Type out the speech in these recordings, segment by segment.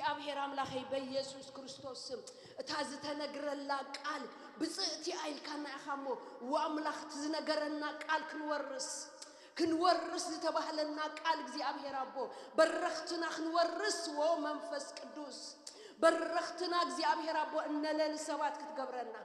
እግዚኣብሔር ኣምላኸይ በኢየሱስ ክርስቶስ ስም እታ ዝተነግረላ ቃል ብፅእቲ ኣይልካና ኢኻ እሞ፣ ወኣምላኽ እቲ ዝነገረና ቃል ክንወርስ፣ ክንወርስ ዝተባህለና ቃል እግዚኣብሔር ኣቦ፣ በረኽትና ክንወርስ፣ ወ መንፈስ ቅዱስ፣ በረኽትና እግዚኣብሔር ኣቦ፣ እነለሊ ሰባት ክትገብረና፣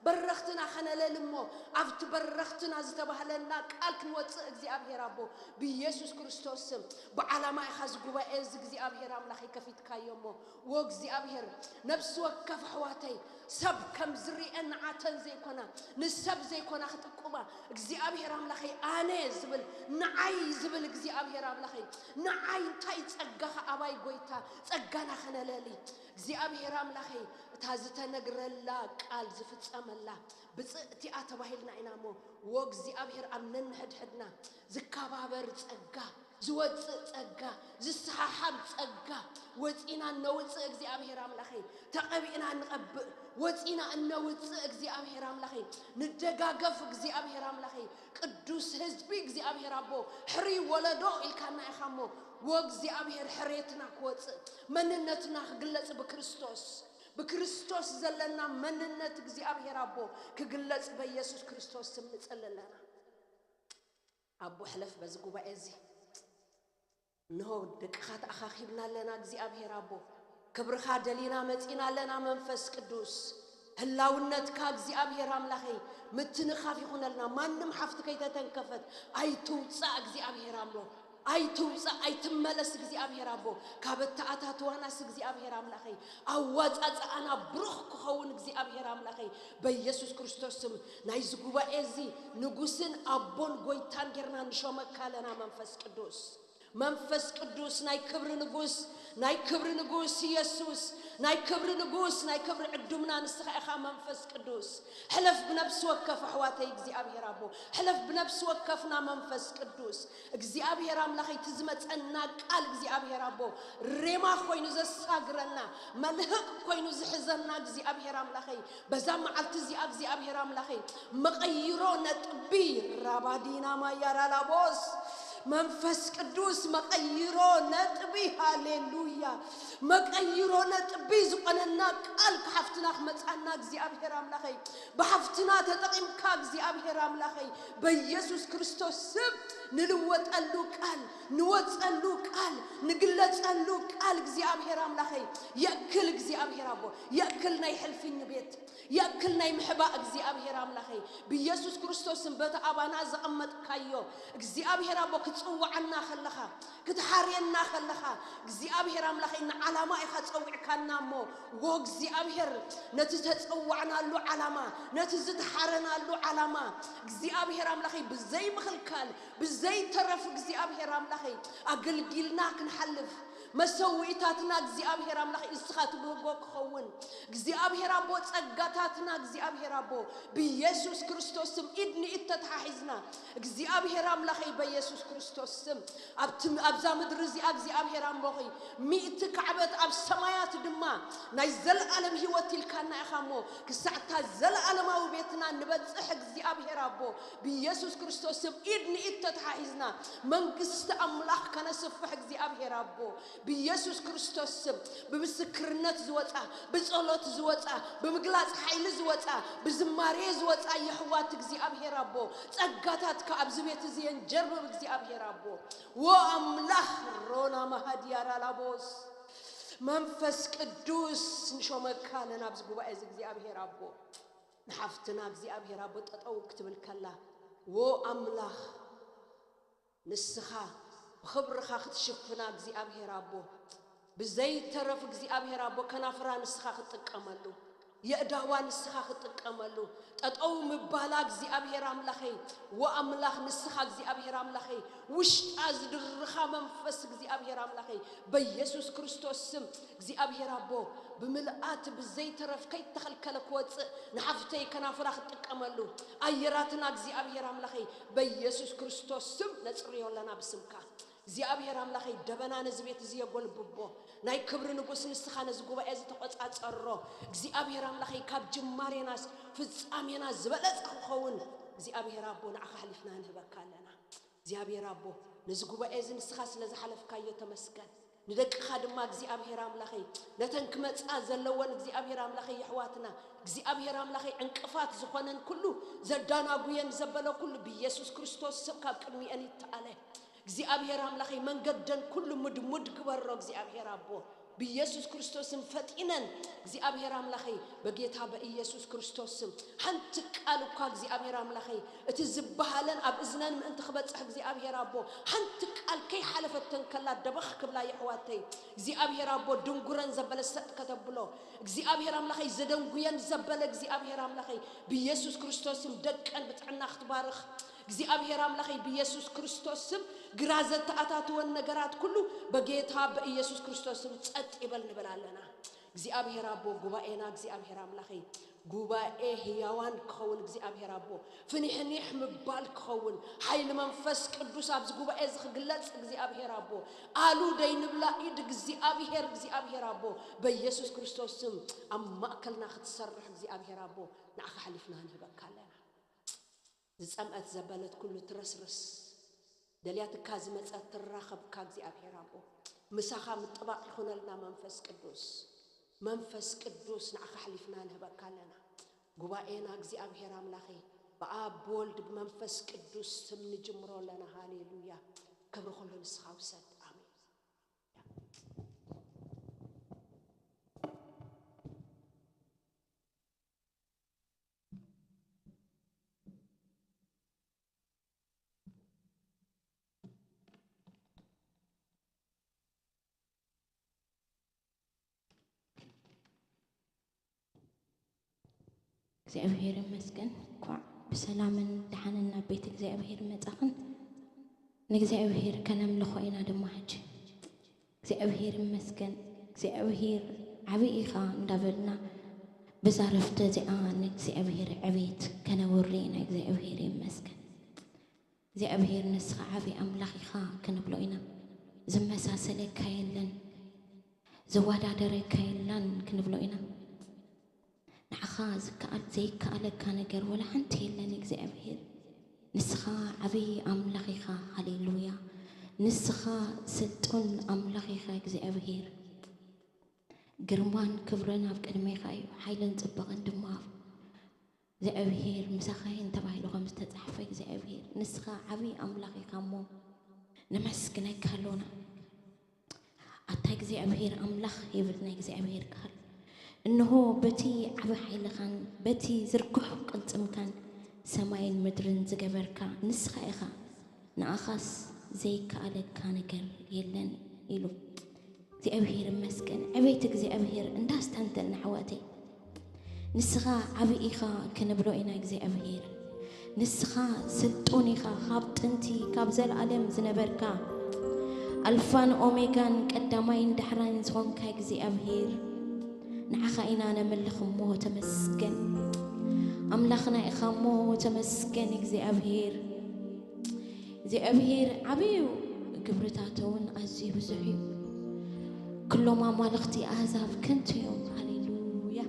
በረኽትና ከነለሊ እሞ፣ ኣብቲ በረኽትና ዝተባህለና ቃል ክንወፅእ እግዚኣብሔር ኣቦ፣ ብኢየሱስ ክርስቶስ ስም፣ ብዓላማ ኢኻ እዚ ጉባኤ እዚ እግዚኣብሔር ኣምላኸይ ከፊትካዮ እሞ፣ ወ እግዚኣብሔር፣ ነብሲ ወከፍ ኣሕዋተይ፣ ሰብ ከም ዝርኤን ንዓተን ዘይኮና፣ ንሰብ ዘይኮና ክጥቁማ፣ እግዚኣብሔር ኣምላኸይ፣ ኣነ ዝብል፣ ንዓይ ዝብል እግዚኣብሔር ኣምላኸይ፣ ንዓይ እንታይ ጸጋኻ ኣባይ ጎይታ፣ ጸጋና ከነለሊ፣ እግዚኣብሔር ኣምላኸይ፣ እታ ዝተነግረላ ቃል ዝፍጸመላ ብጽእቲኣ ተባሂልና ኢና እሞ፣ ወ እግዚኣብሔር ኣብ ነንሕድሕድና ዝከባበር ጸጋ፣ ዝወጽእ ጸጋ፣ ዝሰሓሓብ ጸጋ፣ ወጺና እነውጽእ እግዚኣብሔር ኣምላኸይ፣ ተቐቢእና እንቐብእ፣ ወጺና እነውጽእ እግዚኣብሔር ኣምላኸይ፣ ንደጋገፍ እግዚኣብሔር ኣምላኸይ፣ ቅዱስ ህዝቢ እግዚኣብሔር ኣቦ፣ ሕሪ ወለዶ ኢልካና ኢኻ እሞ፣ ወ እግዚኣብሔር ሕሬትና ክወጽእ፣ መንነትና ክግለጽ ብክርስቶስ፣ ብክርስቶስ ዘለና መንነት እግዚኣብሔር ኣቦ ክግለጽ በኢየሱስ ክርስቶስ ስም ንጽሊ ኣለና። ኣቦ ሕለፍ በዚ ጉባኤ እዚ። እንሆ ደቅኻ ተኣኻኺብና ኣለና እግዚኣብሔር ኣቦ። ክብርኻ ደሊና መጺና ኣለና መንፈስ ቅዱስ። ህላውነትካ እግዚኣብሔር ኣምላኸይ ምትንኻፍ ይኹነልና። ማንም ሓፍቲ ከይተተንከፈት ኣይትውጻእ እግዚኣብሔር ኣቦ። ኣይትውጻእ ኣይትመለስ እግዚኣብሔር ኣቦ። ካብ ኣተኣታትዋናስ እግዚኣብሔር ኣምላኸይ ኣዋጻጽኣና ብሩኽ ክኸውን እግዚኣብሔር ኣምላኸይ በኢየሱስ ክርስቶስ ስም ናይዚ ጉባኤ እዚ ንጉስን ኣቦን ጎይታን ጌርና ንሾመካ ኣለና መንፈስ ቅዱስ። መንፈስ ቅዱስ ናይ ክብሪ ንጉስ፣ ናይ ክብሪ ንጉስ ኢየሱስ፣ ናይ ክብሪ ንጉስ፣ ናይ ክብሪ ዕዱምና ንስኻ ኢኻ መንፈስ ቅዱስ። ሕለፍ ብነብሲ ወከፍ ኣሕዋተይ እግዚኣብሔር ኣቦ፣ ሕለፍ ብነብሲ ወከፍና መንፈስ ቅዱስ። እግዚኣብሔር ኣምላኸይ እቲ ዝመጸና ቃል እግዚኣብሔር ኣቦ፣ ሬማ ኮይኑ ዘሳግረና፣ መልህቕ ኮይኑ ዝሕዘና እግዚኣብሔር ኣምላኸይ፣ በዛ መዓልቲ እዚኣ እግዚኣብሔር ኣምላኸይ፣ መቐይሮ ነጥቢ ራባዲና ማያራላቦስ መንፈስ ቅዱስ መቐይሮ ነጥቢ፣ ሃሌሉያ፣ መቐይሮ ነጥቢ ዝኾነና ቃል ክሓፍትና ክመጻና እግዚኣብሔር ኣምላኸይ፣ ብሓፍትና ተጠቒምካ እግዚኣብሔር ኣምላኸይ፣ በኢየሱስ ክርስቶስ ስም ንልወጠሉ ቃል፣ ንወጸሉ ቃል፣ ንግለጸሉ ቃል እግዚኣብሔር ኣምላኸይ፣ የእክል እግዚኣብሔር ኣቦ፣ የእክል ናይ ሕልፍኝ ቤት፣ የእክል ናይ ምሕባእ እግዚኣብሔር ኣምላኸይ፣ ብኢየሱስ ክርስቶስ ስም በቲ ኣባና ዘቐመጥካዮ እግዚኣብሔር ኣቦ፣ ክትጽውዓና ከለኻ፣ ክትሓርየና ከለኻ እግዚኣብሔር ኣምላኸይ፣ ንዓላማ ኢኻ ጸዊዕካና እሞ፣ ወ እግዚኣብሔር፣ ነቲ ተጸዋዕናሉ ዓላማ፣ ነቲ ዝተሓረናሉ ዓላማ እግዚኣብሔር ኣምላኸይ፣ ብዘይ ምኽልካል፣ ብዘይ ተረፍ እግዚኣብሔር ኣምላኸይ፣ ኣገልጊልና ክንሓልፍ፣ መሰውኢታትና እግዚኣብሔር ኣምላኸይ፣ እስኻ ትብህጎ ክኸውን፣ እግዚኣብሔር ኣቦ፣ ጸጋታትና እግዚኣብሔር ኣቦ፣ ብኢየሱስ ክርስቶስ ስም ኢድ ንኢድ ተተሓሒዝና፣ እግዚኣብሔር ኣምላኸይ፣ በኢየሱስ ክርስቶስ ስም ኣብቲ፣ ኣብዛ ምድሪ እዚኣ እግዚኣብሔር ኣምላኸይ፣ ሚእቲ ካዕበት ኣብ ሰማያት ድማ ናይ ዘለኣለም ህይወት ኢልካና ኢኻ እሞ፣ ክሳዕ እታ ዘለኣለማዊ ቤትና ንበጽሕ እግዚኣብሔር ኣቦ፣ ብኢየሱስ ክርስቶስ ስም ኢድ ንኢድ ተተሓሒዝና፣ መንግስቲ ኣምላኽ ከነስፍሕ እግዚኣብሔር ኣቦ፣ ብኢየሱስ ክርስቶስ ስም፣ ብምስክርነት ዝወጻ፣ ብጸሎት ዝወጻ፣ ብምግላጽ ሓይሊ ዝወጻ፣ ብዝማሬ ዝወጻ የሕዋት እግዚኣብሔር ኣቦ፣ ጸጋታትካ ኣብዚ ቤት እዚ የንጀርብብ እግዚኣብሔር ኣቦ። ወ ኣምላኽ ሮና ማሃድያራ ላቦስ፣ መንፈስ ቅዱስ ንሾመካ ኣለና ኣብዚ ጉባኤ እዚ እግዚኣብሔር ኣቦ። ንሓፍትና እግዚኣብሔር ኣቦ ጠጠው ክትብል ከላ፣ ወ ኣምላኽ ንስኻ ብኽብርኻ ክትሽፍና እግዚኣብሔር ኣቦ፣ ብዘይተረፍ እግዚኣብሔር ኣቦ ከናፍራ ንስኻ ክትጥቀመሉ፣ የእዳዋ ንስኻ ክትጥቀመሉ፣ ጠጠው ምባላ እግዚኣብሔር ኣምላኸይ፣ ወኣምላኽ ንስኻ እግዚኣብሔር ኣምላኸይ፣ ውሽጣ ዝድርኻ መንፈስ እግዚኣብሔር ኣምላኸይ፣ በኢየሱስ ክርስቶስ ስም እግዚኣብሔር ኣቦ፣ ብምልኣት ብዘይተረፍ ከይተኸልከለ ክወፅእ ንሓፍተይ ከናፍራ ክትጥቀመሉ፣ ኣየራትና እግዚኣብሔር ኣምላኸይ፣ በኢየሱስ ክርስቶስ ስም ነፅርዮ ኣለና ብስምካ። እግዚኣብሔር ኣምላኸይ፣ ደበና ነዚ ቤት እዚ የጎልብቦ። ናይ ክብሪ ንጉስ ንስኻ ነዚ ጉባኤ እዚ ተቆጻጸሮ። እግዚኣብሔር ኣምላኸይ፣ ካብ ጅማሬናስ ፍጻሜና ዝበለጸ ክኸውን እግዚኣብሔር ኣቦ፣ ንዓኻ ኣሕሊፍና ንህበካ ኣለና። እግዚኣብሔር ኣቦ፣ ነዚ ጉባኤ እዚ ንስኻ ስለ ዝሓለፍካዮ ተመስገን። ንደቅኻ ድማ እግዚኣብሔር ኣምላኸይ፣ ነተን ክመጻ ዘለወን እግዚኣብሔር ኣምላኸይ፣ የሕዋትና እግዚኣብሔር ኣምላኸይ፣ ዕንቅፋት ዝኾነን ኩሉ፣ ዘዳናጉየን ዘበለ ኩሉ ብኢየሱስ ክርስቶስ ስም ካብ ቅድሚኤን ይተኣለ። እግዚኣብሔር ኣምላኸይ፣ መንገደን ኩሉ ሙድሙድ ግበሮ እግዚኣብሔር ኣቦ። ብኢየሱስ ክርስቶስን ፈጢነን እግዚኣብሔር ኣምላኸይ፣ በጌታ በኢየሱስ ክርስቶስ ስም ሓንቲ ቃል እኳ እግዚኣብሔር ኣምላኸይ፣ እቲ ዝበሃለን ኣብ እዝነን ምእንቲ ክበጽሕ እግዚኣብሔር ኣቦ፣ ሓንቲ ቃል ከይሓለፈተን ከላ ደበኽ ክብላ የሕዋተይ፣ እግዚኣብሔር ኣቦ ድንጉረን ዘበለ ሰጥ ከተብሎ፣ እግዚኣብሔር ኣምላኸይ ዘደንጉየን ዘበለ እግዚኣብሔር ኣምላኸይ፣ ብኢየሱስ ክርስቶስ ስም ደቀን ብጥዕና ክትባርኽ፣ እግዚኣብሔር ኣምላኸይ ብኢየሱስ ክርስቶስ ስም ግራ ዘተኣታትወን ነገራት ኩሉ በጌታ በኢየሱስ ክርስቶስ ስም ጸጥ ይበል ንብል ኣለና። እግዚኣብሔር ኣቦ ጉባኤና እግዚኣብሔር ኣምላኸይ ጉባኤ ህያዋን ክኸውን እግዚኣብሔር ኣቦ ፍኒሕኒሕ ምባል ክኸውን ሓይሊ መንፈስ ቅዱስ ኣብዚ ጉባኤ እዚ ክግለጽ እግዚኣብሔር ኣቦ ኣሉ ደይንብላ ኢድ እግዚኣብሔር እግዚኣብሔር ኣቦ በኢየሱስ ክርስቶስ ስም ኣብ ማእከልና ክትሰርሕ እግዚኣብሔር ኣቦ ንዓኻ ሓሊፍና ንህበካ ኣለና። ዝጸምአት ዘበለት ኩሉ ትረስርስ፣ ደልያትካ ዝመጸት ትራኸብካ እግዚኣብሔር ኣቦ። ምሳኻ ምጥባቕ ይኹነልና መንፈስ ቅዱስ። መንፈስ ቅዱስ ንዓኻ ኣሕሊፍና ንህበካ ኣለና። ጉባኤና እግዚኣብሔር ኣምላኸይ ብኣብ ብወልድ ብመንፈስ ቅዱስ ስም ንጅምሮ ኣለና። ሃሌሉያ። ክብሪ ኩሉ ንስኻ ውሰድ። ኣሜን። እግዚኣብሔር ይመስገን። እንኳዕ ብሰላምን ደሓንን ናብ ቤት እግዚኣብሔር መጻኽን። ንእግዚኣብሔር ከነምልኾ ኢና ድማ ሕጂ። እግዚኣብሔር ይመስገን። እግዚኣብሔር ዓብዪ ኢኻ እንዳበልና በዛ ረፍቲ እዚኣ ንእግዚኣብሔር ዕቤት ከነውሪ ኢና። እግዚኣብሔር ይመስገን። እግዚኣብሔር ንስኻ ዓብዪ ኣምላኽ ኢኻ ክንብሎ ኢና። ዝመሳሰለካ የለን፣ ዝወዳደረካ የለን ክንብሎ ኢና። ንዓኻ ዝከኣል ዘይከኣለካ ነገር ወላ ሓንቲ የለን እግዚኣብሔር። ንስኻ ዓብዪ ኣምላኽ ኢኻ። ሃሌሉያ። ንስኻ ስልጡን ኣምላኽ ኢኻ እግዚኣብሔር። ግርማን ክብርን ኣብ ቅድሜኻ እዩ፣ ሓይልን ጽባቐን ድማ ኣብ እግዚኣብሔር ምሳኻ ይኹን ተባሂሉ ከም ዝተጻሕፈ እግዚኣብሔር ንስኻ ዓብዪ ኣምላኽ ኢኻ እሞ ነመስግነካ ኣሎና። ኣታ እግዚኣብሔር ኣምላኽ ይብል ናይ እግዚኣብሔር ቃል። እንሆ በቲ ዓቢ ሓይልኻን በቲ ዝርግሑ ቅልጽምካን ሰማይን ምድርን ዝገበርካ ንስኻ ኢኻ፣ ንኣኻስ ዘይከኣለካ ነገር የለን ኢሉ። እግዚኣብሔር ይመስገን። ዕቤት እግዚኣብሔር እንዳስተንተን ኣሕዋተይ። ንስኻ ዓቢ ኢኻ ክንብሎ ኢና እግዚኣብሔር። ንስኻ ስልጡን ኢኻ፣ ካብ ጥንቲ ካብ ዘለኣለም ዝነበርካ፣ ኣልፋን ኦሜጋን ቀዳማይን ዳሕራይን ዝኾንካ እግዚኣብሔር፣ ንዓኻ ኢና ነምልኽ እሞ ተመስገን። ኣምላኽና ኢኻ እሞ ተመስገን እግዚኣብሔር። እግዚኣብሔር ዓብዩ ግብርታቱ እውን ኣዝዩ ብዙሕ እዩ። ኩሎም ኣማልኽቲ ኣህዛብ ከንቱ እዮም። ሃሌሉያ።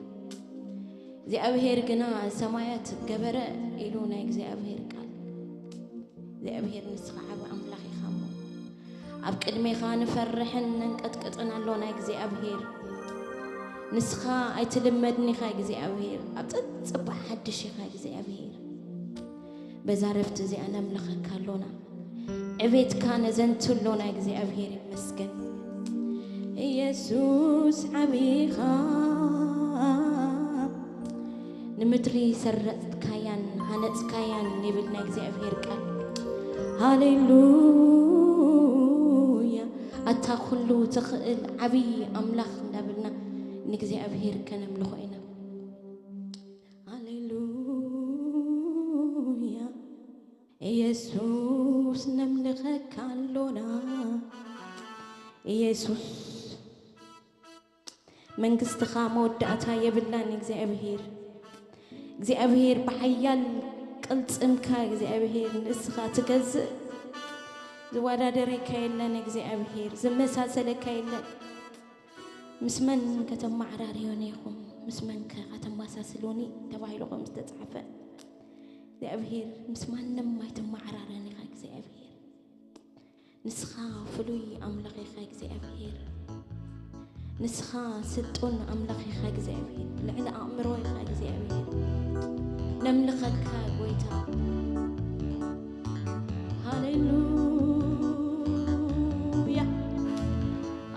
እግዚኣብሔር ግና ሰማያት ገበረ ኢሉ ናይ እግዚኣብሔር ቃል። እግዚኣብሔር ንስኻ ዓቢ ኣምላኽ ኢኻ እሞ ኣብ ቅድሜኻ ንፈርሕን ነንቀጥቅጥን ኣሎ ናይ እግዚኣብሔር። ንስኻ ኣይትልመድን ኢኻ እግዚኣብሔር። ኣብ ጽጽባሕ ሓድሽ ኢኻ እግዚኣብሔር። በዛ ረፍቲ እዚኣ ነምልኸካ ኣሎና። ዕቤትካ ነዘንቱ ኣሎና እግዚኣብሔር ይመስገን። ኢየሱስ ዓቢኻ ንምድሪ ሰረጽካያን ሃነጽካያን ይብል ናይ እግዚኣብሔር ቃል። ሃሌሉያ። ኣታ ኩሉ ትኽእል ዓቢ ኣምላኽ እንዳበልና ንእግዚኣብሔር ከነምልኾ ኢና። ሃሌሉያ። ኢየሱስ ነምልኸካ ኣሎና። ኢየሱስ መንግስትኻ መወዳእታ የብላን እግዚኣብሔር። እግዚኣብሔር ብሓያል ቅልጽምካ እግዚኣብሔር ንስኻ ትገዝእ። ዝወዳደረካ የለን እግዚኣብሔር፣ ዝመሳሰለካ የለን። ምስ መን ከተመዓራርዮኒ ኢኹም? ምስ መን ከ ከተመሳስሉኒ? ተባሂሉ ከም ዝተጻሕፈ እግዚኣብሔር ምስ ማንም ኣይትመዓራረን ኢኻ እግዚኣብሔር። ንስኻ ፍሉይ ኣምላኽ ኢኻ እግዚኣብሔር። ንስኻ ስልጡን ኣምላኽ ኢኻ እግዚኣብሔር። ልዕሊ ኣእምሮ ኢኻ እግዚኣብሔር። ነምልኸካ ጎይታ። ሃሌሉያ፣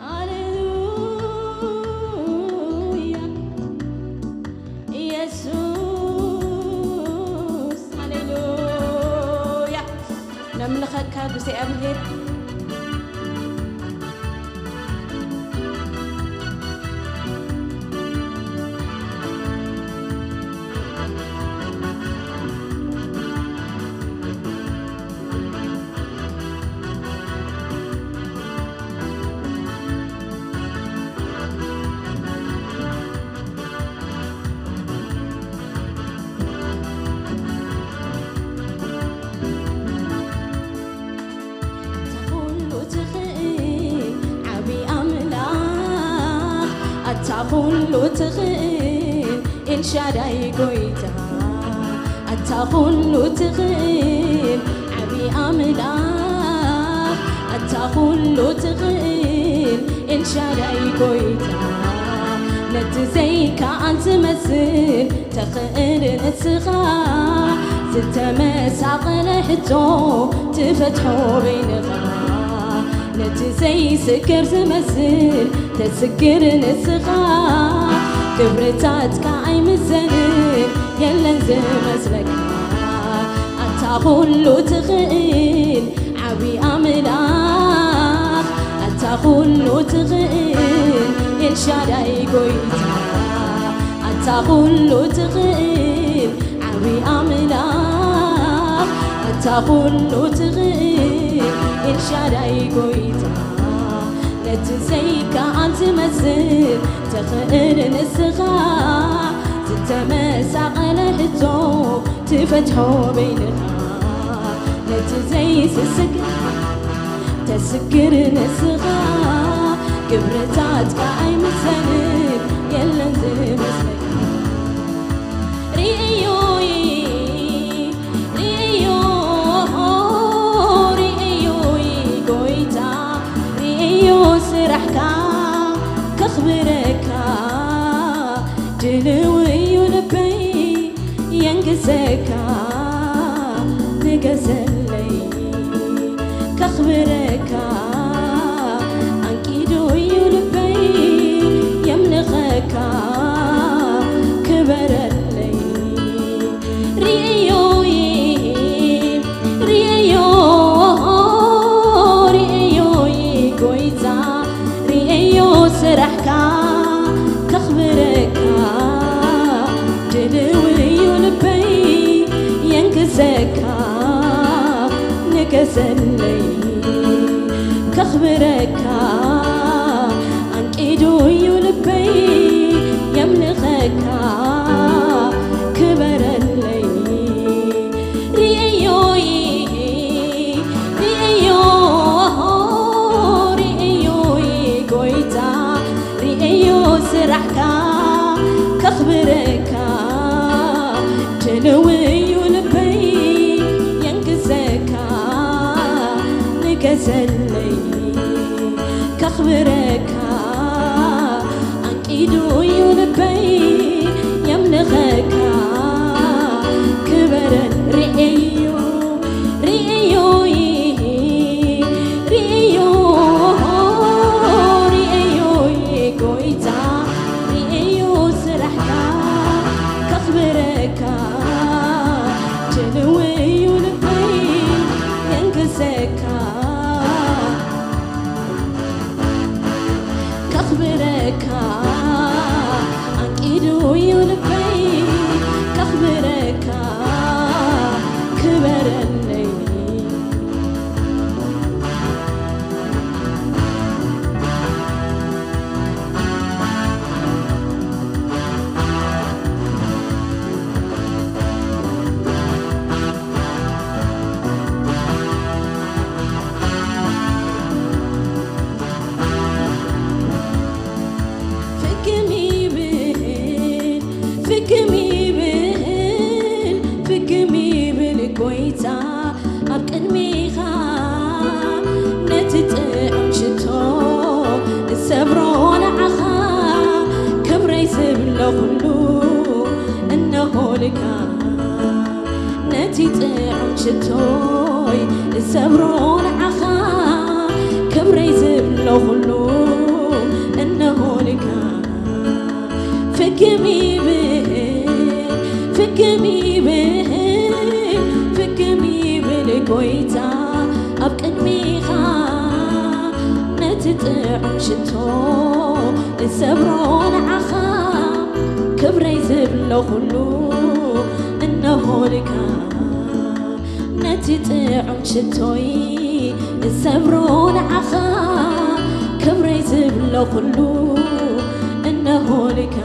ሃሌሉያ፣ ኢየሱስ፣ ሃሌሉያ። ነምልኸካ እግዚኣብሔር። ኣታ ኩሉ ትኽእል ዓቢ ኣምላኽ፣ ኣታ ኩሉ ትኽእል ኤልሻዳይ ጎይታ፣ ኣታ ኩሉ ትኽእል ዓቢ ኣምላኽ፣ ኣታ ኩሉ ትኽእል ኤልሻዳይ ጎይታ፣ ነቲ ዘይከኣል ዝመስል ተኽእል ንስኻ፣ ዝተመሳቐለ ሕቶ ትፈትሖ በይንኻ፣ ነቲ ዘይስገር ዝመስል ተስግር ንስኻ፣ ግብርታትካ ኣይምዘንን የለን ዝመስለካ፣ ኣታ ኩሉ ትኽእል ዓቢ ኣምላኽ፣ ኣታ ኩሉ ትኽእል ኤልሻዳይ ጎይታ፣ ኣታ ኩሉ ትኽእል ዓቢ ኣምላኽ፣ ኣታ ኩሉ ትኽእል ኤልሻዳይ ጎይታ፣ ነቲ ዘይከኣል ዝመስል ትኽእል ንስኻ፣ ዝተመሳቐለ ሕቶ ትፈትሖ በይንኻ፣ ነቲ ዘይስስግ ተስግር ንስኻ፣ ግብርታትካ ኣይምሰልን የለን ዝመስለካ። ርእዮይ፣ ርእዮ፣ ርእዮይ ጎይታ፣ ርእዮ ስራሕካ ከኽብረካ ድልው እዩ ልበይ የንግሰካ ንገሰለይ ከኽብረካ ኣንቂዱ እዩ ልበይ የምልኸካ ክበረለይ ርእዮይ ርእዮ ርእዮይ ጎይታ ርእዮ ስራሕካ ከኽብረካ ድልው እዩ ልበይ የንግሰካ ንገሰለይ ከኽብረካ ኣንቂዱ እዩ ልበይ የምልኸካ ክበረለይ ርእዮይ ርእዮ ርእዮይ ጎይታ ርእዮ ስራሕካ ከኽብረካ ድልው እዩ ልበይ የንግሰካ ንገሰለይ ከኽብረካ ኣንቂዱ እዩ ልበይ የምልኸካ ክበረን ርእዮ ርእዮይ ርእዮ ርእዮይ ጎይታ ርእዮ ስራሕካ ከኽብረካ ድልው እዩ ልበይ የንግሰካ ከኽብረካ ኣንቂዱ እዩ ልበይ ከኽብረካ ክበረለይ ፍግም ይብል ፍግም ይብል ፍግም ይብል ጎይታ ኣብ ቅድሚኻ ነቲ ነቲ ጥዑም ሽቶይ እሰብሮ ንዓኻ ክብረይ ዝብሎ ኩሉ እነሆ ልካ ፍክም ይብል ፍክም ይብል ፍክም ይብል ጎይታ ኣብ ቅድሚኻ ነቲ ጥዑም ሽቶ እሰብሮ ንዓኻ ክብረይ ዝብሎ ኩሉ እነሆ ልካ ነቲ ጥዑም ሽቶይ እሰብሮ ንዓኻ ክብረይ ዝብሎ ኩሉ እነሆ ልካ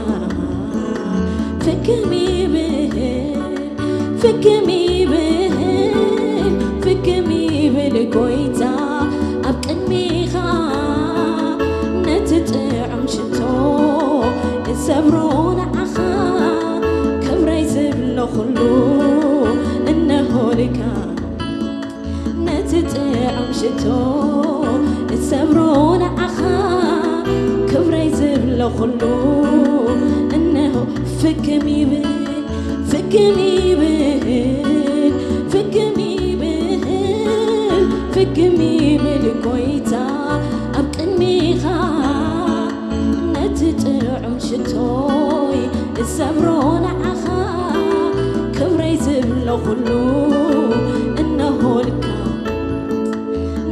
ፍክም ይብል ፍክም ይብል ፍክም ይብል ጎይታ ኣብ ቅድሚኻ ነቲ ጥዑም ሽቶ እሰብሮ ንዓኻ ክብረይ ዝብሎ ኩሉ እነሆ ልካ ነቲ ጥዑም ሽቶ እሰብሮ ንዓኻ ክብረይ ዝብሎ ኩሉ እነሆ ፍክም ይብል ፍክም ይብል ፍክም ይብል ፍክም ይብል ጎይታ ኣብ ቅድሚኻ ነቲ ጥዑም ሽቶይ እሰብሮ ንዓኻ ክብረይ ዝብሎ ኩሉ እነሆ ልካ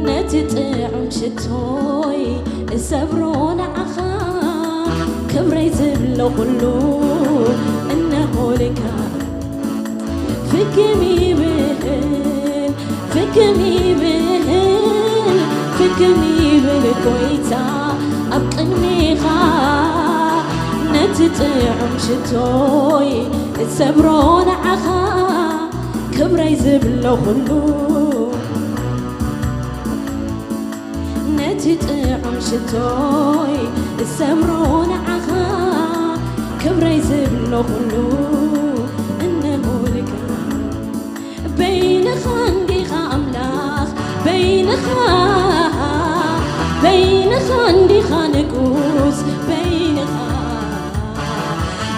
ነቲ ጥዑም ሽቶይ እሰብሮ ንዓኻ ክብረይ ዝብሎ ኩሉ እነሆ ልካ ፍክም ይብል ፍክም ይብል ፍክም ይብል ጎይታ ኣብ ቅድሚኻ ነቲ ጥዑም ሽቶይ እሰብሮ ንዓኻ ክብረይ ዝብሎ ኩሉ ነቲ ጥዑም ሽቶይ እሰብሮ ንዓኻ ክብረይ ዝብሎ ኩሉ እነሆ ልካ በይንኻ እንዲኻ ኣምላኽ በይንኻ በይንኻ እንዲኻ ንጉስ በይንኻ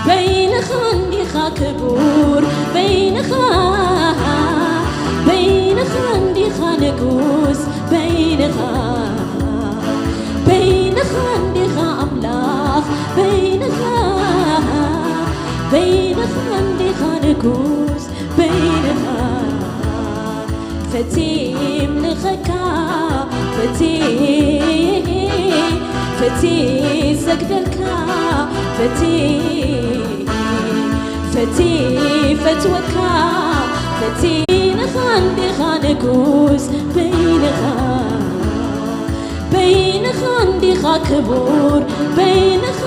በይንኻ እንዲኻ ክቡር በይንኻ በይንኻ እንዲኻ ንጉስ በይንኻ በይንኻ እንዲኻ ኣምላኽ በይንኻ በይንኻ እንዲኻ ንጉስ በይንኻ ፈቲምልኸካ ፈቲ ፈቲ ሰግደልካ ፈቲ ፈቲ ፈትወካ ፈቲ ንኻ እንዲኻ ንጉስ በይንኻ በይንኻ እንዲኻ ክቡር በይንኻ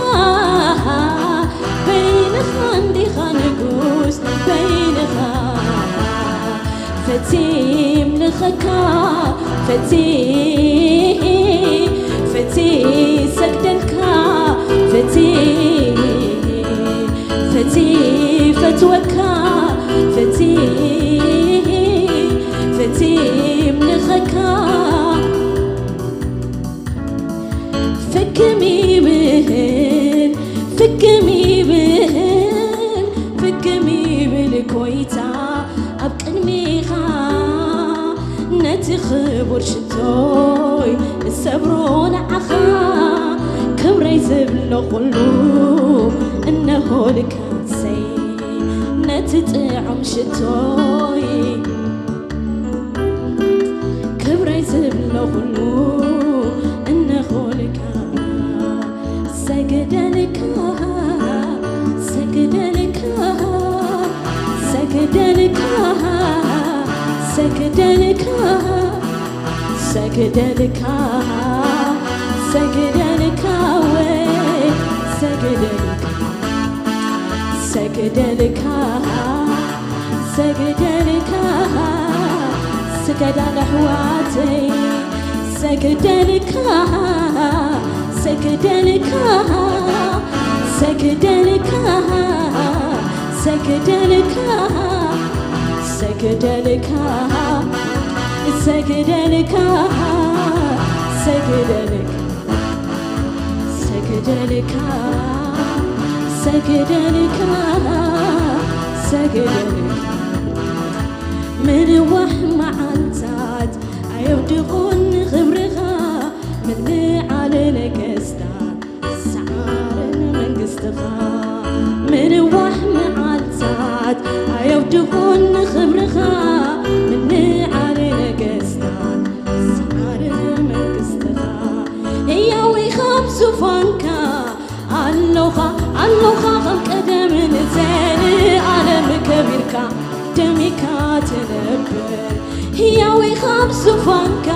በይንኻ እንዲኻ ንጉስ በይንኻ ፈቲምልኸካ ፈቲ ፈቲ ሰግደልካ ፈቲ ፈቲ ፈትወካ ፈቲ ፈቲምልኸካ ፍክም ይብል ፍክም ይብል ፍክም ይብል ጎይታ ኣብ ቅድሚኻ ነቲ ክቡር ሽቶይ እሰብሮ ንዓኻ ክብረይ ዝብሎ ኩሉ እነሆ ልካሰይ ነቲ ጥዑም ሽቶይ ክብረይ ዝብሎ ኩሉ እነሆ ልካ ሰግደልካ ሰግደልካ ሰግደልካ ሰግደልካ ሰግደልካ ሰግደልካ ወይ ሰግደልካ ሰግደልካ ሰግደልካ ስገዳ ለሕዋተይ ሰግደልካ ሰግደልካ ሰግደልካ ሰግደልካ ሰግደልካ ሰግደልካ ሰግደልካ ሰግደልካ ሰግደልካ ሰገደልካ። ምንዋሕ መዓልታት ኣየውድቑን ንኽብርኻ፣ ምልዓል ነገስታት ሰዓርን መንግስትኻ። ምንዋሕ መዓልታት ኣየውድቑን ንኽብርኻ፣ ምልዓል ነገስታት ሰዓርን መንግስትኻ። ህያው ኢኻ ኣብ ዙፋንካ፣ ኣሎኻ፣ ኣሎኻ ከም ቀደም ንዘለኣለም ከቢርካ ደሚካ ትነብር። ህያው ኢኻ ኣብ ዙፋንካ፣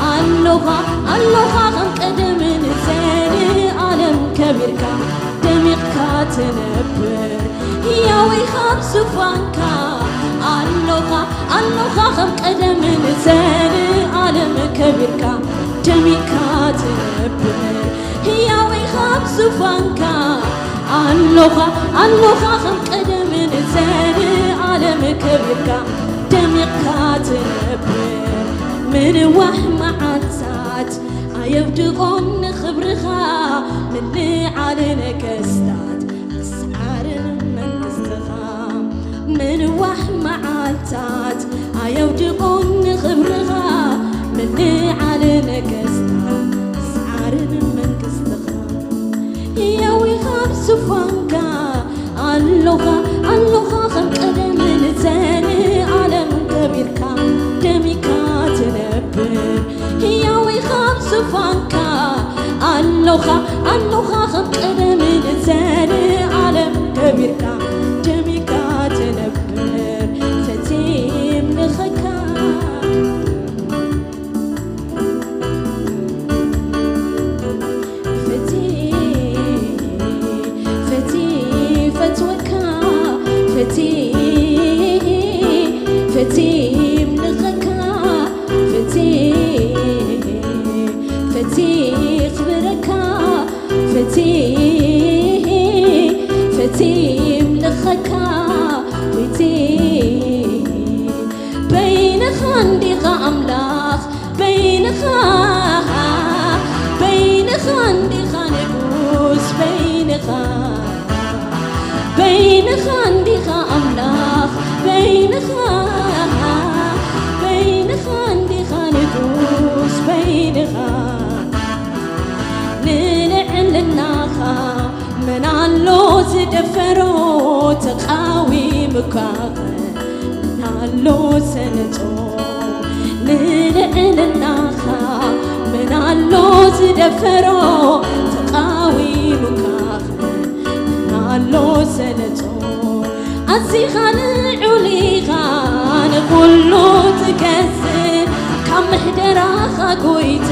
ኣሎኻ፣ ኣሎኻ ከም ቀደም ንዘለኣለም ከቢርካ ደሚቕካ ትነብር። ህያው ኢኻ ኣብ ዙፋንካ፣ ኣሎኻ፣ ኣሎኻ ከም ቀደም ንዘለኣለም ከቢርካ ደሚቕካ ትነብር። ህያው ኢኻ ኣብ ዙፋንካ፣ ኣሎኻ፣ ኣሎኻ ከም ቀደም ንዘለኣለም ከቢርካ ደሚቕካ ትነብር። ምንዋሕ መዓልታት ኣየውድቖን ንኽብርኻ፣ ምልዓል ነገስታት ምስዓርን መንግስትኻ። ምንዋሕ መዓልታት ኣየውድቖን ንኽብርኻ፣ ምልዓል ነገስታት ምስዓርን መንግስትኻ። ህያው ኢኻ ኣብ ዙፋንካ፣ ኣሎኻ፣ ኣሎኻ ከም ቀደም ንዘለኣለም ከቢርካ ደሚካ ትነብር። ህያው ኢኻ ኣብ ዙፋንካ፣ ኣሎኻ፣ ኣሎኻ ከም ቀደም ንዘለኣለም ከቢርካ ደሚካ ትነብር። ፈትየ የምልኸካ። ፈትየ፣ ፈትየ፣ ፈትወካ፣ ፈትየ፣ ፈትየ የምልኸካ፣ ፈትየ፣ ፈትየ የኽብረካ፣ ፈትየ፣ ፈትየ የምልኸካ፣ ፈትየ። በይንኻ እንዲኻ ኣምላኽ፣ በይንኻ፣ በይንኻ እንዲኻ ንጉስ፣ በይንኻ፣ በይንኻ እንዲኻ ኣምላኽ፣ በይንኻ፣ በይንኻ እንዲኻ ንጉስ፣ በይንኻ። ንልዕልናኻ መን ኣሎ ዝደፈሮ? ተቓዊሙካኸ መን ኣሎ ሰነጾ? ንልዕልናኻ መን ኣሎ ዝደፈሮ? ተቓዊሙካኸ መን ኣሎ ሰነጾ? ኣዚኻ ልዑል ኢኻ፣ ንኹሉ ትገዝእ፣ ካብ ምሕደራኻ ጎይታ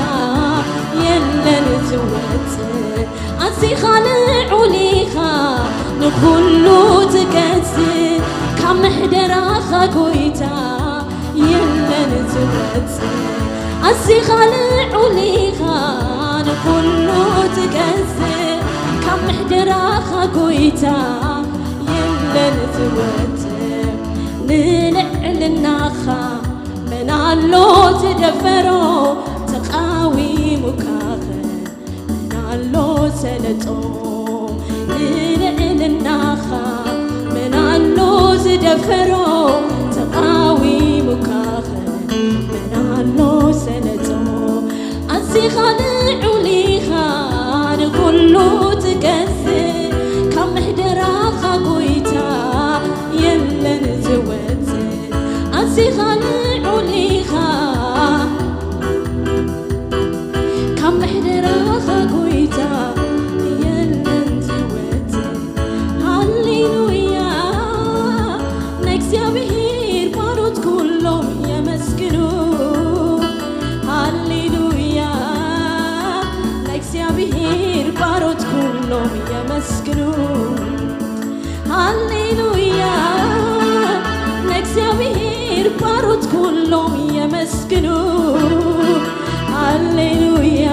የለን ዝወጽእ። ኣዚኻ ልዑል ኢኻ፣ ንኹሉ ትገዝእ፣ ካብ ምሕደራኻ ጎይታ የለን ዝወጽእ። ኣዚኻ ልዑል ኢኻ፣ ንኹሉ ትገዝእ፣ ካብ ምሕደራኻ ጎይታ የለን ዝወጽእ። ንልዕልናኻ መን ኣሎ ዝደፈሮ? ተቓዊሙካኸ መን ኣሎ ሰለጦ? ንልዕልናኻ መን ኣሎ ዝደፈሮ? ተቓዊሙካኸ መን ኣሎ ሰለጦ? ኣዚኻ ልዑል ኢኻ፣ ንኹሉ ትገዝእ፣ ካብ ምሕደራኻ ጎይታ የለን ዝወጽእ። ኣዚኻ ልዑል ኢኻ፣ ካብ ምሕደራኻ ጎይታ የለን ዝወጽእ። ሃሌሉያ፣ ንእግዚኣብሔር ባሮት ኩሎም የመስግኑ። ሃሌሉያ፣ ንእግዚኣብሔር ባሮት ኩሎም የመስግኑ። ሃሌሉያ፣ ንእግዚኣብሔር ባሮት ኩሎም የመስግኑ። ሃሌሉያ፣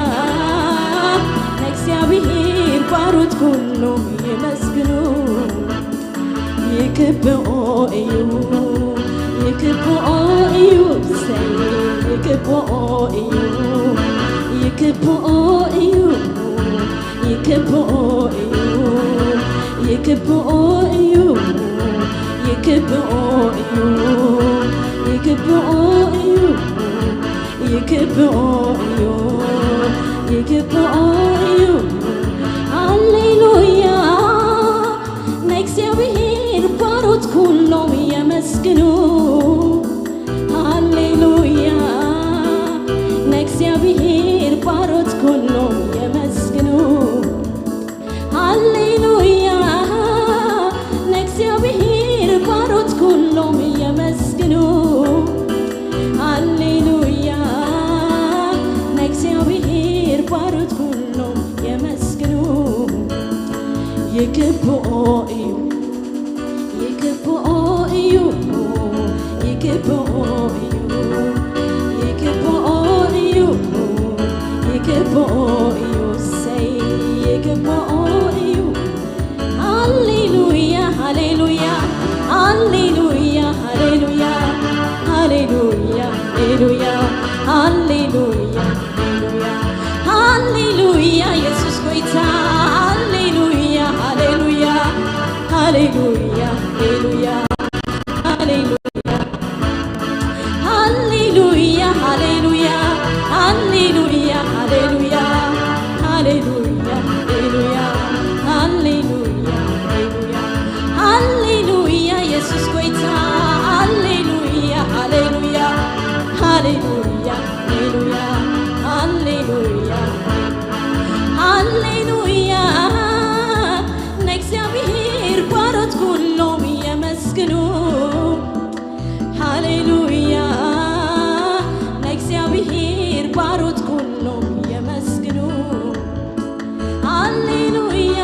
ንእግዚኣብሔር ባሮት ኩሎም የመስግኑ። ይግብኦ እዩ፣ ይግብኦ እዩ፣ እሰይ፣ ይግብኦ እዩ፣ ይግብኦ እዩ፣ ይግብኦ እዩ፣ ይግብኦ እዩ፣ ይግብኦ እዩ፣ ይግብኦ እዩ፣ ይግብኦ እዩ፣ ይግብኦ እዩ። ሃሌሉያ፣ ንእግዚኣብሔር ባሮት ኩሎም የመስግኑ። ሃሌሉያ፣ ንእግዚኣብሔር ባሮት ኩሎም የመስግኑ። ሃሌሉያ፣ ንእግዚኣብሔር ባሮት ኩሎም የመስግኑ። ሃሌሉያ፣ ንእግዚኣብሔር ባሮት ኩሎም የመስግኑ። ይግብኦ እዩ፣ ይግብኦ እዩ፣ ይግብኦ እዩ፣ ይግብኦ እዩ፣ ይግብኦ እዩ፣ እሰይ ይግብኦ እዩ። ሃሌሉያ፣ ሃሌሉያ፣ ሃሌሉያ፣ ሃሌሉያ፣ ሃሌሉያ፣ ሃሌሉያ፣ ሃሌሉያ፣ ሃሌሉያ፣ ኢየሱስ ጎይታ። ሃሌሉያ፣ ሃሌሉያ፣ ሃሌሉያ፣ ሃሌሉያ፣ ሃሌሉያ፣ ሃሌሉያ፣ ሃሌሉያ፣ ሃሌሉያ፣ ሃሌሉያ፣ ሃሌሉያ፣ ሃሌሉያ፣ ሃሌሉያ፣ ሃሌሉያ፣ ኢየሱስ ጎይታ። ሃሌሉያ፣ ሃሌሉያ፣ ሃሌሉያ፣ ሃሌሉያ፣ ሃሌሉያ፣ ሃሌሉያ፣ ንእግዚኣብሔር ባሮት ኩሎም የመስግኑ። ሃሌሉያ፣ ንእግዚኣብሔር ባሮት ኩሎም የመስግኑ። ሃሌሉያ፣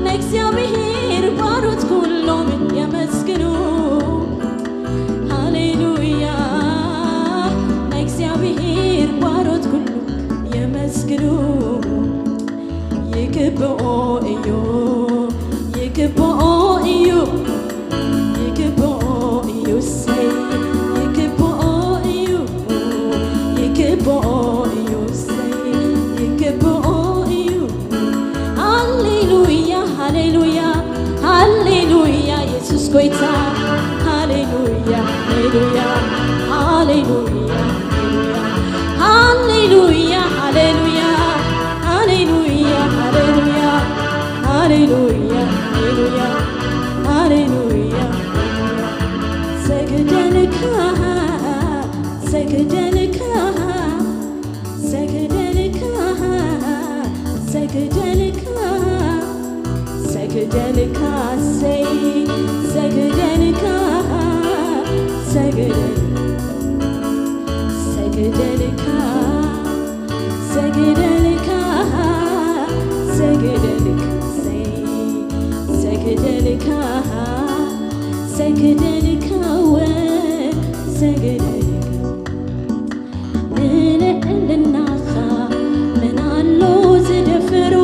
ንእግዚኣብሔር ባሮት ኩሎም የመስግኑ። ሃሌሉያ፣ ንእግዚኣብሔር ባሮት ኩሎም የመስግኑ። ይግብኦ እዩ፣ ይግብኦ እዩ፣ ይግብኦ እዩ፣ እሰይ ይግብኦ እዩ፣ ይግብኦ እዩ፣ እሰይ ይግብኦ እዩ። ሃሌሉያ፣ ሃሌሉያ፣ ሃሌሉያ፣ ኢየሱስ ጎይታ። ሃሌሉያ፣ ሃሌሉያ፣ ሃሌሉያ፣ ሃሌሉያ፣ ሃሌሉያ፣ ሃሌሉያ፣ ሃሌሉያ፣ ሃሌሉያ፣ ሃሌሉያ፣ ሃሌሉያ። ሰግደልካ፣ ሰግደልካ፣ ሰግደልካ፣ ሰግደልካ፣ ሰግደልካ፣ ሰይ፣ ሰግደልካ፣ ሰግደል፣ ሰግደልካ፣ ሰግደልካ፣ ሰግደልካ፣ ሰይ፣ ሰግደልካ፣ ሰግደልካ፣ ወ፣ ሰግደልካ። ንልዕልናኻ መን ኣሎ ዝደፍሮ?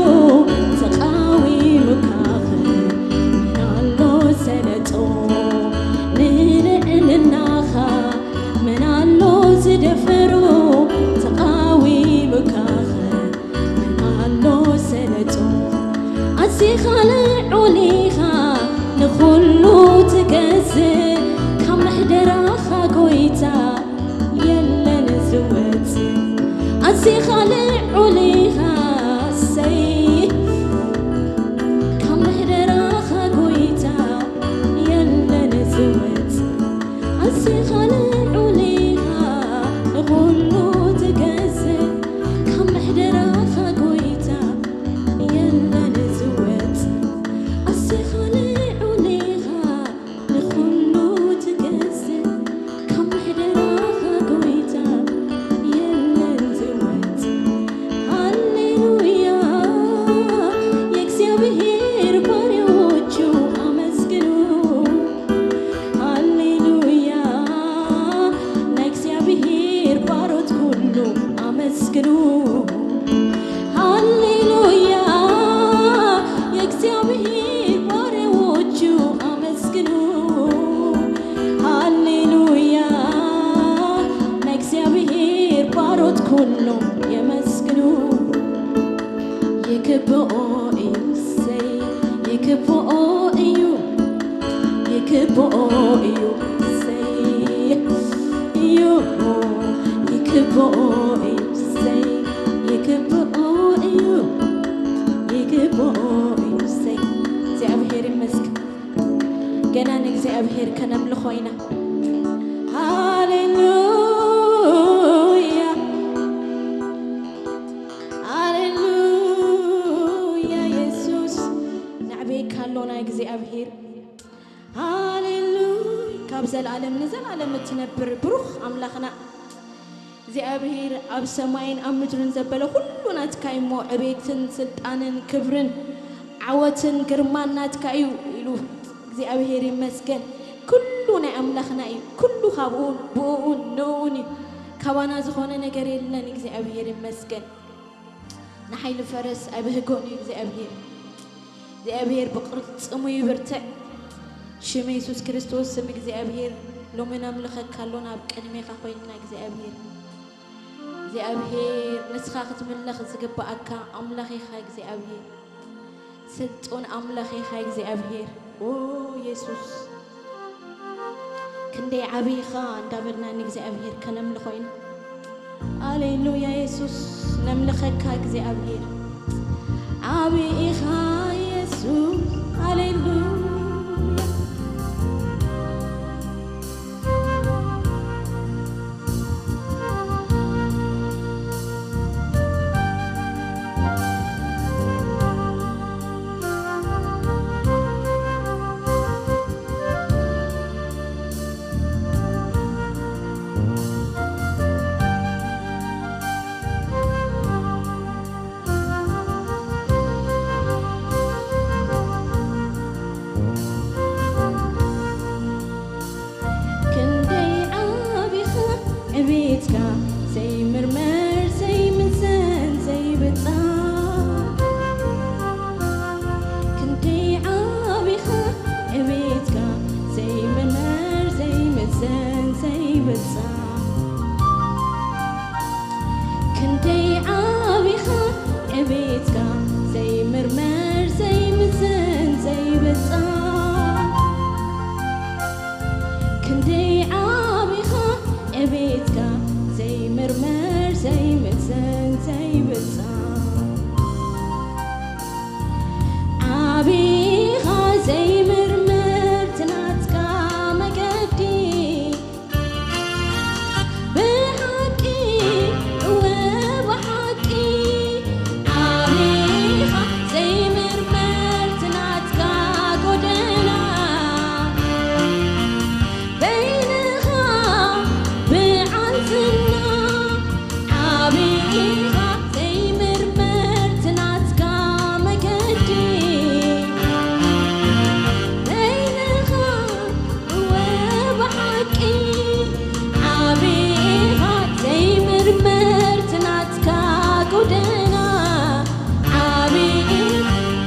ተቓዊሙካኸ መን ኣሎ ሰለጦ? ንልዕልናኻ መን ኣሎ ዝደፍሮ? ተቓዊሙካኸ መን ኣሎ ሰለጦ? ኣዚኻ ልዑል ኢኻ ንኹሉ ትገዝእ፣ ካብ ምሕደራኻ ጎይታ የለን ዝወጽእ። ኣዚኻ ልዑል ኢኻ፣ እሰይ፣ ካብ ምሕደራኻ ጎይታ የለን ዝወጽእ። ኣዚኻ ልዑል ኢኻ ንኹሉ ትገዝእ፣ ካብ ምሕደራኻ ጎይታ የለን ዝወጽእ። ኣዚኻ ልዑል ኢኻ ንኹሉ ትገዝእ፣ ካብ ምሕደራኻ ጎይታ የለን ዝወጽእ። ሃሌሉያ፣ የእግዚኣብሔር ባሪያዎቹ ኣመስግኑ። ሃሌሉያ፣ ከነምልኾ ኢና። ሃሌሉያ፣ ሃሌሉያ፣ የሱስ ነዕቤካ ኣሎና እግዚኣብሔር። ሃሌሉያ፣ ካብ ዘልኣለም ንዘልኣለም እትነብር ብሩኽ ኣምላኽና እግዚኣብሔር፣ ኣብ ሰማይን ኣብ ምድርን ዘበለ ኩሉ ናትካ እዩ እሞ፣ ዕቤትን ስልጣንን ክብርን ዓወትን ግርማን ናትካ እዩ ኢሉ እግዚኣብሔር ይመስገን። ኩሉ ናይ ኣምላኽና እዩ። ኩሉ ካብኡን ብኡኡን ንኡኡን እዩ። ካባና ዝኾነ ነገር የለን። እግዚኣብሔር ይመስገን። ንሓይሊ ፈረስ ኣይብህጎን እዩ እግዚኣብሔር። እግዚኣብሔር ብቕልጽሙ ይብርትዕ። ሽም የሱስ ክርስቶስ፣ ስም እግዚኣብሔር ሎሚ ነምልኸካ ኣሎና ኣብ ቅድሜኻ ኮይንና እግዚኣብሔር። እግዚኣብሔር ንስኻ ክትምለኽ ዝግብኣካ ኣምላኽ ኢኻ እግዚኣብሔር። ስልጡን ኣምላኽ ኢኻ እግዚኣብሔር። ኦ የሱስ፣ ክንደይ ዓብዪ ኢኻ እንዳበልና ንእግዚኣብሔር ከነምልኾ ኢና። ሃሌሉያ የሱስ፣ ነምልኸካ እግዚኣብሔር። ዓብዪ ኢኻ የሱስ፣ ሃሌሉያ። ክንደይ ዓቢኻ ዕቤትካ፣ ዘይምርመር ዘይምዘን ዘይብጻ። ክንደይ ዓቢኻ ዕቤትካ፣ ዘይምርመር ዘይምዘን ዘይብጻ። ክንደይ ዓቢኻ ዕቤትካ፣ ዘይምርመር ዘይምዘን ዘይብጻ። ክንደይ ዓቢኻ ዕቤትካ፣ ዘይምርመር ዘይምዘን ዘይብጻ። ዓቢኻ ዘይምርመር ትናትካ መገዲ፣ ብሓቂ፣ እወ ብሓቂ፣ ዓቢኻ ዘይምርመር ትናትካ ጎደና፣ በይንኻ ብዓልትና፣ ዓቢኻ ዘይምርመር ትናትካ መገዲ፣ በይንኻ እወ ብሓቂ፣ ዓቢኻ ዘይምርመር ትናትካ ጎደና፣ ዓቢ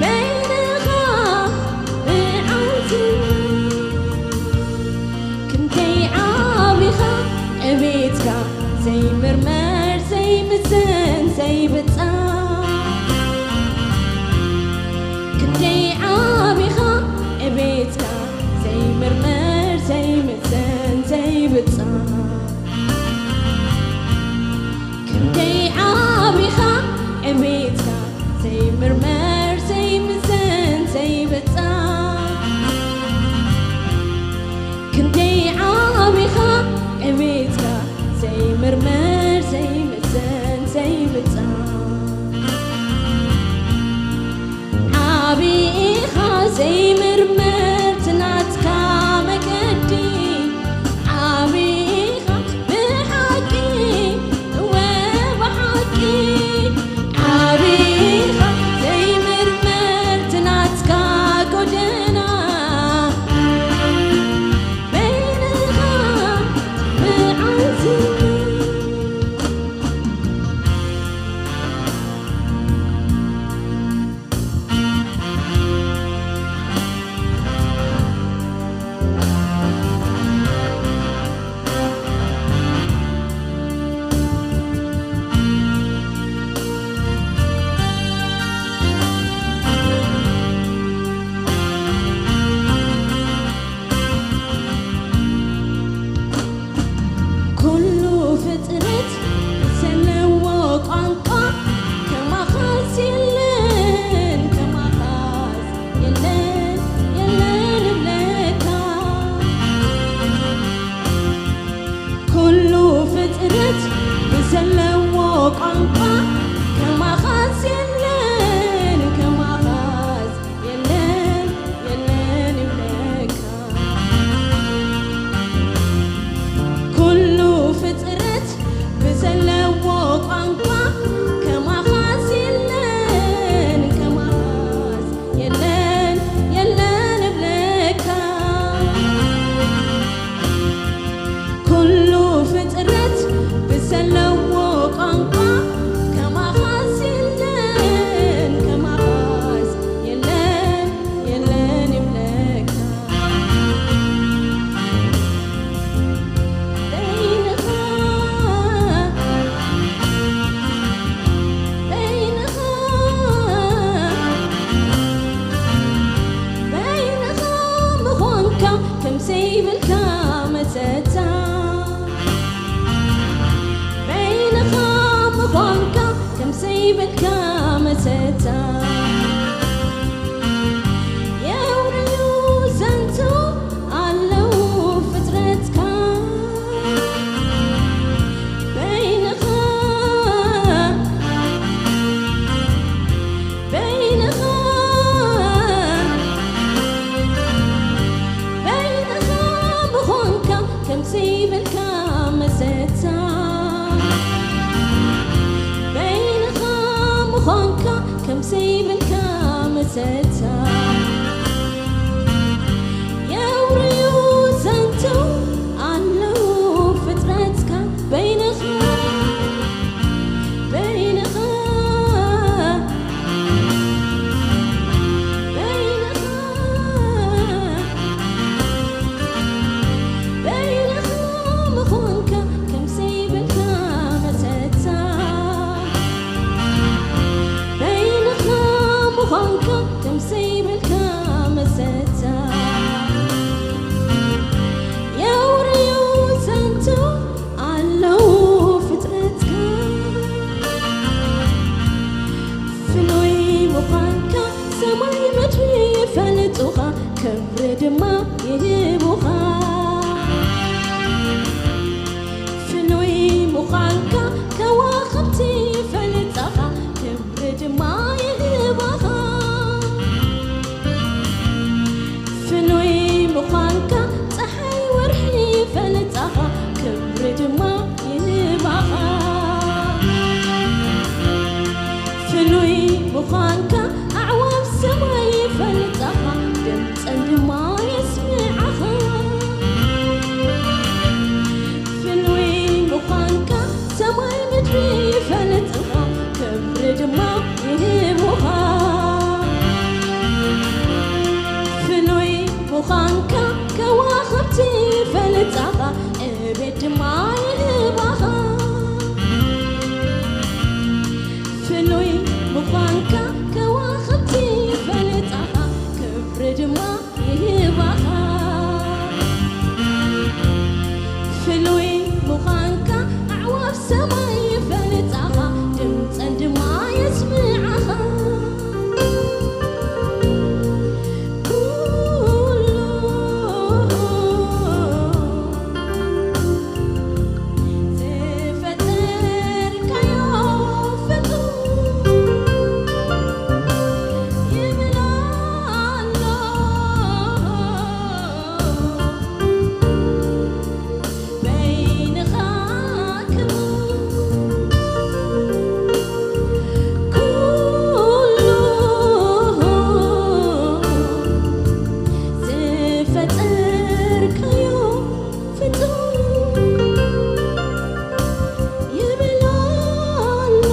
በይንኻ ብዓልቲ። ክንደይ ዓቢኻ ዕቤትካ፣ ዘይምርመር ዘይምዘን ዘይብጻ። ክንደይ ዓቢኻ ዕቤትካ፣ ዘይምርመር ዘይምዘን ዘይብጻ። ክንደይ ዓቢኻ ዕቤትካ፣ ዘይምርመር ዘይምዘን ዘይብጻ። ክንደይ ዓቢኻ ዕቤትካ፣ ዘይምርመር ዘይምዘን ዘይብጻ። ዓቢኻ ዘይምርመር ትናትካ መገዲ፣ ዓቢኻ ብሓቂ፣ እወ ብሓቂ፣ ዓቢኻ ዘይምርመር ትናትካ ጎደና፣ በይንኻ ብዓልቲ። ቋንቋ ከማኻስ የለን፣ ከማኻስ የለን፣ የለን ይብለካ። ኩሉ ፍጥረት ብዘለዎ ቋንቋ ከማኻስ የለን፣ ከማኻስ የለን፣ የለን እብለካ። ኩሉ ፍጥረት ብዘለዎ ቋንቋ ከማኻስ የለን፣ ከማኻስ የለን፣ የለን ይብለካ። በይንኻ፣ በይንኻ፣ በይንኻ ምዃንካ ከም ዘይብልካ መሰታ። በይንኻ ምዃንካ ከም ዘይብልካ መሰታ። የውርዩ ዘንቱ ኣለዉ ፍጥረትካ። በይንኻ፣ በይንኻ፣ በይንኻ ምዃንካ ከም ዘይብልካ መሰታ። በይንኻ ምዃንካ ከም ዘይብልካ መሰታ። የውርዩ ዘንቱ ኣለዉ ፍጥረትካ። በይንኻ፣ በይንኻ፣ በይንኻ፣ በይንኻ ምዃንካ ከም ዘይብልካ መሰታ። በይንኻ ምዃንካ ከም ዘይብልካ መሰታ። የውርዩ ዘንቱ ኣለዉ ፍጥረትካ። ፍሉይ ምዃንካ ሰማይ ምድሪ ይፈልጡኻ፣ ክብሪ ድማ ይህቡኻ። ፍሉይ ምዃንካ ከዋኽብቲ ይፈልጣኻ፣ ክብሪ ድማ ይህባኻ። ፍሉይ ምዃንካ ጸሓይ ወርሒ ይፈልጣኻ፣ ክብሪ ድማ ይህባኻ። ፍሉይ ምዃንካ ኣዕዋፍ ሰማይ ይፈልጣኻ፣ ድምጸን ድማ የስምዓኻ። ፍሉይ ምዃንካ ሰማይ ምድሪ ይፈልጥኻ፣ ክብሪ ድማ ይህቡኻ። ፍሉይ ምዃንካ ከዋኽብቲ ይፈልጣኻ፣ ዕቤት ድማ ይህባኻ። ፍሉይ ምዃንካ ከዋኽብቲ ይፈልጣኻ፣ ክብሪ ድማ ይህባኻ። ፍሉይ ምዃንካ ኣዕዋፍ ሰማይ ይፈልጣኻ፣ ድምጸን ድማ የስምዓኻ። ኩሉ ዝፈጠርካዮ ፍጡር ይብል ኣሎ። በይንኻ ክቡር ኩሉ ዝፈጠርካዮ ፍጡር ይብል ኣሎ።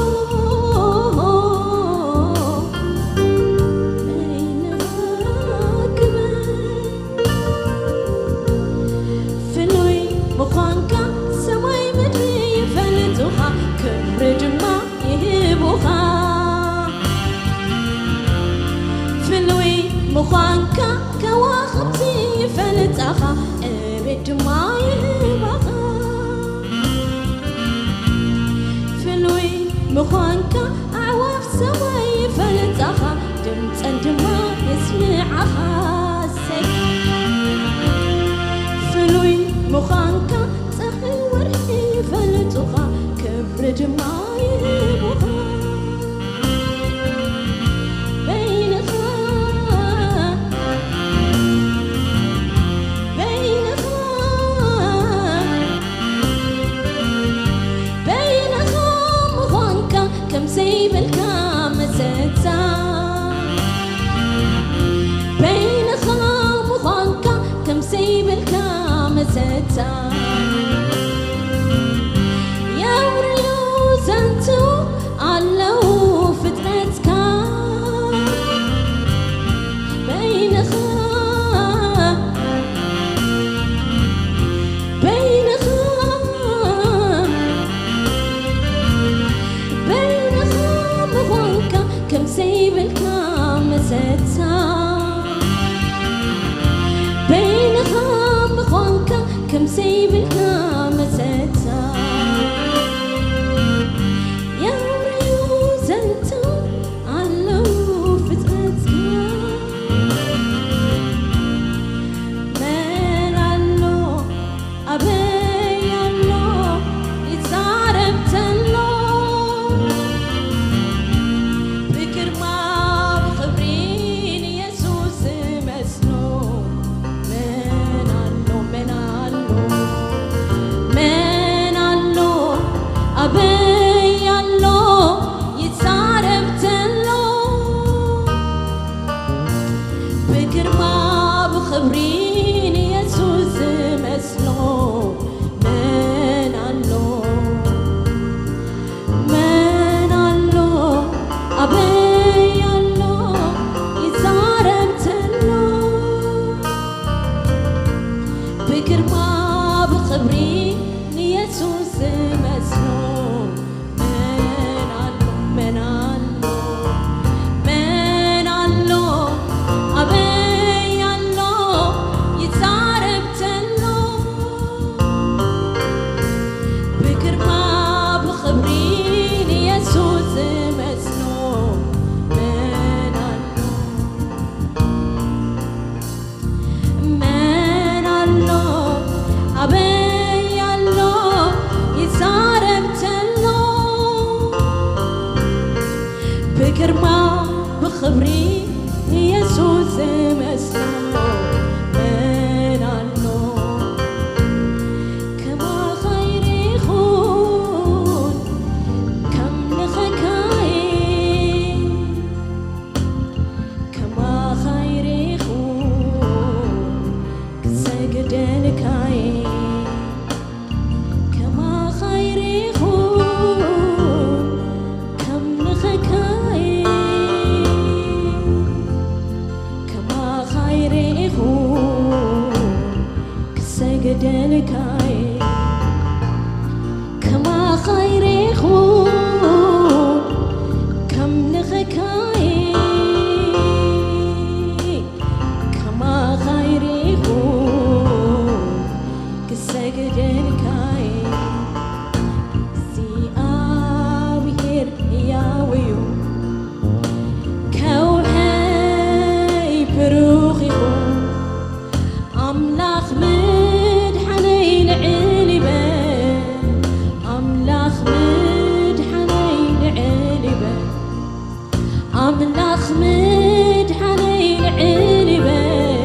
በይንኻ ክብር ፍሉይ ምዃንካ ሰማይ ምድሪ ይፈልጡኻ፣ ክብሪ ድማ ይህቡኻ። ፍሉይ ምዃንካ ከዋኽብቲ ይፈልጣኻ፣ ዕቤት ድማ ይህባኻ። ፍሉይ ምዃንካ ኣዕዋፍ ሰማይ ይፈልጣኻ፣ ድምጸን ድማ የስምዓኻ። እሰይ። ፍሉይ ምዃንካ ጸሓይ ወርሒ ይፈልጡኻ፣ ክብሪ ድማ የውርዩ ዘንቱ ኣለዉ ፍጥረትካ በይንኻ በይንኻ በይንኻ ምዃንካ ከም ዘይብልካ መሰታ በይንኻ ምዃንካ ከም ዘይብልካ መሰታ የውርዩ ዘንቱ ኣለዉ ፍጥረትካ መን ኣሎ ኣበይ ኣሎ ይዛረብ ተሎ ብግርማ ብኽብሪ ንየሱስ ዝመስሎ መን ኣሎ መን ኣሎ መን ኣሎ ኣበይ ኣሎ ይዛረብ ተሎ ብግርማ ብኽብሪ ንየሱስ ዝመስሎ መን ኣሎ መን ኣሎ ኣበይ ኣሎ ይዛረብ ተሎ ብግርማ ብኽብሪ ንየሱስ ዝመስሎ መን ኣሎ መን ኣሎ መን ኣሎ ኣበይ ኣሎ ይዛረብ ተሎ ብግርማ ብኽብሪ ንየሱስ ዝመስሎ መን ኣሎ መን ኣሎ ኣበይ ኣሎ ይዛረብ ተሎ ብግርማ ብኽብሪ ንየሱስ ዝመስሎ መን ኣሎ ከማኻ ይሪኹን ከምልኸካይ ከማኻ ይሪኹን ክሰግደልካይ ከማኻ ይሪኹን ከምልኸካይ ከማኻ ይሪኹን ክሰግደልካይ ከማኻ ይሪኹን ከምልኸካይ ከማኻ ይሪኹን ክሰግደልካይ እግዚኣብሔር ሕያው እዩ ከውሐይ ብሩኽ ይኹን ኣምላኽ ምድሓነይ ልዕል ይበል ኣምላኽ ምድሓነይ ልዕል ይበል ኣምላኽ ምድሓነይ ልዕል ይበል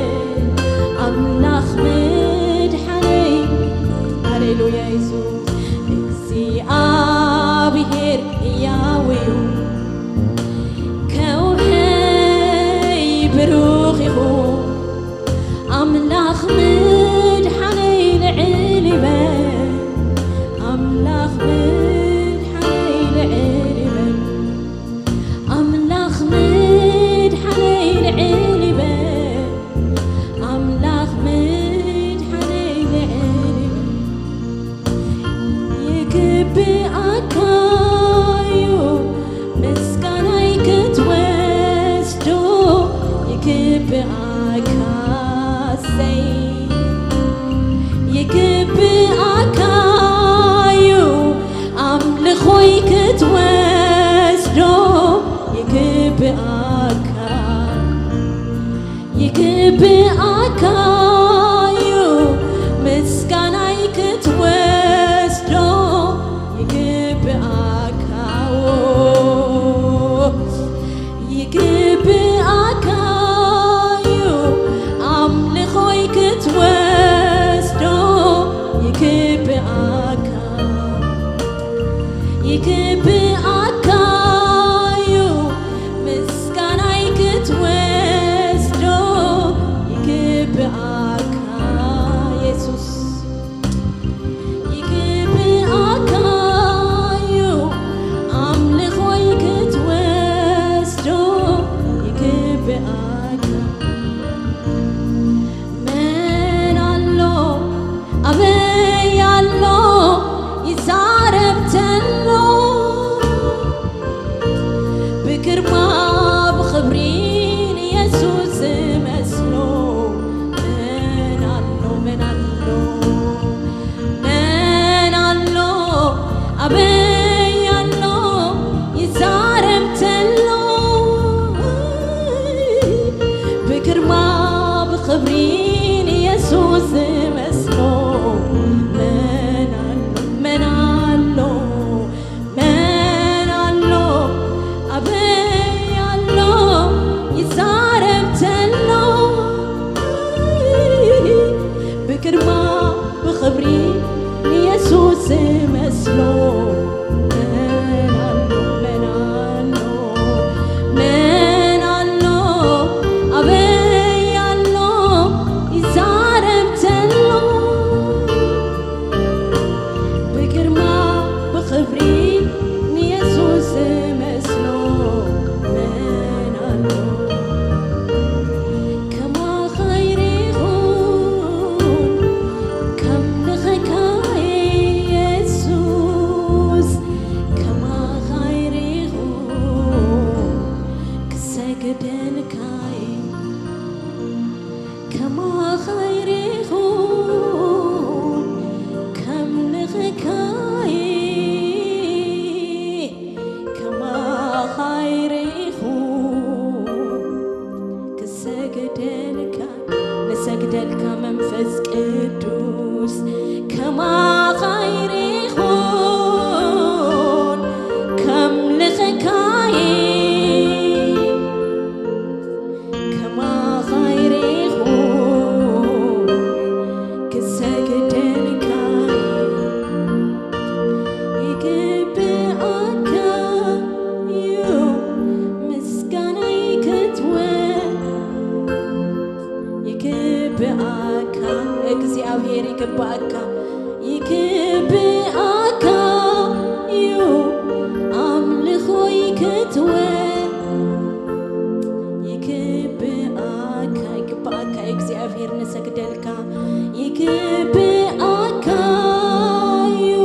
ኣምላኽ ምድሓነይ ሃሌሉያ የሱስ እግዚኣብሔር ሕያው እዩ ከውሐይ ብሩኽ ይኹን ኣምላኽ ምድሓነይ ልዕል ይበል ኣምላኽ ምድሓነይ ልዕል ይበል ኣምላኽ ምድሓነይ ልዕል ይበል ኣምላኽ ምድሓነይ ልዕል ይበል ይግብኣካ እዩ ምስጋናይ ክትወስዶ ይግብኣካ ሰይ ይግብኣካ እዩ ኣምልኾይ ክትወስዶ ይግብኣካ ይግብኣካ እዩ ምስጋናይ ክትወስዶ ይግብኣካ ይግብኣካ እዩ ኣምልኾይ ክትወስዶ ይግብኣካ ይግብኣካ እዩ ምስጋናይ ክትወስዶ ይግብኣካ የሱስ ኣበይ ኣሎ ይዛረብ ተሎ፣ ብግርማ ብኽብሪ ንየሱስ ዝመስሎ። መን ኣሎ፣ መን ኣሎ፣ መን ኣሎ? ኣበይ ኣሎ ይዛረብ ተሎ፣ ብግርማ ብኽብሪ ንየሱስ ዝመስሎ። መን ኣሎ፣ መን ኣሎ፣ መን ኣሎ? ኣበይ ኣሎ ይዛረብ ተሎ፣ ብግርማ ብኽብሪ ንየሱስ ዝመስሎ። መን ኣሎ ከማኻ ይሪኹን ከምልኸካ የሱስ፣ ከማኻ ይሪኹን ክሰግደልካ ከማኻ ይሪኹን ከምልኸካ ከማኻ ይሪኹን ክሰግደልካ፣ ንሰግደልካ መንፈስ ቅዱስ። ከማኻ ይሪኹን ከምልኸካ ከማኻ ይሪኹን ክሰግደልካ ይግብኣካ እዩ ምስጋናይ ክትወ-፣ ይግብኣካ እግዚኣብሔር ይግብኣካ፣ ይግብኣካ እዩ ኣምልኾይ ክትወ-፣ ይግብኣካ፣ ይግብኣካ እግዚኣብሔር ንሰግደልካ፣ ይግብኣካ እዩ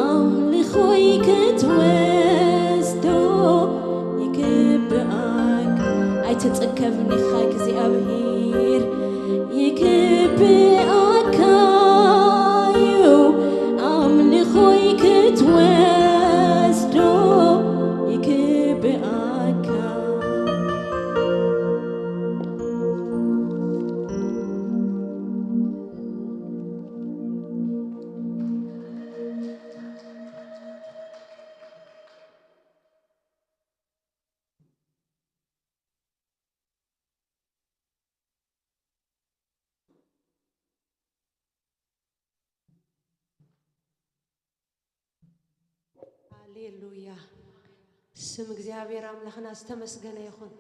ኣምልኾይ ክትወስዶ፣ ይግብኣካ። ኣይትጽገብን ኢኻ እግዚኣብሔር፣ ይግብኣካ እዩ ኣምልኾይ ክትወስዶ፣ ይግብኣካ። ሃሌሉያ። ስም እግዚኣብሔር ኣምላኽና ዝተመስገነ ይኹን።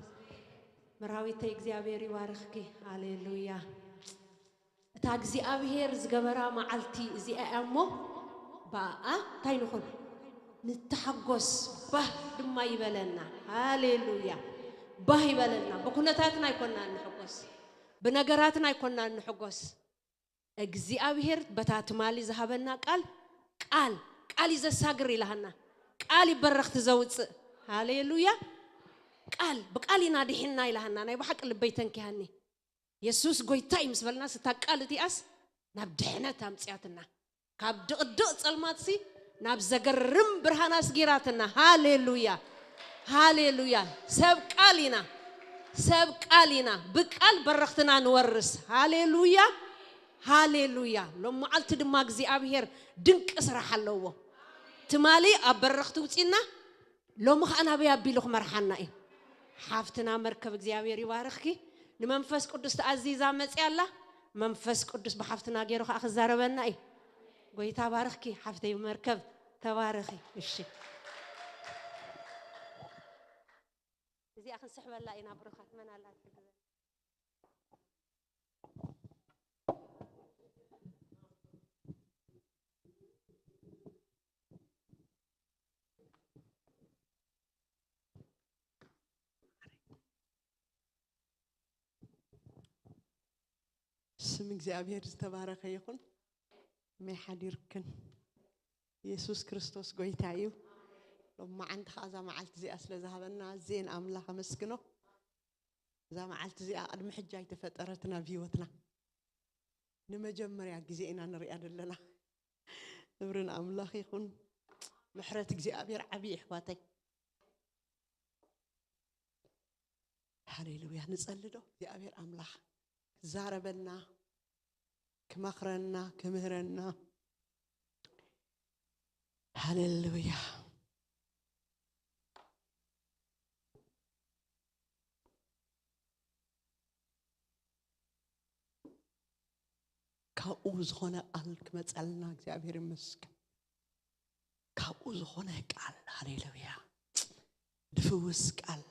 መራዊተይ እግዚኣብሔር ይባርኽኪ። ሃሌሉያ። እታ እግዚኣብሔር ዝገበራ መዓልቲ እዚኣ እያ እሞ፣ ብኣኣ እንታይ ንኹን? ንተሓጎስ፣ ባህ ድማ ይበለና። ሃሌሉያ። ባህ ይበለና። ብኩነታትና ኣይኮናን ንሕጎስ፣ ብነገራትና ኣይኮናን ንሕጎስ። እግዚኣብሔር በታ ትማሊ ዝሃበና ቃል፣ ቃል፣ ቃል እዩ ዘሳግር ኢላሃና። ቃል እዩ በረኽቲ ዘውፅእ። ሃሌሉያ። ቃል፣ ብቃል ኢና ድሒንና ኢላሃና። ናይ ብሓቂ ልበይ ተንኪሃኒ። የሱስ ጎይታ እዩ ምስ በልናስ፣ እታ ቃል እቲኣስ ናብ ድሕነት ኣምፅያትና። ካብ ድቕድቕ ጸልማትሲ ናብ ዘገርም ብርሃን ኣስጊራትና። ሃሌሉያ፣ ሃሌሉያ። ሰብ ቃል ኢና፣ ሰብ ቃል ኢና። ብቃል በረኽትና ንወርስ። ሃሌሉያ፣ ሃሌሉያ። ሎም መዓልቲ ድማ እግዚኣብሔር ድንቂ ስራሕ ኣለዎ። ትማሊ ኣብ በረኽቲ ውጺና፣ ሎሚ ኸኣ ናበይ ኣቢሉ ክመርሓና እዩ? ሓፍትና መርከብ እግዚኣብሔር ይባርኽኪ። ንመንፈስ ቅዱስ ተኣዚዛ መጽያ ኣላ። መንፈስ ቅዱስ ብሓፍትና ገይሩ ኸኣ ክዛረበና እዩ። ጎይታ ባርኽኪ ሓፍተይ መርከብ፣ ተባረኺ። እሺ። እዚኣ ክንስሕበላ ኢና ብሩኻት። መን ኣላ ትሕግዘ? ስም እግዚኣብሔር ዝተባረኸ ይኹን። መይ ሓዲርክን? የሱስ ክርስቶስ ጎይታ እዩ። ሎማዓንቲ ኸዓ እዛ መዓልቲ እዚኣ ስለ ዝሃበና ኣዝየ ንኣምላኽ ኣመስግኖ። እዛ መዓልቲ እዚኣ ቅድሚ ሕጂ ኣይተፈጠረትን ኣብ ህይወትና። ንመጀመርያ ግዜ ኢና ንሪኣ ዘለና። ክብሪ ንኣምላኽ ይኹን። ምሕረት እግዚኣብሔር ዓብዪ ኣሕዋተይ። ሃሌሉያ። ንጸሊ ዶ እግዚኣብሔር ኣምላኽ ክዛረበና፣ ክመኽረና፣ ክምህረና? ሃሌሉያ። ካብኡ ዝኾነ ቃል ክመጸልና እግዚኣብሔር ይመስገን። ካብኡ ዝኾነ ቃል፣ ሃሌሉያ፣ ዝፍውስ ቃል፣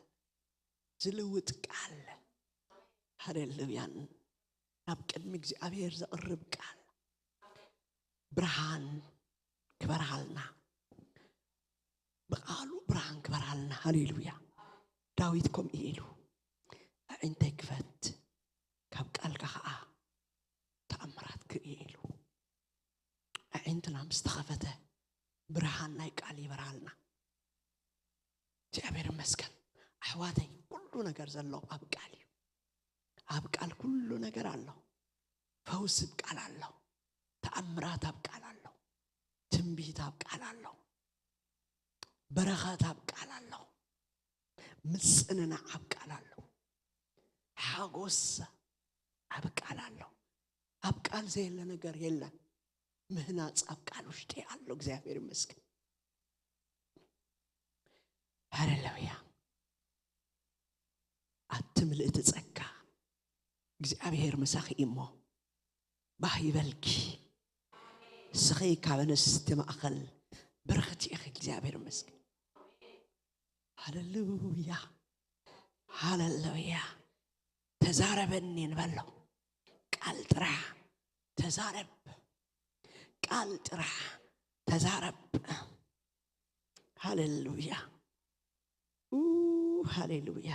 ዝልውጥ ቃል፣ ሃሌሉያን፣ ናብ ቅድሚ እግዚኣብሔር ዘቕርብ ቃል፣ ብርሃን ክበርሃልና፣ ብቃሉ ብርሃን ክበርሃልና። ሃሌሉያ። ዳዊት ከምኡ ኢሉ፣ ኣዒንተይ ክፈት፣ ካብ ቃልካ ኸዓ ተኣምራት ክርኢ ኢሉ። ኣዒንትና ምስ ተኸፈተ፣ ብርሃን ናይ ቃል ይበርሃልና። እግዚኣብሔር ይመስገን። ኣሕዋተይ፣ ኩሉ ነገር ዘሎ ኣብ ቃል እዩ። ኣብ ቃል ኩሉ ነገር ኣሎ። ፈውሲ ኣብ ቃል ኣሎ። ተኣምራት ኣብ ቃል ኣሎ። ትንቢት ኣብ ቃል ኣሎ። በረኸት ኣብ ቃል ኣሎ። ምጽንናዕ ኣብ ቃል ኣሎ። ሓጎስ ኣብ ቃል ኣሎ። ኣብ ቃል ዘየለ ነገር የለን። ምህናጽ ኣብ ቃል ውሽጢ ኣሎ። እግዚኣብሔር ይመስገን። ሃሌሉያ። ኣቲ ምልእቲ ጸጋ፣ እግዚኣብሔር ምሳኺ እዩ እሞ፣ ባህ ይበልኪ። ንስኺ ካብ ኣንስቲ ማእከል ብርኽቲ ኢኺ። እግዚኣብሔር ይመስገን። ሃሌሉያ፣ ሃሌሉያ። ተዛረበኒ ንበሎ። ቃል ጥራሕ ተዛረብ፣ ቃል ጥራሕ ተዛረብ። ሃሌሉያ፣ ኡ፣ ሃሌሉያ።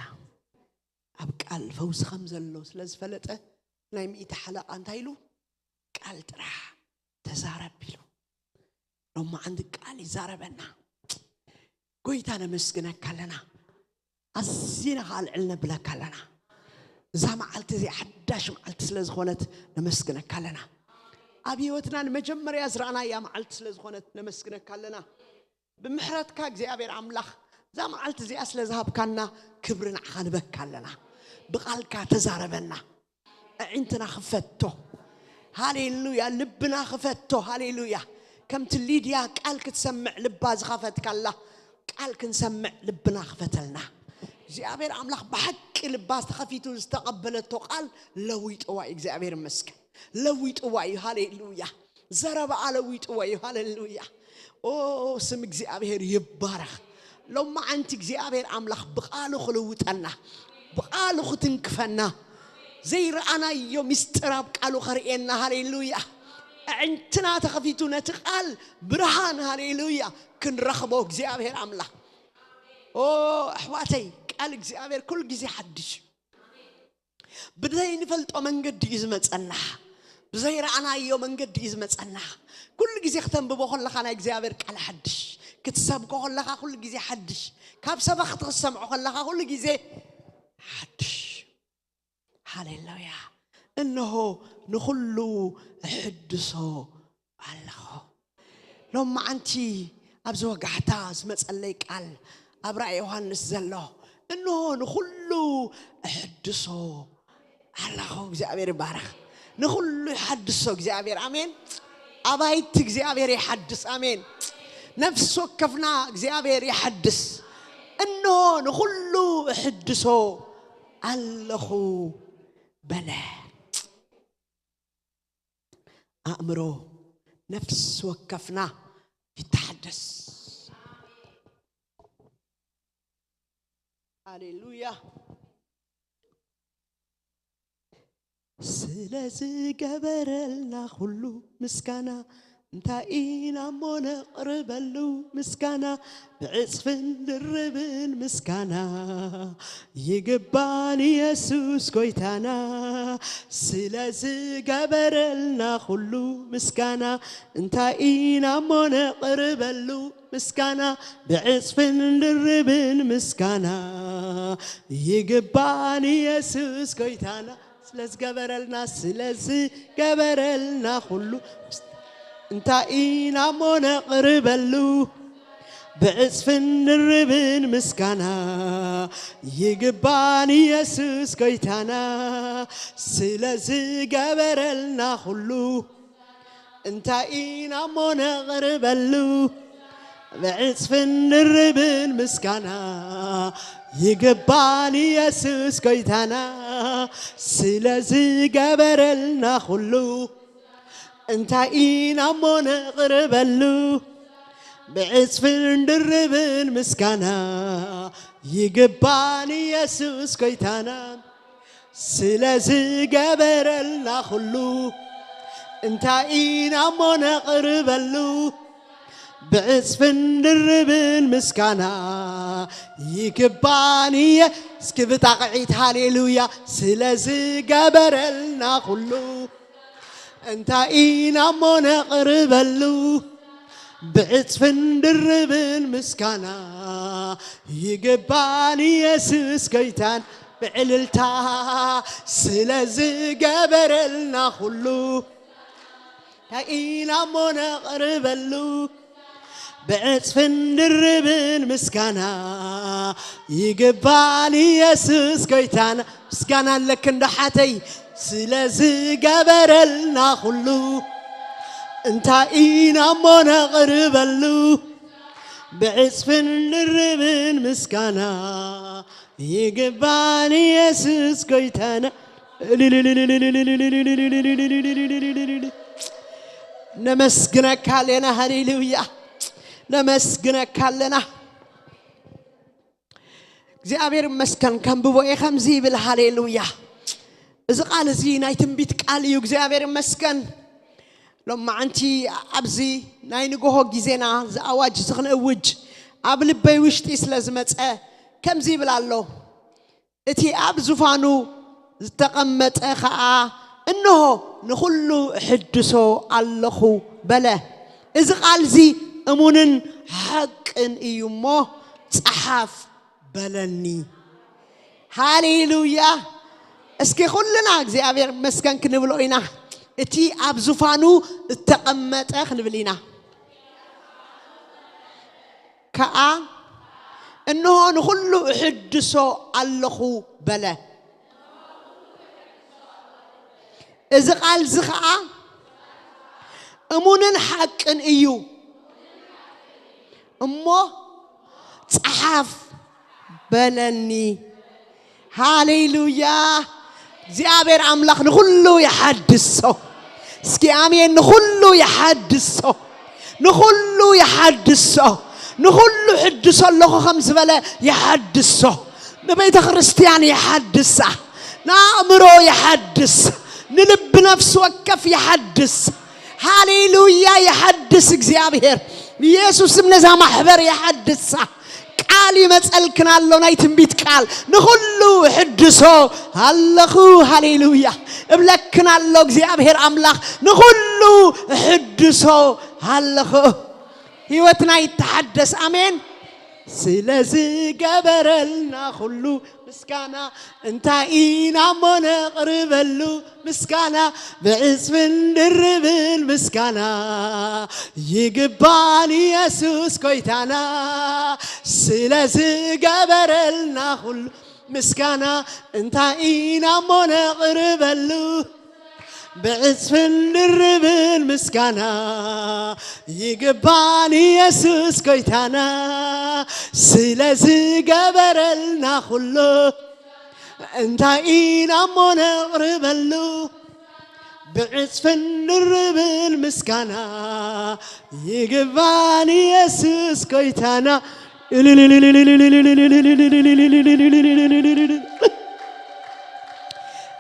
ኣብ ቃል ፈውሲ ከም ዘሎ ስለ ዝፈለጠ፣ ናይ ሚእቲ ሓለቓ እንታይ ኢሉ? ቃል ጥራሕ ተዛረብ ኢሉ። ሎማዓንቲ ቃል ይዛረበና። ጎይታ ነመስግነካ ኣለና። ኣዚና ኸዓ ልዕል ነብለካ ኣለና። እዛ መዓልቲ እዚኣ ሓዳሽ መዓልቲ ስለ ዝኾነት ነመስግነካ ኣለና። ኣብ ህይወትና ንመጀመርያ ዝረኣናያ መዓልቲ ስለ ዝኾነት ነመስግነካ ኣለና። ብምሕረትካ እግዚኣብሔር ኣምላኽ እዛ መዓልቲ እዚኣ ስለ ዝሃብካና ክብሪ ንዓኻ ንበካ ኣለና። ብቓልካ ተዛረበና። ኣዒንትና ክፈቶ። ሃሌሉያ። ልብና ክፈቶ። ሃሌሉያ። ከምቲ ሊድያ ቃል ክትሰምዕ ልባ ዝኸፈትካላ፣ ቃል ክንሰምዕ ልብና ክፈተልና። እግዚኣብሔር ኣምላኽ ብሓቂ ልባ ተኸፊቱ ዝተቐበለቶ ቃል ለዊጥዋ እዩ። እግዚኣብሔር ይመስገን። ለዊጥዋ እዩ። ሃሌሉያ። ዘረባኣ ለዊጥዋ እዩ። ሃሌሉያ። ኦ፣ ስም እግዚኣብሔር ይባረኽ። ሎማዓንቲ እግዚኣብሔር ኣምላኽ ብቃሉ ክልውጠና፣ ብቃሉ ክትንክፈና፣ ዘይረኣናዮ ምስጢር ኣብ ቃሉ ከርእየና። ሃሌሉያ። ኣዕንትና ተኸፊቱ ነቲ ቃል ብርሃን፣ ሃሌሉያ፣ ክንረኽቦ እግዚኣብሔር ኣምላኽ። ኦ፣ ኣሕዋተይ፣ ቃል እግዚኣብሔር ኩሉ ግዜ ሓድሽ እዩ። ብዘይንፈልጦ መንገዲ እዩ ዝመጸና። ብዘይረኣናዮ መንገዲ እዩ ዝመጸና። ኩሉ ግዜ ክተንብቦ ከለኻ ናይ እግዚኣብሔር ቃል ሓድሽ፣ ክትሰብኮ ከለኻ ኩሉ ግዜ ሓድሽ፣ ካብ ሰበኽቲ ክትሰምዖ ከለኻ ኩሉ ግዜ ሓድሽ። ሃሌሉያ። እንሆ ንኹሉ እሕድሶ ኣለኹ። ሎማዓንቲ ኣብዚ ወጋሕታ ዝመጸለይ ቃል ኣብ ራእይ ዮሃንስ ዘሎ፣ እንሆ ንኹሉ እሕድሶ ኣለኹ። እግዚኣብሔር ይባረኽ። ንኹሉ ይሓድሶ እግዚኣብሔር። ኣሜን። ኣባይቲ እግዚኣብሔር ይሓድስ። ኣሜን። ነፍሲ ወከፍና እግዚኣብሔር ይሓድስ። እንሆ ንኹሉ እሕድሶ ኣለኹ በለ። ኣእምሮ ነፍሲ ወከፍና ይተሓደስ። ሃሌሉያ። ስለ ዝገበረልና ኩሉ ምስጋና እንታይ ኢና እሞ ነቕርበሉ ምስጋና፣ ብዕጽፍን ድርብን ምስጋና ይግባን ኢየሱስ ጎይታና። ስለ ዝገበረልና ኩሉ ምስጋና እንታይ ኢና እሞ ነቕርበሉ ምስጋና፣ ብዕጽፍን ድርብን ምስጋና ይግባን ኢየሱስ ጎይታና። ስለ ዝገበረልና፣ ስለ ዝገበረልና ኩሉ እንታይ ኢና እሞ ነቕርበሉ? ብዕጽፍን ድርብን ምስጋና ይግባን ኢየሱስ ጎይታና፣ ስለ ዝገበረልና ኩሉ እንታይ ኢና እሞ ነቕርበሉ? ብዕጽፍን ድርብን ምስጋና ይግባን ኢየሱስ ጎይታና፣ ስለ ዝገበረልና ኩሉ እንታይ ኢና እሞ ነቕርበሉ? ብዕጽፍን ድርብን ምስጋና ይግባን ኢየሱስ ጎይታና፣ ስለ ዝገበረልና ኩሉ እንታይ ኢና እሞ ነቕርበሉ? ብዕጽፍን ድርብን ምስጋና ይግባን እየ። እስኪ ብጣቕዒት ሃሌሉያ፣ ስለ ዝገበረልና ኩሉ እንታይ ኢና እሞ ነቕርበሉ? ብዕጽፍን ድርብን ምስጋና ይግባን ኢየሱስ ጎይታን፣ ብዕልልታ ስለ ዝገበረልና ኩሉ እንታይ ኢና እሞ ነቕርበሉ? ብዕጽፍን ድርብን ምስጋና ይግባን ኢየሱስ ጎይታና። ምስጋና ኣለክ እንዶ ሓተይ፣ ስለ ዝገበረልና ኩሉ እንታይ ኢና እሞ ነቕርበሉ? ብዕጽፍን ድርብን ምስጋና ይግባን ኢየሱስ ጎይታና። ነመስግነካ ኣለና። ሃሌሉያ፣ ነመስግነካ ኣለና። እግዚኣብሔር ይመስገን። ከንብቦ እየ፣ ከምዚ ይብል። ሃሌሉያ፣ እዚ ቃል እዚ ናይ ትንቢት ቃል እዩ። እግዚኣብሔር ይመስገን። ሎማዓንቲ ኣብዚ ናይ ንግሆ ግዜና እዚ ኣዋጅ እዚ ክንእውጅ ኣብ ልበይ ውሽጢ ስለ ዝመጸ ከምዚ ይብል ኣሎ። እቲ ኣብ ዙፋኑ ዝተቐመጠ ኸኣ፣ "እንሆ ንኹሉ እሕድሶ ኣለኹ" በለ። እዚ ቃል እዚ እሙንን ሓቅን እዩ እሞ፣ "ጸሓፍ" በለኒ። ሃሌሉያ! እስኪ ኩልና እግዚኣብሔር ይመስገን ክንብሎ ኢና። እቲ ኣብ ዙፋኑ እተቐመጠ ክንብል ኢና። ከኣ፣ "እንሆ ንኹሉ እሕድሶ ኣለኹ" በለ። እዚ ቃል እዚ ኸኣ እሙንን ሓቅን እዩ። እሞ ጸሓፍ በለኒ። ሃሌሉያ! እግዚኣብሔር ኣምላኽ ንኹሉ ይሓድሶ። እስኪ ኣሜን። ንኹሉ ይሓድሶ፣ ንኹሉ ይሓድሶ፣ ንኹሉ ሕድሶ ኣለኹ ከም ዝበለ ይሓድሶ። ንቤተ ክርስቲያን ይሓድሳ፣ ንኣእምሮ ይሓድስ፣ ንልቢ ነፍሲ ወከፍ ይሓድስ። ሃሌሉያ! ይሓድስ እግዚኣብሔር። ኢየሱስም ነዛ ማሕበር ይሓድሳ። ቃል ይመጸልክን ኣሎ፣ ናይ ትንቢት ቃል። ንኹሉ ሕድሶ ኣለኹ። ሃሌሉያ! እብለክን ኣሎ እግዚኣብሔር ኣምላኽ፣ ንኹሉ ሕድሶ ኣለኹ። ህይወትና ይተሓደስ። ኣሜን። ስለ ዝገበረልና ኩሉ ምስጋና እንታይ ኢና እሞ ነቕርበሉ? ምስጋና ብዕጽፍን ድርብን ምስጋና ይግባን ኢየሱስ ጎይታና፣ ስለ ዝገበረልና ኩሉ ምስጋና እንታይ ኢና እሞ ነቕርበሉ? ብዕጽፍን ድርብን ምስጋና ይግባን ኢየሱስ ጎይታና፣ ስለ ዝገበረልና ኩሉ እንታይ ኢና እሞ ነቕርበሉ? ብዕጽፍን ድርብን ምስጋና ይግባን ኢየሱስ ጎይታና።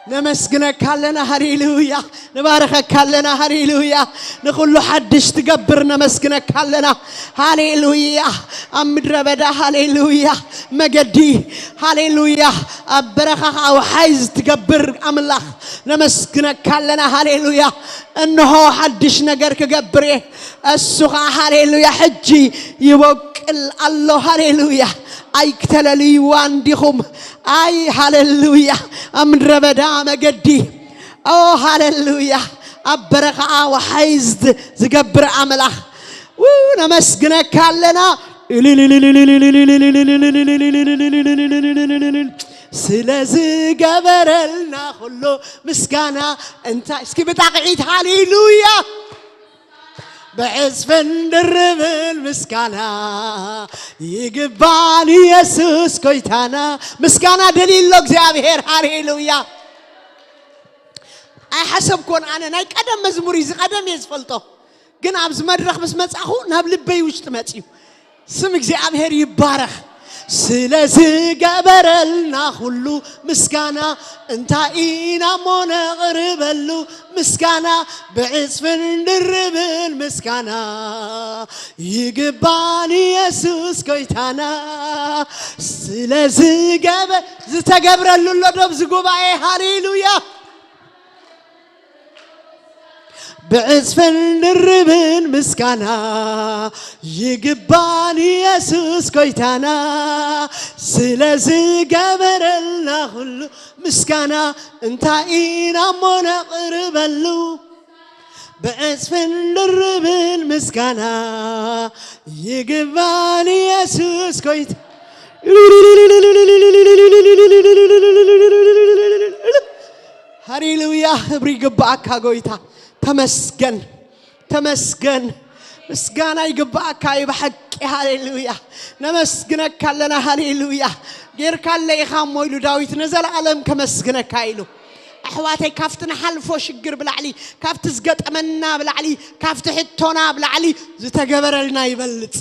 ነመስግነካ ኣለና። ሃሌሉያ። ንባርኸካ ኣለና። ሃሌሉያ። ንኹሉ ሓድሽ ትገብር ነመስግነካ ኣለና። ሃሌሉያ። ኣብ ምድረ በዳ፣ ሃሌሉያ፣ መገዲ፣ ሃሌሉያ፣ ኣብ በረኻ ኸኣ ወሓይዝ ትገብር ኣምላኽ ነመስግነካ ኣለና። ሃሌሉያ። እንሆ ሓድሽ ነገር ክገብር እየ። እሱ ኸዓ፣ ሃሌሉያ፣ ሕጂ ይቦቅል ኣሎ። ሃሌሉያ። ኣይክተለልይዋ እንዲኹም። ኣይ፣ ሃሌሉያ። ኣብ ምድረ በዳ መገዲ፣ ኦ፣ ሃሌሉያ፣ ኣብ በረኻ ወሓይዝ ዝገብር ኣምላኽ፣ ው፣ ነመስግነካ ኣለና። ስለዝገበረልና ኩሉ ምስጋና እንታይ እስኪ ብጣቕዒት ሃሌሉያ። ብዕጽፍን ድርብን ምስጋና ይግባን ኢየሱስ ጎይታና። ምስጋና ደልዩ ኣሎ እግዚኣብሔር። ሃሌሉያ። ኣይሓሰብኮን ኣነ ናይ ቀደም መዝሙር እዩ ዝቐደም እየ ዝፈልጦ፣ ግን ኣብዚ መድረኽ ምስ መጻኹ ናብ ልበይ ውሽጢ መጽዩ። ስም እግዚኣብሔር ይባረኽ። ስለዝገበረልና ኩሉ ምስጋና እንታይ ኢና እሞ ነቕርበሉ? ምስጋና ብዕጽፍን ድርብን ምስጋና ይግባን ኢየሱስ ጎይታና። ስለዝገበ ዝተገብረሉ ኣሎ ዶ ኣብዚ ጉባኤ? ሃሌሉያ። ብዕጽፍን ድርብን ምስጋና ይግባን ኢየሱስ ጎይታና። ስለዝገበረልና ኩሉ ምስጋና እንታይ ኢና እሞ ነቕርበሉ? ብዕጽፍን ድርብን ምስጋና ይግባን ኢየሱስ ጎይታ። ሃሌሉያ። ክብሪ ይግባኣካ ጎይታ። ተመስገን፣ ተመስገን። ምስጋና ይግባኣካ እዩ ብሓቂ። ሃሌሉያ። ነመስግነካ ኣለና። ሃሌሉያ። ጌርካለ ኢኻ እሞ ኢሉ ዳዊት፣ ነዘለኣለም ከመስግነካ ኢሉ። ኣሕዋተይ፣ ካብቲ ንሓልፎ ሽግር ብላዕሊ፣ ካብቲ ዝገጠመና ብላዕሊ፣ ካብቲ ሕቶና ብላዕሊ ዝተገበረልና ይበልጽ።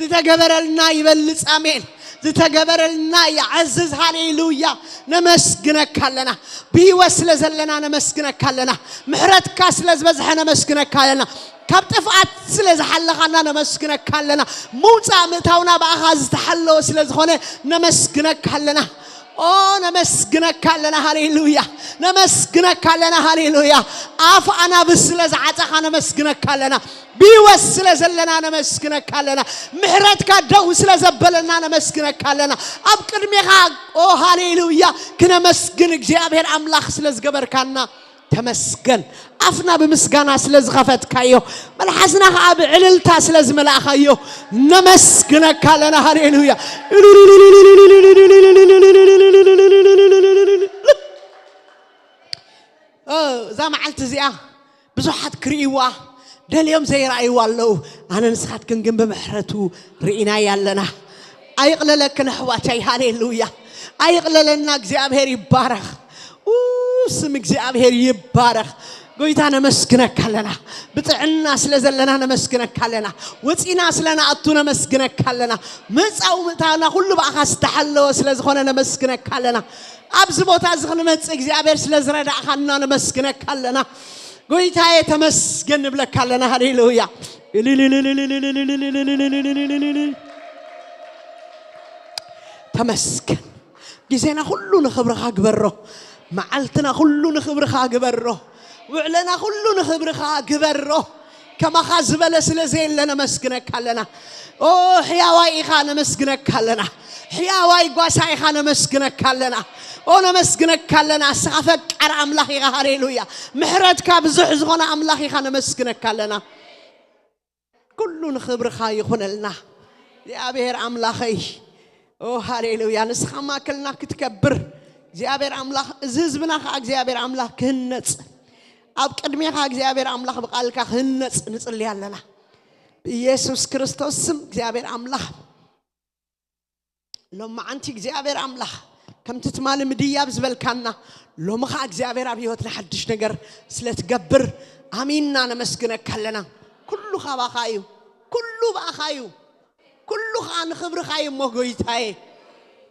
ዝተገበረልና ይበልጽ። ኣሜን። ዝተገበረልና ይዓዝዝ። ሃሌሉያ። ነመስግነካ ኣለና። ብህይወት ስለ ዘለና ነመስግነካ ኣለና። ምሕረትካ ስለ ዝበዝሐ ነመስግነካ ኣለና። ካብ ጥፍኣት ስለ ዝሓለኻና ነመስግነካ ኣለና። ምውፃእ ምእታውና ብኣኻ ዝተሓለወ ስለ ዝኾነ ነመስግነካ ኣለና። ኦ ነመስግነካ ኣለና። ሃሌሉያ። ነመስግነካ ኣለና። ሃሌሉያ። ኣፍ ኣናብስ ስለ ዝዓፀኻ ነመስግነካ ኣለና። ብህይወት ስለ ዘለና ነመስግነካ ኣለና። ምሕረትካ ደው ስለ ዘበለና ነመስግነካ ኣለና። ኣብ ቅድሜኻ ኦ ሃሌሉያ ክነመስግን እግዚኣብሔር ኣምላኽ ስለ ዝገበርካና ተመስገን። ኣፍና ብምስጋና ስለ ዝኸፈትካዮ፣ መልሓስና ኸዓ ብዕልልታ ስለ ዝመላእኻዮ ነመስግነካ ኣለና። ሃሌሉያ። ኦ፣ እዛ መዓልቲ እዚኣ ብዙሓት ክርእይዋ ደልዮም ዘይረኣይዋ ኣለዉ። ኣነ ንስኻትክን ግን ብምሕረቱ ርኢናያ ኣለና። ኣይቕለለክን ኣሕዋተይ። ሃሌሉያ። ኣይቕለለና። እግዚኣብሔር ይባረኽ። ኡ፣ ስም እግዚኣብሔር ይባረኽ። ጎይታ ነመስግነካ ኣለና። ብጥዕና ስለ ዘለና ነመስግነካ ኣለና። ወፂና ስለ ንኣቱ ነመስግነካ ኣለና። መፃው ምእታና ኩሉ ብኣኻ ዝተሓለወ ስለ ዝኾነ ነመስግነካ ኣለና። ኣብዚ ቦታ እዚ ክንመፅእ እግዚኣብሔር ስለ ዝረዳእኻና ነመስግነካ ኣለና። ጎይታዬ ተመስገን ንብለካ ኣለና። ሃሌሉያ። ተመስገን። ግዜና ኩሉ ንኽብርኻ ግበሮ። መዓልትና ኩሉ ንኽብርኻ ግበሮ። ውዕለና ኩሉ ንኽብርኻ ግበሮ። ከማኻ ዝበለ ስለ ዘየለ ነመስግነካ ኣለና። ኦ ሕያዋይ ኢኻ ነመስግነካ ኣለና። ሕያዋይ ጓሳ ኢኻ ነመስግነካ ኣለና። ኦ ነመስግነካ ኣለና። እስኻ ፈቃር ኣምላኽ ኢኻ። ሃሌሉያ። ምሕረትካ ብዙሕ ዝኾነ ኣምላኽ ኢኻ ነመስግነካ ኣለና። ኩሉ ንኽብርኻ ይኹነልና እግዚኣብሔር ኣምላኸይ። ኦ ሃሌሉያ። ንስኻ ማእከልና ክትከብር እግዚኣብሔር ኣምላኽ፣ እዚ ህዝብና ኸዓ እግዚኣብሔር ኣምላኽ ክህነጽ፣ ኣብ ቅድሜኻ እግዚኣብሔር ኣምላኽ ብቓልካ ክህነጽ ንጽሊ ኣለና። ብኢየሱስ ክርስቶስ ስም እግዚኣብሔር ኣምላኽ ሎማዓንቲ እግዚኣብሔር ኣምላኽ ከምቲ ትማሊ ምድያብ ዝበልካና ሎሚ ኸዓ እግዚኣብሔር ኣብ ህይወትና ሓድሽ ነገር ስለ ትገብር ኣሚንና ነመስግነካ ኣለና። ኩሉ ካባኻ እዩ። ኩሉ ብኣኻ እዩ። ኩሉ ኸዓ ንኽብርኻ እዩ እሞ ጎይታዬ፣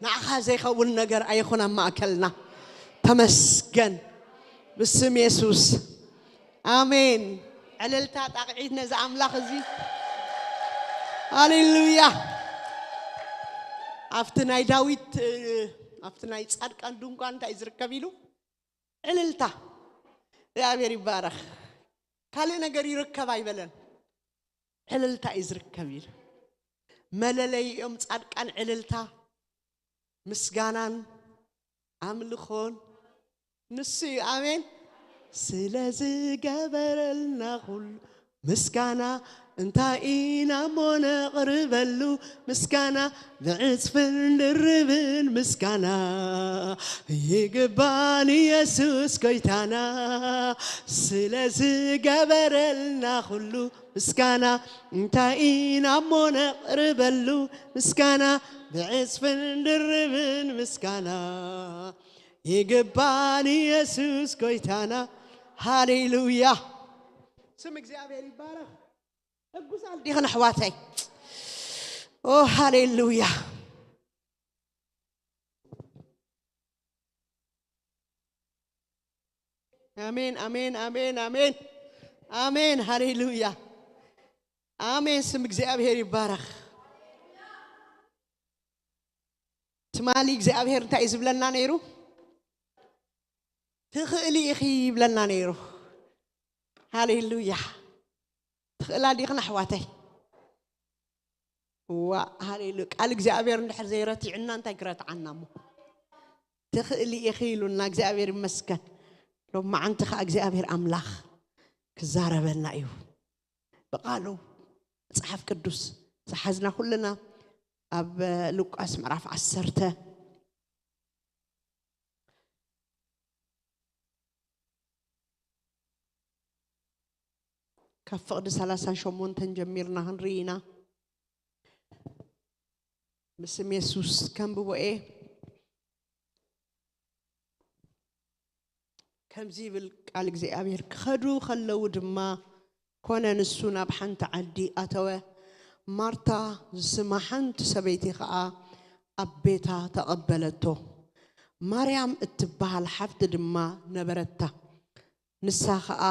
ንዓኻ ዘይኸውን ነገር ኣይኹን ኣብ ማእከልና። ተመስገን ብስም የሱስ። ኣሜን። ዕልልታ ጣቕዒት ነዚ ኣምላኽ እዚ። ሃሌሉያ። ኣብቲ ናይ ዳዊት፣ ኣብቲ ናይ ጻድቃን ድንኳን እንታይ ዝርከብ ኢሉ? ዕልልታ። እግዚኣብሔር ይባረኽ። ካልእ ነገር ይርከብ ኣይበለን። ዕልልታ እዩ ዝርከብ ኢሉ። መለለይኦም ጻድቃን ዕልልታ፣ ምስጋናን ኣምልኾን ንሱ እዩ። ኣሜን። ስለ ዝገበረልና ኩሉ ምስጋና እንታይ ኢና እሞ ነቕርበሉ ምስጋና፣ ብዕጽፍን ድርብን ምስጋና ይግባን ኢየሱስ ጎይታና፣ ስለ ዝገበረልና ኩሉ ምስጋና። እንታይ ኢና እሞ ነቕርበሉ ምስጋና፣ ብዕጽፍን ድርብን ምስጋና ይግባን ኢየሱስ ጎይታና። ሃሌሉያ፣ ስም እግዚኣብሔር ይባረኽ። ሕጉሳት ዲኽን ኣሕዋተይ? ኦ ሃሌሉያ። ኣሜን፣ ኣሜን፣ ኣሜን፣ ኣሜን፣ ኣሜን። ሃሌሉያ፣ ኣሜን። ስም እግዚኣብሔር ይባረኽ። ትማሊ እግዚኣብሔር እንታይ እዩ ዝብለና ነይሩ? ትኽእሊ ኢኺ ይብለና ነይሩ። ሃሌሉያ። ትኽእላ ዲኽን ኣሕዋተይ? ዋ፣ ሃሌሉ ቃል እግዚኣብሔር እንድሕር ዘይረቲዕና እንታይ ክረትዓና እሞ? ትኽእሊ ኢኺ ኢሉና እግዚኣብሔር ይመስገን። ሎማዓንቲ ኸዓ እግዚኣብሔር ኣምላኽ ክዛረበና እዩ ብቓሉ። መጽሓፍ ቅዱስ ዝሓዝና ኩልና ኣብ ሉቃስ ምዕራፍ ዓሰርተ ካብ ፍቕዲ ሰላሳን ሸሞንተን ጀሚርና ክንርኢ ኢና። ብስም የሱስ ከንብቦ እየ። ከምዚ ይብል ቃል እግዚኣብሔር፣ ክኸዱ ከለዉ ድማ ኮነ ንሱ ናብ ሓንቲ ዓዲ ኣተወ። ማርታ ዝስማ ሓንቲ ሰበይቲ ኸኣ ኣብ ቤታ ተቐበለቶ። ማርያም እትበሃል ሓፍቲ ድማ ነበረታ። ንሳ ኸኣ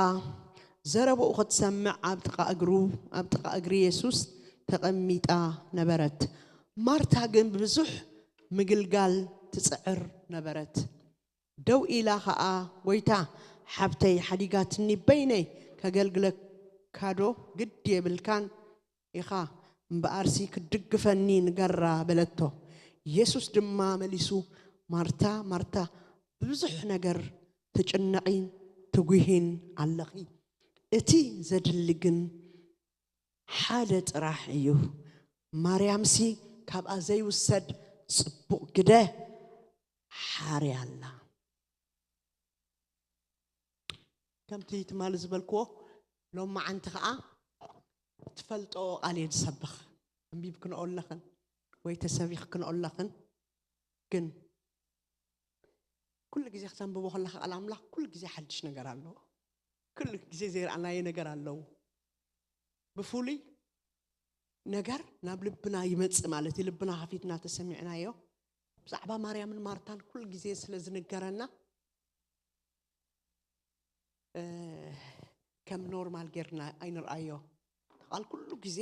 ዘረብኡ ክትሰምዕ ኣብ ጥቓ እግሩ፣ ኣብ ጥቓ እግሪ የሱስ ተቐሚጣ ነበረት። ማርታ ግን ብብዙሕ ምግልጋል ትጽዕር ነበረት። ደው ኢላ ኸኣ፣ "ጐይታ፣ ሓብተይ ሓዲጋትኒ፣ በይነይ ከገልግለካዶ ግዲ የብልካን ኢኻ? እምበኣርሲ ክትድግፈኒ ንገራ" በለቶ። የሱስ ድማ መሊሱ፣ "ማርታ፣ ማርታ፣ ብብዙሕ ነገር ትጭነቒን ትጒሂን ኣለኺ። እቲ ዘድሊ ግን ሓደ ጥራሕ እዩ። ማርያምሲ ካብኣ ዘይውሰድ ጽቡቕ ግደ ሓርያ ኣላ።" ከምቲ ትማሊ ዝበልክዎ፣ ሎማዓንቲ ኸኣ ትፈልጦ ቃል እየ ዝሰብኽ። ኣንቢብክንኦ ኣለኽን ወይ ተሰቢኽክንኦ ኣለኽን። ግን ኩሉ ግዜ ክተንብቦ ከለኻ ቃል ኣምላኽ ኩሉ ግዜ ሓድሽ ነገር ኣለዎ። ኩሉ ግዜ ዘይረኣናዮ ነገር ኣለዎ። ብፍሉይ ነገር ናብ ልብና ይመጽእ ማለት እዩ። ልብና ከፊትና ተሰሚዕናዮ። ብዛዕባ ማርያምን ማርታን ኩሉ ግዜ ስለ ዝንገረና፣ እ፣ ከም ኖርማል ጌርና ኣይንርኣዮ። እቲ ቃል ኩሉ ግዜ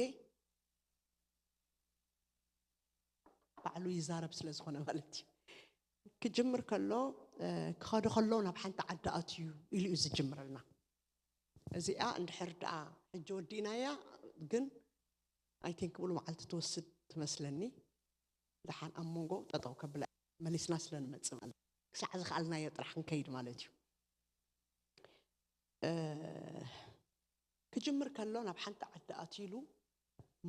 ባዕሉ ይዛረብ ስለ ዝኾነ ማለት እዩ። ክጅምር ከሎ፣ እ፣ ክኸዱ ከሎ ናብ ሓንቲ ዓዲ ኣትዩ ኢሉ እዩ ዝጅምረልና። እዚኣ እንድሕር ደኣ ሕጂ ወዲእናያ፣ ግን ኣይ ቲንክ ሙሉ መዓልቲ ትወስድ ትመስለኒ። ደሓን ኣብ መንጎ ጠጠው ከብላ መሊስና ስለ ንመጽእ ማለት፣ ክሳዕ ዝኸኣልናዮ ጥራሕ ክንከይድ ማለት እዩ። እ፣ ክጅምር ከሎ ናብ ሓንቲ ዓዲ ኣትዩ ኢሉ፣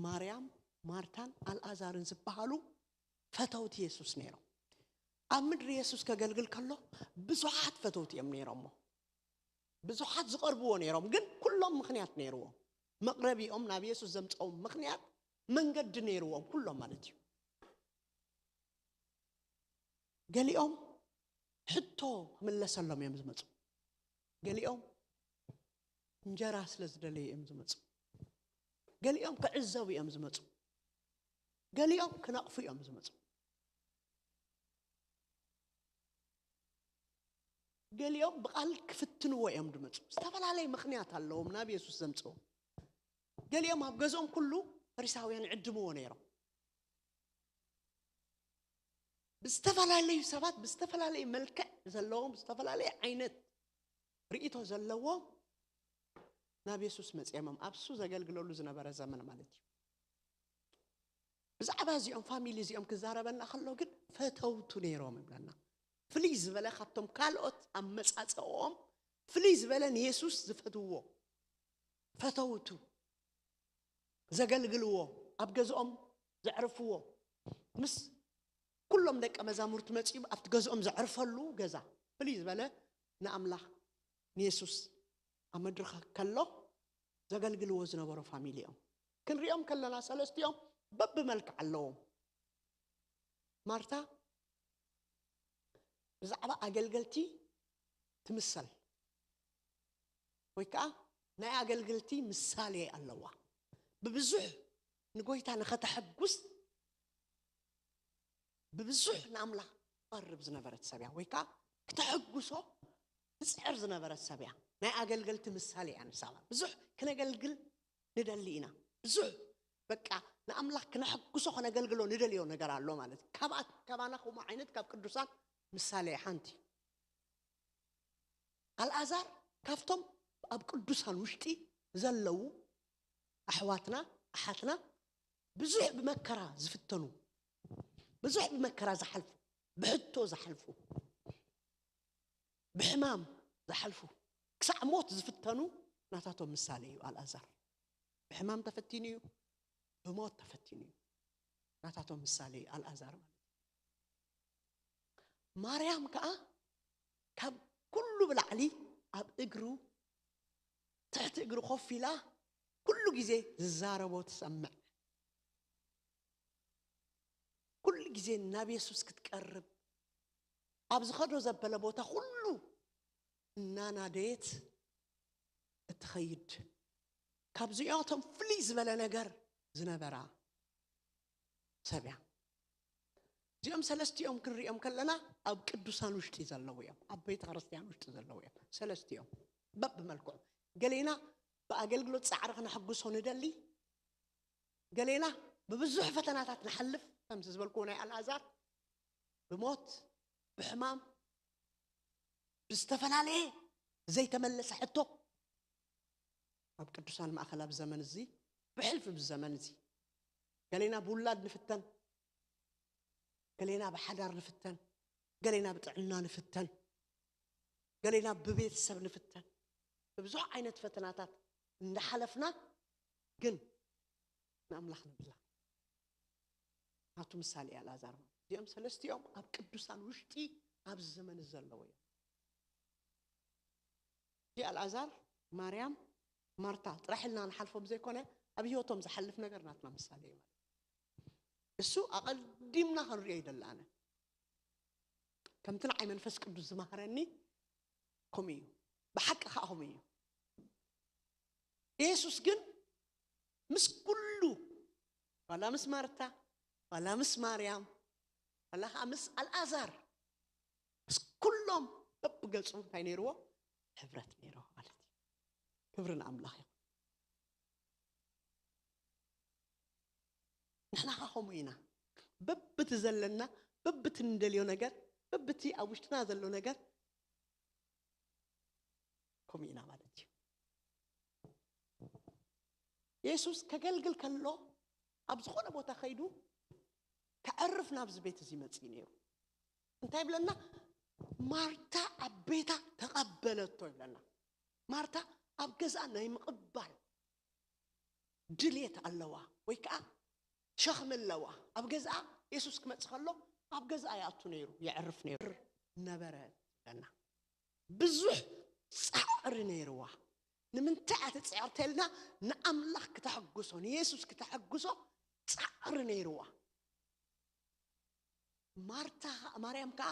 ማርያም፣ ማርታን ኣልኣዛርን ዝበሃሉ ፈተውቲ የሱስ ነይሮም። ኣብ ምድሪ የሱስ ከገልግል ከሎ ብዙሓት ፈተውቲ እዮም ነይሮሞ። ብዙሓት ዝቐርብዎ ነይሮም፣ ግን ኩሎም ምኽንያት ነይርዎም። መቕረቢኦም፣ ናብ የሱስ ዘምጽኦም ምኽንያት፣ መንገዲ ነይርዎም ኩሎም ማለት እዩ። ገሊኦም ሕቶ ክምለሰሎም እዮም ዝመጹ። ገሊኦም እንጀራ ስለ ዝደለዩ እዮም ዝመጹ። ገሊኦም ክዕዘቡ እዮም ዝመጹ። ገሊኦም ክነቕፉ እዮም ዝመጹ። ገሊኦም ብቓል ክፍትንዎ እዮም ዝመጹ። ዝተፈላለየ ምኽንያት ኣለዎም ናብ የሱስ ዘምጽኦም። ገሊኦም ኣብ ገዝኦም ኩሉ ፈሪሳውያን ይዕድምዎ ነይሮም። ብዝተፈላለዩ ሰባት፣ ብዝተፈላለየ መልክዕ ዘለዎም፣ ብዝተፈላለየ ዓይነት ርእይቶ ዘለዎም ናብ የሱስ መጺኦምም፣ ኣብ እሱ ዘገልግለሉ ዝነበረ ዘመን ማለት እዩ። ብዛዕባ እዚኦም ፋሚሊ እዚኦም ክዛረበና ከሎ ግን ፈተውቱ ነይሮም ይብለና። ፍልይ ዝበለ ካብቶም ካልኦት ኣመጻጽኦም ፍልይ ዝበለ ንየሱስ ዝፈትውዎ ፈተውቱ። ዘገልግልዎ፣ ኣብ ገዝኦም ዘዕርፍዎ፣ ምስ ኩሎም ደቀ መዛሙርቱ መጺኡ ኣብቲ ገዝኦም ዘዕርፈሉ ገዛ፣ ፍልይ ዝበለ ንኣምላኽ ንየሱስ ኣብ መድረኽ ከሎ ዘገልግልዎ ዝነበሩ ፋሚሊ እዮም። ክንሪኦም ከለና ሰለስቲኦም በብመልክዕ ኣለዎም። ማርታ ብዛዕባ ኣገልገልቲ ትምሰል፣ ወይ ከዓ ናይ ኣገልገልቲ ምሳሌ ኣለዋ። ብብዙሕ ንጎይታ ንኸተሐጉስ ብብዙሕ ንኣምላኽ ትቐርብ ዝነበረት ሰብ እያ፣ ወይ ከዓ ክተሐጉሶ ትፅዕር ዝነበረት ሰብ እያ። ናይ ኣገልገልቲ ምሳሌ እያ ንሳ። ብዙሕ ክነገልግል ንደሊ ኢና። ብዙሕ በቃ ንኣምላኽ ክነሐጉሶ ከነገልግሎ ንደልዮ ነገር ኣሎ ማለት እዩ። ካብኣ ካባና ከምኡ ዓይነት ካብ ቅዱሳን ምሳሌ ሓንቲ። ኣልኣዛር ካብቶም ኣብ ቅዱሳን ውሽጢ ዘለዉ ኣሕዋትና ኣሓትና ብዙሕ ብመከራ ዝፍተኑ፣ ብዙሕ ብመከራ ዝሓልፉ፣ ብሕቶ ዝሓልፉ፣ ብሕማም ዝሓልፉ፣ ክሳዕ ሞት ዝፍተኑ ናታቶም ምሳሌ እዩ ኣልኣዛር። ብሕማም ተፈቲኑ እዩ፣ ብሞት ተፈቲኑ እዩ። ናታቶም ምሳሌ እዩ ኣልኣዛር ማለት እዩ። ማርያም ከዓ ካብ ኩሉ ብላዕሊ ኣብ እግሩ፣ ትሕቲ እግሩ ኮፍ ኢላ ኩሉ ግዜ ዝዛረቦ ትሰምዕ። ኩሉ ግዜ ናብ የሱስ ክትቀርብ ኣብ ዝኸዶ ዘበለ ቦታ ኩሉ እናናደየት እትኸይድ፣ ካብዚኦቶም ፍልይ ዝበለ ነገር ዝነበራ ሰብ እያ። እዚኦም ሰለስቲኦም ክንሪኦም ከለና ኣብ ቅዱሳን ውሽጢ ዘለዉ እዮም፣ ኣብ ቤተ ክርስቲያን ውሽጢ ዘለዉ እዮም። ሰለስቲኦም በብመልክዑ፣ ገሌና ብኣገልግሎት ጻዕሪ ክነሐጉሶ ንደሊ፣ ገሌና ብብዙሕ ፈተናታት ንሓልፍ፣ ከምዚ ዝበልክዎ ናይ ኣልኣዛር ብሞት፣ ብሕማም፣ ብዝተፈላለየ ዘይተመለሰ ሕቶ። ኣብ ቅዱሳን ማእኸል ኣብ ዘመን እዚ፣ ብሕልፊ ብዘመን እዚ ገሌና ብውላድ ንፍተን፣ ገሌና ብሓዳር ንፍተን፣ ገሌና ብጥዕና ንፍተን፣ ገሌና ብቤተሰብ ንፍተን። ብብዙሕ ዓይነት ፈተናታት እንዳሓለፍና ግን ንኣምላኽ ንብላ። ናቱ ምሳሌ እያ ኣልኣዛር ማለት። እዚኦም ሰለስቲኦም ኣብ ቅዱሳን ውሽጢ ኣብዚ ዘመን እዚ ዘለዉ እዮም። እዚ ኣልኣዛር፣ ማርያም፣ ማርታ ጥራሕ ኢልና ንሓልፎም ዘይኮነ ኣብ ህይወቶም ዝሓልፍ ነገር ናትና ምሳሌ እዩ ማለት። እሱ ኣቐዲምና ክንሪኦ ይደላነ። ከምቲ ንዓይ መንፈስ ቅዱስ ዝመሃረኒ ከምኡ እዩ። ብሓቂ ከዓ ከምኡ እዩ። የሱስ ግን ምስ ኩሉ፣ ዋላ ምስ ማርታ፣ ዋላ ምስ ማርያም፣ ዋላ ከዓ ምስ ኣልኣዛር፣ ምስ ኩሎም በብገጹ እንታይ ነይርዎ? ሕብረት ነይርዎ ማለት እዩ። ክብሪ ንኣምላኽ ይኹን። ንሕና ኸዓ ከምኡ ኢና። በብቲ ዘለና፣ በብቲ እንደልዮ ነገር፣ በብቲ ኣብ ውሽጥና ዘሎ ነገር ከምኡ ኢና ማለት እዩ። የሱስ ከገልግል ከሎ ኣብ ዝኾነ ቦታ ከይዱ ከዕርፍ ናብዚ ቤት እዚ መፅእ ነይሩ። እንታይ ይብለና? ማርታ ኣብ ቤታ ተቐበለቶ ይብለና። ማርታ ኣብ ገዛ ናይ ምቕባል ድልየት ኣለዋ፣ ወይ ከዓ ሸኽሚ ኣለዋ። ኣብ ገዝኣ የሱስ ክመጽእ ከሎ ኣብ ገዝኣ ይኣቱ ነይሩ፣ የዕርፍ ነይሩ ነበረ። ለና ብዙሕ ጻዕሪ ነይርዋ። ንምንታይ እያ ትጽዕር ተልና? ንኣምላኽ ክተሐጉሶ፣ ንየሱስ ክተሐጉሶ ጻዕሪ ነይርዋ። ማርታ ማርያም ከኣ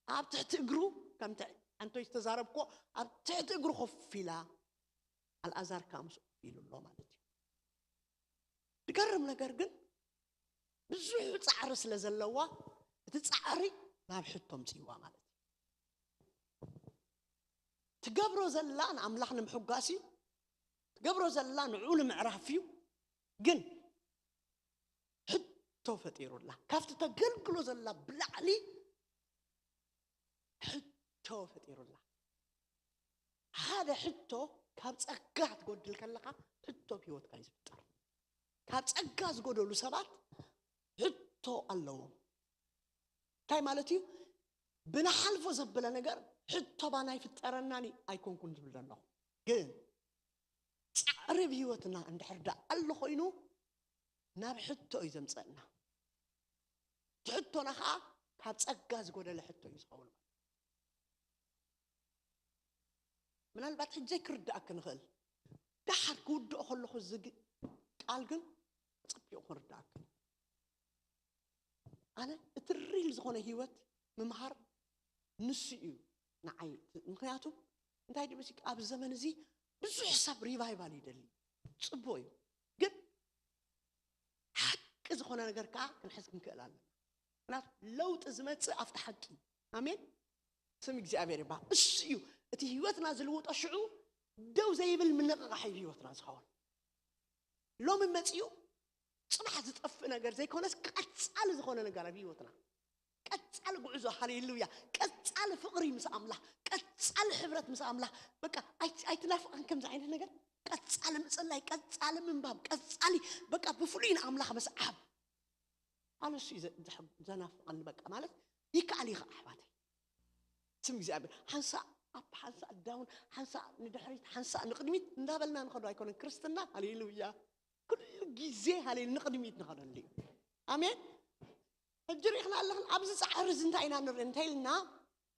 ኣብ ትሕቲ እግሩ፣ ከምቲ ኣንቶይ ዝተዛረብኮ፣ ኣብ ትሕቲ እግሩ ኮፍ ኢላ፣ ኣልኣዛር ከኣ ምስኡ ኮፍ ኢሉ ኣሎ ማለት እዩ። ዝገርም ነገር ግን ብዙሕ ጻዕሪ ስለ ዘለዋ፣ እቲ ጻዕሪ ናብ ሕቶ ኣምጽእዋ ማለት እዩ። ትገብሮ ዘላ ንኣምላኽ ንምሕጓስ እዩ። ትገብሮ ዘላ ንዕኡ ንምዕራፍ እዩ። ግን ሕቶ ፈጢሩላ። ካብቲ ተገልግሎ ዘላ ብላዕሊ ሕቶ ፈጢሩላ። ሓደ ሕቶ፣ ካብ ጸጋ ክትጎድል ከለኻ ሕቶ ኣብ ህይወትካ እዩ ዝፍጠር። ካብ ጸጋ ዝጎደሉ ሰባት ሕቶ ኣለዎም። እንታይ ማለት እዩ? ብንሓልፎ ዘበለ ነገር ሕቶ ባና ይፍጠረናኒ ኣይኮንኩን ዝብል ዘለኹ። ግን ጻዕሪ ኣብ ህይወትና እንድሕር ደኣ ኣሎ ኮይኑ፣ ናብ ሕቶ እዩ ዘምፀና። እቲ ሕቶና ከዓ ካብ ፀጋ ዝጎደለ ሕቶ እዩ ዝኸውን። ምናልባት ሕጂ ክርዳእክ ንኽእል፣ ዳሓር ክውድኦ ከለኹ ዝግ ቃል ግን ፅቡቅ ክርዳእክ። ኣነ እቲ ሪል ዝኾነ ህይወት ምምሃር ንሱ እዩ ንዓይ። ምክንያቱ እንታይ ድምሲ ኣብ ዘመን እዚ ብዙሕ ሰብ ሪቫይቫል ይደሊ፣ ፅቡቅ እዩ። ግን ሓቂ ዝኾነ ነገር ከዓ ክንሕዝ ክንክእል ኣለና። ምክንያቱ ለውጢ ዝመፅእ ኣብቲ ሓቂ። ኣሜን። ስም እግዚኣብሔር ይባል። እሱ እዩ እቲ ህይወትና ዝልውጦ። ሽዑ ደው ዘይብል ምንቕቓሕ እዩ ህይወትና ዝኸውን። ሎሚ መፅኡ ፅባሕ ዝጠፍእ ነገር ዘይኮነስ ቀፃሊ ዝኾነ ነገር ኣብ ህይወትና፣ ቀፃሊ ጉዕዞ። ሃሌሉያ። ቀፃሊ ፍቕሪ ምስ ኣምላኽ፣ ቀፃሊ ሕብረት ምስ ኣምላኽ። በቃ ኣይት- ኣይትናፍቕን ከምዚ ዓይነት ነገር? ቀፃሊ ምፅላይ፣ ቀፃሊ ምንባብ፣ ቀፃሊ በቃ ብፍሉይ ንኣምላኽ ምስዓብ። ኣነሱ እዩ ዘ- ዘሐ- ዘናፍቐኒ። በቃ ማለት ይከኣል እዩ ኣሕዋተይ። ስም እግዚኣብሔር ሓንሳእ ኣብ ሓንሳእ ዳውን ሓንሳእ ንድሕሪት ሓንሳእ ንቕድሚት እንዳበልና ንኸዶ ኣይኮነን ክርስትና። ሃሌሉያ። ኩሉ ግዜ ሃሌሉ ንቕድሚት ንኸደሉ እዩ። ኣሜን። ሕጂ ርኢኽና ኣለኽን ኣብዚ ፃዕሪ እዚ እንታይ ኢና ንርኢ እንታይ ኢልና?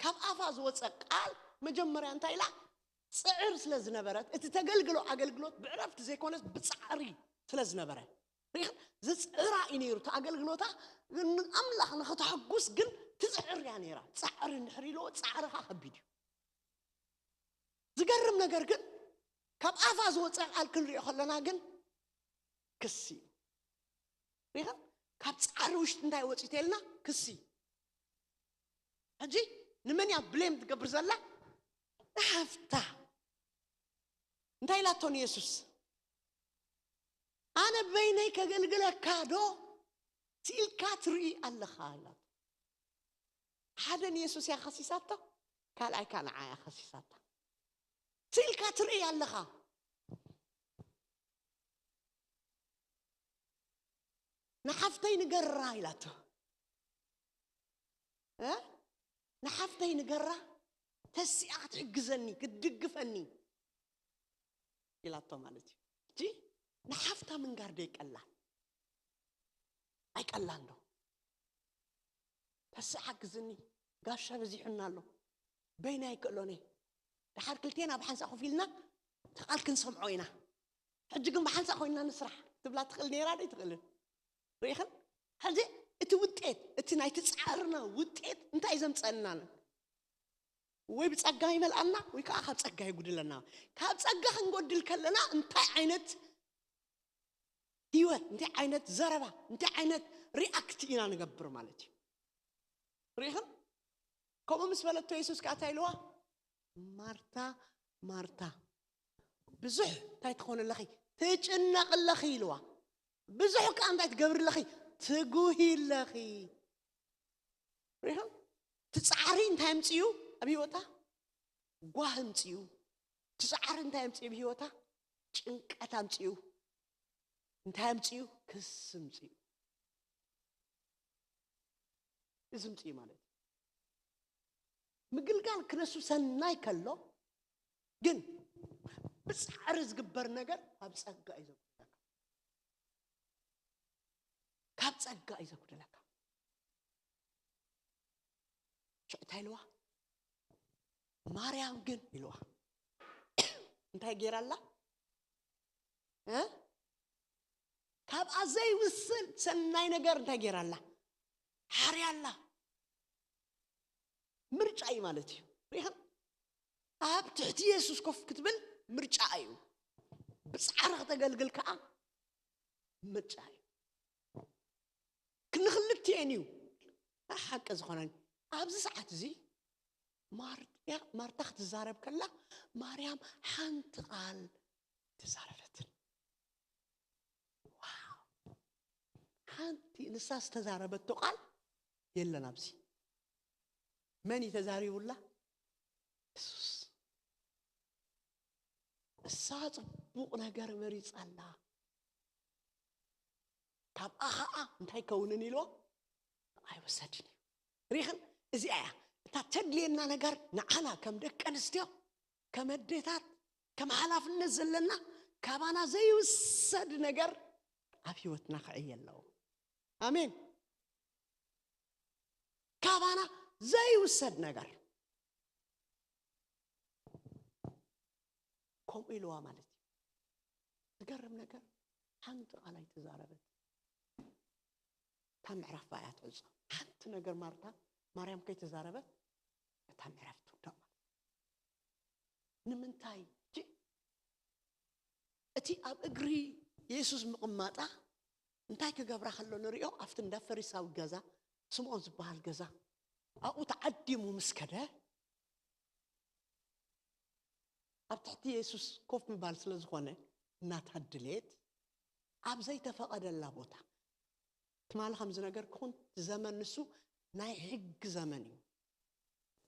ካብ ኣፋ ዝወፀ ቃል መጀመርያ እንታይ ኢላ? ፅዕር ስለ ዝነበረት እቲ ተገልግሎ ኣገልግሎት ብዕረፍቲ ዘይኮነስ ብፃዕሪ ስለ ዝነበረ ርኢኽን ዝፅዕራ እዩ ነይሩ እቲ ኣገልግሎታ። ኣምላኽ ንኽተሐጉስ ግን ትፅዕር እያ ነይራ። ፃዕሪ እንድሕር ኢልዎ ፃዕርኻ ከቢድ እዩ። ዝገርም ነገር ግን ካብ ኣፋ ዝወፀ ቃል ክንሪኦ ከለና ግን ክሲ እዩ። ሪኢኻ? ካብ ፃዕሪ ውሽጢ እንታይ ወፂኡ ተልና ክሲ። ሕጂ ንመን እያ ብሌም ትገብር ዘላ? ንሓፍታ። እንታይ ኢላቶ ንየሱስ? ኣነ በይነይ ከገልግለካ ዶ ስኢልካ ትርኢ ኣለኻ ኢላቶ። ሓደ ንየሱስ እያ ከሲሳቶ፣ ካልኣይ ከዓ ንዓ እያ ከሲሳታ። ስኢልካ ትርኢ ኣለኻ። ንሓፍተይ ንገራ ኢላቶ። እ? ንሓፍተይ ንገራ ተሲኣ ክትሕግዘኒ ክትድግፈኒ ኢላቶ ማለት እዩ። እጂ ንሓፍታ ምንጋር ዶ ይቀላል? ኣይቀላል ዶ? ተስእ ሓግዝኒ፣ ጋሻ በዚሑና ኣሎ፣ በይና ኣይክእሎን እየ። ደሓር ክልቴና ብሓንሳእ ኮፍ ኢልና እቲ ቃል ክንሰምዖ ኢና። ሕጂ ግን ብሓንሳእ ኮይንና ንስራሕ ትብላ ትኽእል ነይራ ዶ ኣይትኽእልን? ርኢኽን? ሕዚ እቲ ውጤት፣ እቲ ናይቲ ጻዕርና ውጤት እንታይ ዘምጸልና? ወይ ብጸጋ ይመልኣና ወይ ከዓ ካብ ጸጋ ይጉድለና። ካብ ጸጋ ክንጎድል ከለና እንታይ ዓይነት ህይወት፣ እንታይ ዓይነት ዘረባ፣ እንታይ ዓይነት ሪኣክት ኢና ንገብር ማለት እዩ። ርኢኽን? ከምኡ ምስ በለቶ የሱስ ከዓ እንታይ ኢልዋ? ማርታ፣ ማርታ፣ ብዙሕ እንታይ ትኾኒ ኣለኺ? ትጭነቂ ኣለኺ ኢልዋ። ብዙሕ ከዓ እንታይ ትገብሪ ኣለኺ? ትጉሂ ኣለኺ። ርኢኽን? እቲ ጻዕሪ እንታይ ኣምጽኡ ኣብ ህይወታ? ጓህ ኣምጽኡ። እቲ ጻዕሪ እንታይ ኣምጽኡ ኣብ ህይወታ? ጭንቀት ኣምጽኡ። እንታይ ኣምጽኡ? ክስ ኣምጽኡ። እዚ ኣምጽኡ ማለት እዩ። ምግልጋል ክነሱ ሰናይ ከሎ ግን ብጻዕሪ ዝግበር ነገር ካብ ጸጋ እዩ ዘጉድለካ። ካብ ጸጋ እዩ ዘጉድለካ። ሽዑ እንታይ ኢልዋ? ማርያም ግን ኢልዋ እንታይ ገይራ ኣላ? እ? ካብኣ ዘይውስን ሰናይ ነገር እንታይ ገይራ ኣላ? ሓርያ ኣላ። ምርጫ እዩ ማለት እዩ። ርኢኽን? ኣብ ትሕቲ የሱስ ኮፍ ክትብል ምርጫ እዩ። ብጻዕሪ ከተገልግል ከኣ ምርጫ እዩ። ክንክልትኤን እዩ ሓቂ ዝኾነን። ኣብዚ ሰዓት እዚ ማርያ-፣ ማርታ ክትዛረብ ከላ ማርያም ሓንቲ ቃል ተዛረበትን። ዋው! ሓንቲ ንሳ ዝተዛረበቶ ቃል የለን ኣብዚ። መን እዩ ተዛሪቡላ? የሱስ። እሳ ጽቡቕ ነገር መሪጻ ኣላ። ካብኣ ኸኣ እንታይ ከውንን ኢልዎ? ኣይወሰድን እዩ። ርኢኽን? እዚኣ እያ እታ ተድልየና ነገር ንዓና ከም ደቂ ኣንስትዮ፣ ከም ኣዴታት፣ ከም ሓላፍነት ዘለና ካባና ዘይውሰድ ነገር ኣብ ህይወትና ክዕየ ኣለዎ። ኣሜን። ካባና ዘይውሰድ ነገር። ከምኡ ኢልዋ ማለት እዩ። ዝገርም ነገር፣ ሓንቲ ቃል ኣይተዛረበት። እታ ምዕራፍ እያ ትዕጾ። ሓንቲ ነገር ማርታ፣ ማርያም ከይተዛረበት እታ ምዕራፍ ትውዳእ ማለት እዩ። ንምንታይ? እቲ ኣብ እግሪ የሱስ ምቕማጣ እንታይ ክገብራ ከሎ ንሪኦ? ኣብቲ እንዳ ፈሪሳዊ ገዛ፣ ስምዖን ዝበሃል ገዛ ኣብኡ ተዓዲሙ ምስ ከደ፣ ኣብ ትሕቲ የሱስ ኮፍ ምባል ስለ ዝኾነ፣ እናታ ድሌት ኣብ ዘይተፈቐደላ ቦታ። ትማሊ ከም ዝነገርኩኹም፣ እቲ ዘመን ንሱ ናይ ሕጊ ዘመን እዩ።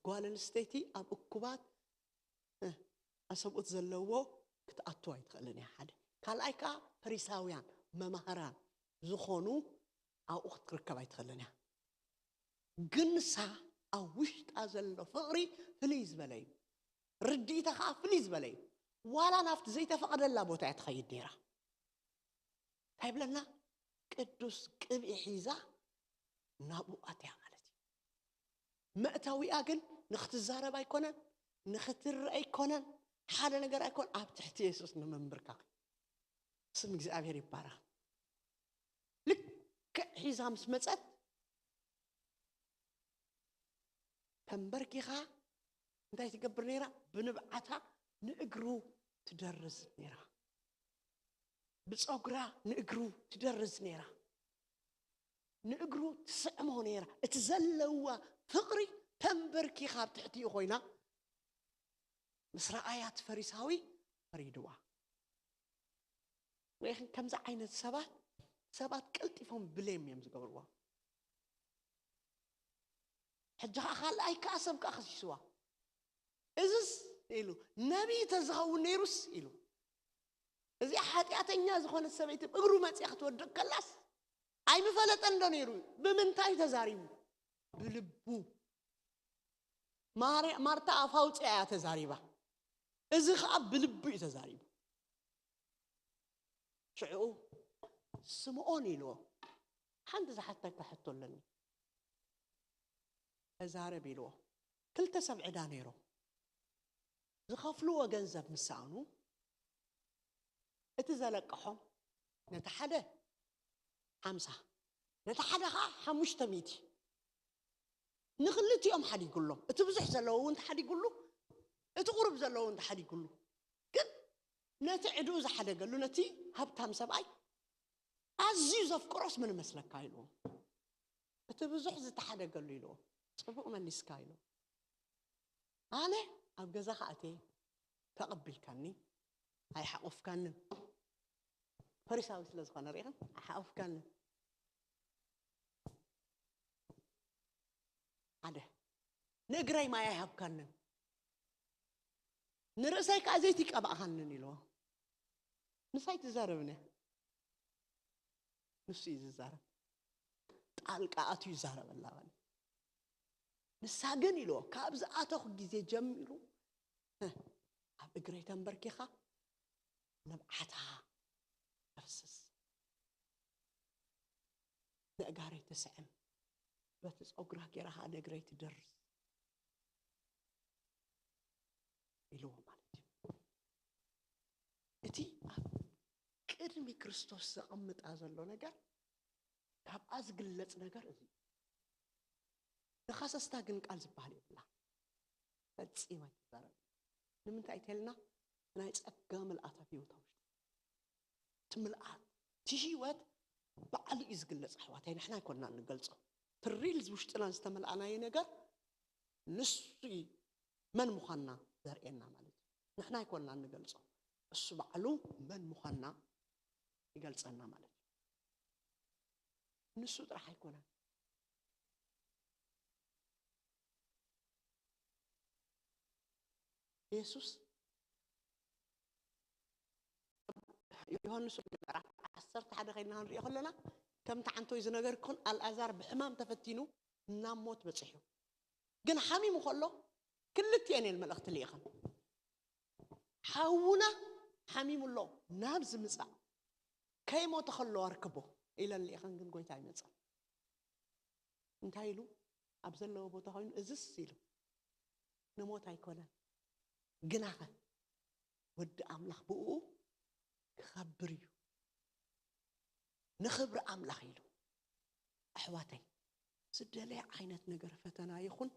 ጓል ኣንስተይቲ ኣብ እኩባት፣ እ፣ ኣሰብኡት ዘለዎ ክትኣቱ ኣይትኽእልን እያ። ሓደ። ካልኣይ ከኣ ፈሪሳውያን መማህራን ዝኾኑ ኣብኡ ክትርከብ ኣይትኽእልን እያ። ግን ንሳ ኣብ ውሽጣ ዘሎ ፍቕሪ ፍልይ ዝበለ እዩ። ርድኢታ ከኣ ፍልይ ዝበለ እዩ። ዋላ ናብቲ ዘይተፈቐደላ ቦታ እያ ትኸይድ ነይራ። እንታይ ይብለና? ቅዱስ ቅብኢ ሒዛ ናብኡ ኣትያ ማለት እዩ። መእተዊኣ ግን ንኽትዛረብ ኣይኮነን፣ ንኽትረአ ኣይኮነን፣ ሓደ ነገር ኣይኮን፣ ኣብ ትሕቲ የሱስ ንምንብርካኽ። ስም እግዚኣብሔር ይባረኽ። ልክዕ ሒዛ ምስ መጸት፣ ተንበርኪኻ እንታይ ትገብር ነይራ? ብንብዓታ ንእግሩ ትደርዝ ነይራ። ብጸጉራ ንእግሩ ትደርዝ ነይራ። ንእግሩ ትስዕሞ ነይራ። እቲ ዘለዋ ፍቕሪ ተንበርኪኻ ኣብ ትሕቲኡ ኮይና ምስ ረኣያ፣ እቲ ፈሪሳዊ ፈሪድዋ። ወይ ከምዚ ዓይነት ሰባት፣ ሰባት ቀልጢፎም ብሌም እዮም ዝገብርዋ። ሕጂ ኸዓ ካልኣይ ከኣ ሰብ ከኣ ከሲስዋ። እዝስ ኢሉ፣ ነቢይ ተዝኸውን ነይሩስ ኢሉ። እዚኣ ሓጢኣተኛ ዝኾነት ሰበይቲ እግሩ መጺኣ ክትወድቕ ከላስ ኣይምፈለጠን ዶ ነይሩ? ብምንታይ ተዛሪቡ? ብልቡ። ማርያ-፣ ማርታ ኣፍ ኣውፂኣ እያ ተዛሪባ። እዚ ኸዓ ብልቡ እዩ ተዛሪቡ። ሽዑ ስምዖን ኢልዎ፣ ሓንቲ ዝሓተካ ሕቶ ኣለኒ፣ ተዛረብ ኢልዎ። ክልተ ሰብ ዕዳ ነይሮም። ዝኸፍልዎ ገንዘብ ምስ ሰኣኑ፣ እቲ ዘለቅሖም ነቲ ሓደ ሓምሳ፣ ነቲ ሓደ ኸዓ ሓሙሽተ ሚእቲ። ንኽልቲኦም ሓዲጉሎም። እቲ ብዙሕ ዘለዎ እውን ተሓዲጉሉ፣ እቲ ቁሩብ ዘለዎ እውን ተሓዲጉሉ። ግን ነቲ ዕድኡ ዝሓደገሉ፣ ነቲ ሃብታም ሰብኣይ ኣዝዩ ዘፍቅሮስ መን መስለካ ኢልዎ። እቲ ብዙሕ ዝተሓደገሉ ኢልዎ። ጽቡቕ መሊስካ ኢልዎ። ኣነ ኣብ ገዛኻ ኣትየ ተቐቢልካኒ፣ ኣይሓቆፍካንን። ፈሪሳዊ ስለ ዝኾነ ርኢኽን፣ ኣይሓቆፍካንን። ሓደ፣ ንእግረይ ማይ ኣይሃብካንን፣ ንርእሰይ ከኣ ዘይቲ ቀባእኻንን ኢልዎ። ንሳ ኣይትዛረብን እያ። ንሱ እዩ ዝዛረብ። ጣልቃ ኣትዩ ይዛረበላ በለ። ንሳ ግን ኢልዎ፣ ካብ ዝኣተኹ ግዜ ጀሚሩ፣ እ፣ ኣብ እግረይ ተንበርኪኻ ንብዓታ ተፍስስ፣ ነእጋረይ ትስዕም፣ በቲ ጸጉራ ጌራ ኸኣ ንእግረይ ትደርዝ ኢልዎ ማለት እዩ። እቲ ኣብ ቅድሚ ክርስቶስ ዘቐምጣ ዘሎ ነገር፣ ካብኣ ዝግለጽ ነገር እዚ እዩ። ንኸሰስታ ግን ቃል ዝበሃል የብላ። ፈጺማ ኣይትዛረብ። ንምንታይ ተልና? ናይ ጸጋ ምልኣት ኣብ ህይወታ ውሽጢ። እቲ ምልኣት፣ እቲ ህይወት ባዕሉ እዩ ዝግለጽ ኣሕዋተይ፣ ንሕና ኣይኮንና እንገልጾ። እቲ ሪል ውሽጥና ዝተመልኣናዮ ነገር ንሱ እዩ መን ምዃንና ዘርእየና ማለት እዩ። ንሕና ኣይኮንና እንገልጾ፣ እሱ ባዕሉ መን ምዃንና ይገልጸና ማለት እዩ። ንሱ ጥራሕ ኣይኮነን። የሱስ ዮሃንስ ወንጌል ምዕራፍ ዓሰርተ ሓደ ከይድና ክንሪኦ ከለና፣ ከምቲ ዓንቶይ ዝነገርኩን ኣልኣዛር ብሕማም ተፈቲኑ ናብ ሞት በጺሑ። ግን ሓሚሙ ከሎ ክልቲኤን እየን መልእኽቲ ልኢኸን። ሓውና ሓሚሙ ኣሎ፣ ናብዚ ምጻእ። ከይሞተ ከሎ ኣርክቦ ኢለን ልኢኸን፣ ግን ጎይታ ኣይመጸን። እንታይ ኢሉ? ኣብ ዘለዎ ቦታ ኮይኑ እዝስ ኢሉ፣ ንሞት ኣይኮነን፣ ግናኸ ወዲ ኣምላኽ ብኡ ክኸብር እዩ፣ ንኽብሪ ኣምላኽ ኢሉ። ኣሕዋተይ፣ ዝደለየ ዓይነት ነገር ፈተና ይኹን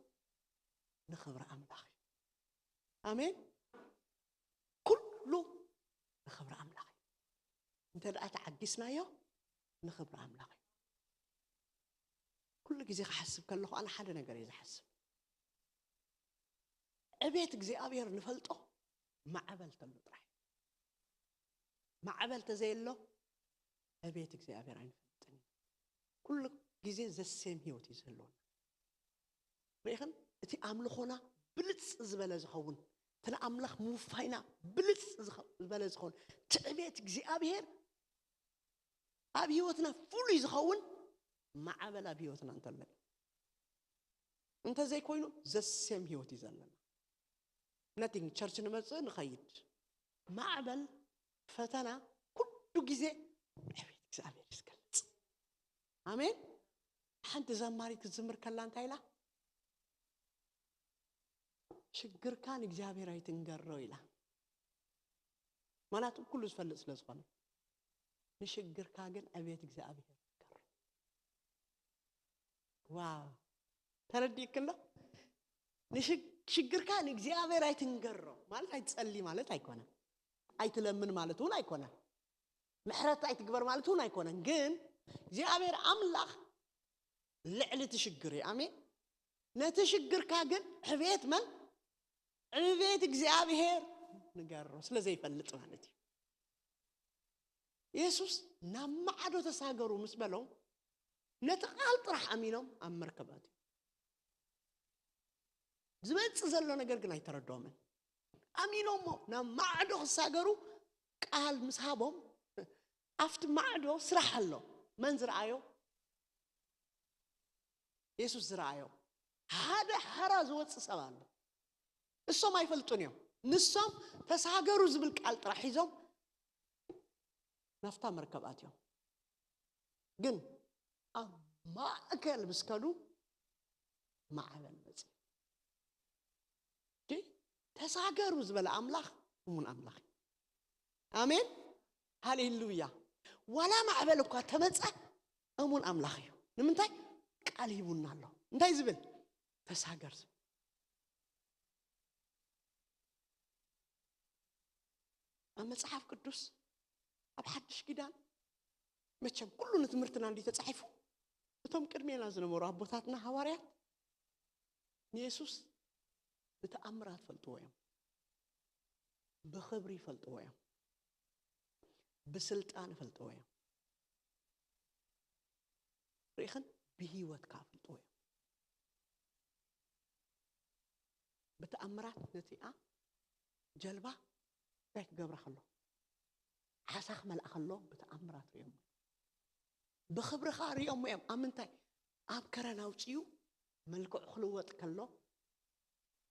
ንኽብሪ ኣምላኽ እዩ። ኣሜን። ኩሉ ንኽብሪ ኣምላኽ እዩ። እንተ ደኣ ተዓጊስናዮ ንኽብሪ ኣምላኽ እዩ። ኩሉ ግዜ ክሓስብ ከለኹ ኣነ ሓደ ነገር እየ ዝሓስብ። ዕቤት እግዚኣብሔር ንፈልጦ ማዕበል ተሎ ጥራሕ። ማዕበል ተዘየሎ ዕቤት እግዚኣብሔር ኣይንፈልጥን ኢና። ኩሉ ግዜ ዘሴም ህይወት እዩ ዝህልወና። ርኢኽን? እቲ ኣምልኾና ብልጽ ዝበለ ዝኸውን፣ እቲ ንኣምላኽ ምውፋይና ብልጽ ዝኸ-፣ ዝበለ ዝኸውን፣ እቲ ዕቤት እግዚኣብሔር ኣብ ህይወትና ፍሉይ ዝኸውን ማዕበል ኣብ ህይወትና እንተሎ እዩ። እንተዘይኮይኑ ዘሴም ህይወት እዩ ዘለና። ነቲንግ ቸርች ንመጽእ ንኸይድ፣ ማዕበል ፈተና ኩሉ ግዜ ዕቤት እግዚኣብሔር እዩ ዝገልጽ። ኣሜን። ሓንቲ ዘማሪት ክትዝምር ከላ እንታይ ኢላ? ሽግርካ ንእግዚኣብሔር ኣይትንገሮ ኢላ። ማናቱ ኩሉ ዝፈልጥ ስለ ዝኾነ፣ ንሽግርካ ግን ዕቤት እግዚኣብሔር ንገሮ። ዋው፣ ተረዲእክሎ? ንሽግ-፣ ሽግርካ ንእግዚኣብሔር ኣይትንገሮ ማለት ኣይትጸሊ ማለት ኣይኮነን። ኣይትለምን ማለት እውን ኣይኮነን። ምሕረት ኣይትግበር ማለት እውን ኣይኮነን። ግን እግዚኣብሔር ኣምላኽ ልዕሊ እቲ ሽግር እዩ። ኣሜን። ነቲ ሽግርካ ግን ዕቤት መን? ዕቤት እግዚኣብሔር ንገሮ፣ ስለ ዘይፈልጥ ማለት እዩ። የሱስ ናብ ማዕዶ ተሳገሩ ምስ በሎም፣ ነቲ ቃል ጥራሕ ኣሚኖም ኣብ መርከብ ኣትዮም። ዝመጽእ ዘሎ ነገር ግን ኣይተረድኦምን። ኣሚኖሞ ናብ ማዕዶ ክሳገሩ ቃል ምስ ሃቦም፣ ኣብቲ ማዕዶ ስራሕ ኣሎ። መን ዝረኣዮ? የሱስ ዝረኣዮ ሓደ ሓራ ዝወጽእ ሰብ ኣሎ። እሶም ኣይፈልጡን እዮም። ንሶም ተሳገሩ ዝብል ቃል ጥራሕ ሒዞም ናብታ መርከብ ኣትዮም። ግን ኣብ ማእከል ምስ ከዱ ማዕበል መጽዩ። ዲ-፣ ተሳገሩ ዝበለ ኣምላኽ እሙን ኣምላኽ እዩ። ኣሜን። ሃሌሉያ። ዋላ ማዕበል እኳ ተመጸ እሙን ኣምላኽ እዩ። ንምንታይ? ቃል ሂቡና ኣሎ። እንታይ ዝብል? ተሳገር ዝብል። ኣብ መጽሓፍ ቅዱስ፣ ኣብ ሓድሽ ኪዳን፣ መቸም ኩሉ ንትምህርትና እንዲ ተጻሒፉ፣ እቶም ቅድሜና ዝነበሩ ኣቦታትና ሃዋርያት ንየሱስ ብተኣምራት ፈልጥዎ እዮም፣ ብኽብሪ ፈልጥዎ እዮም፣ ብስልጣን ፈልጥዎ እዮም። ርኢኽን? ብህይወት ከኣ ፈልጥዎ እዮም። ብተኣምራት ነቲኣ ጀልባ እንታይ ክገብራ ከሎ፣ ዓሳ ክመልኣ ከሎ ብተኣምራት ሪኦም። ብኽብሪ ከኣ ሪኦም እዮም። ኣብ ምንታይ? ኣብ ከረን ኣውጺኡ መልክዑ ክልወጥ ከሎ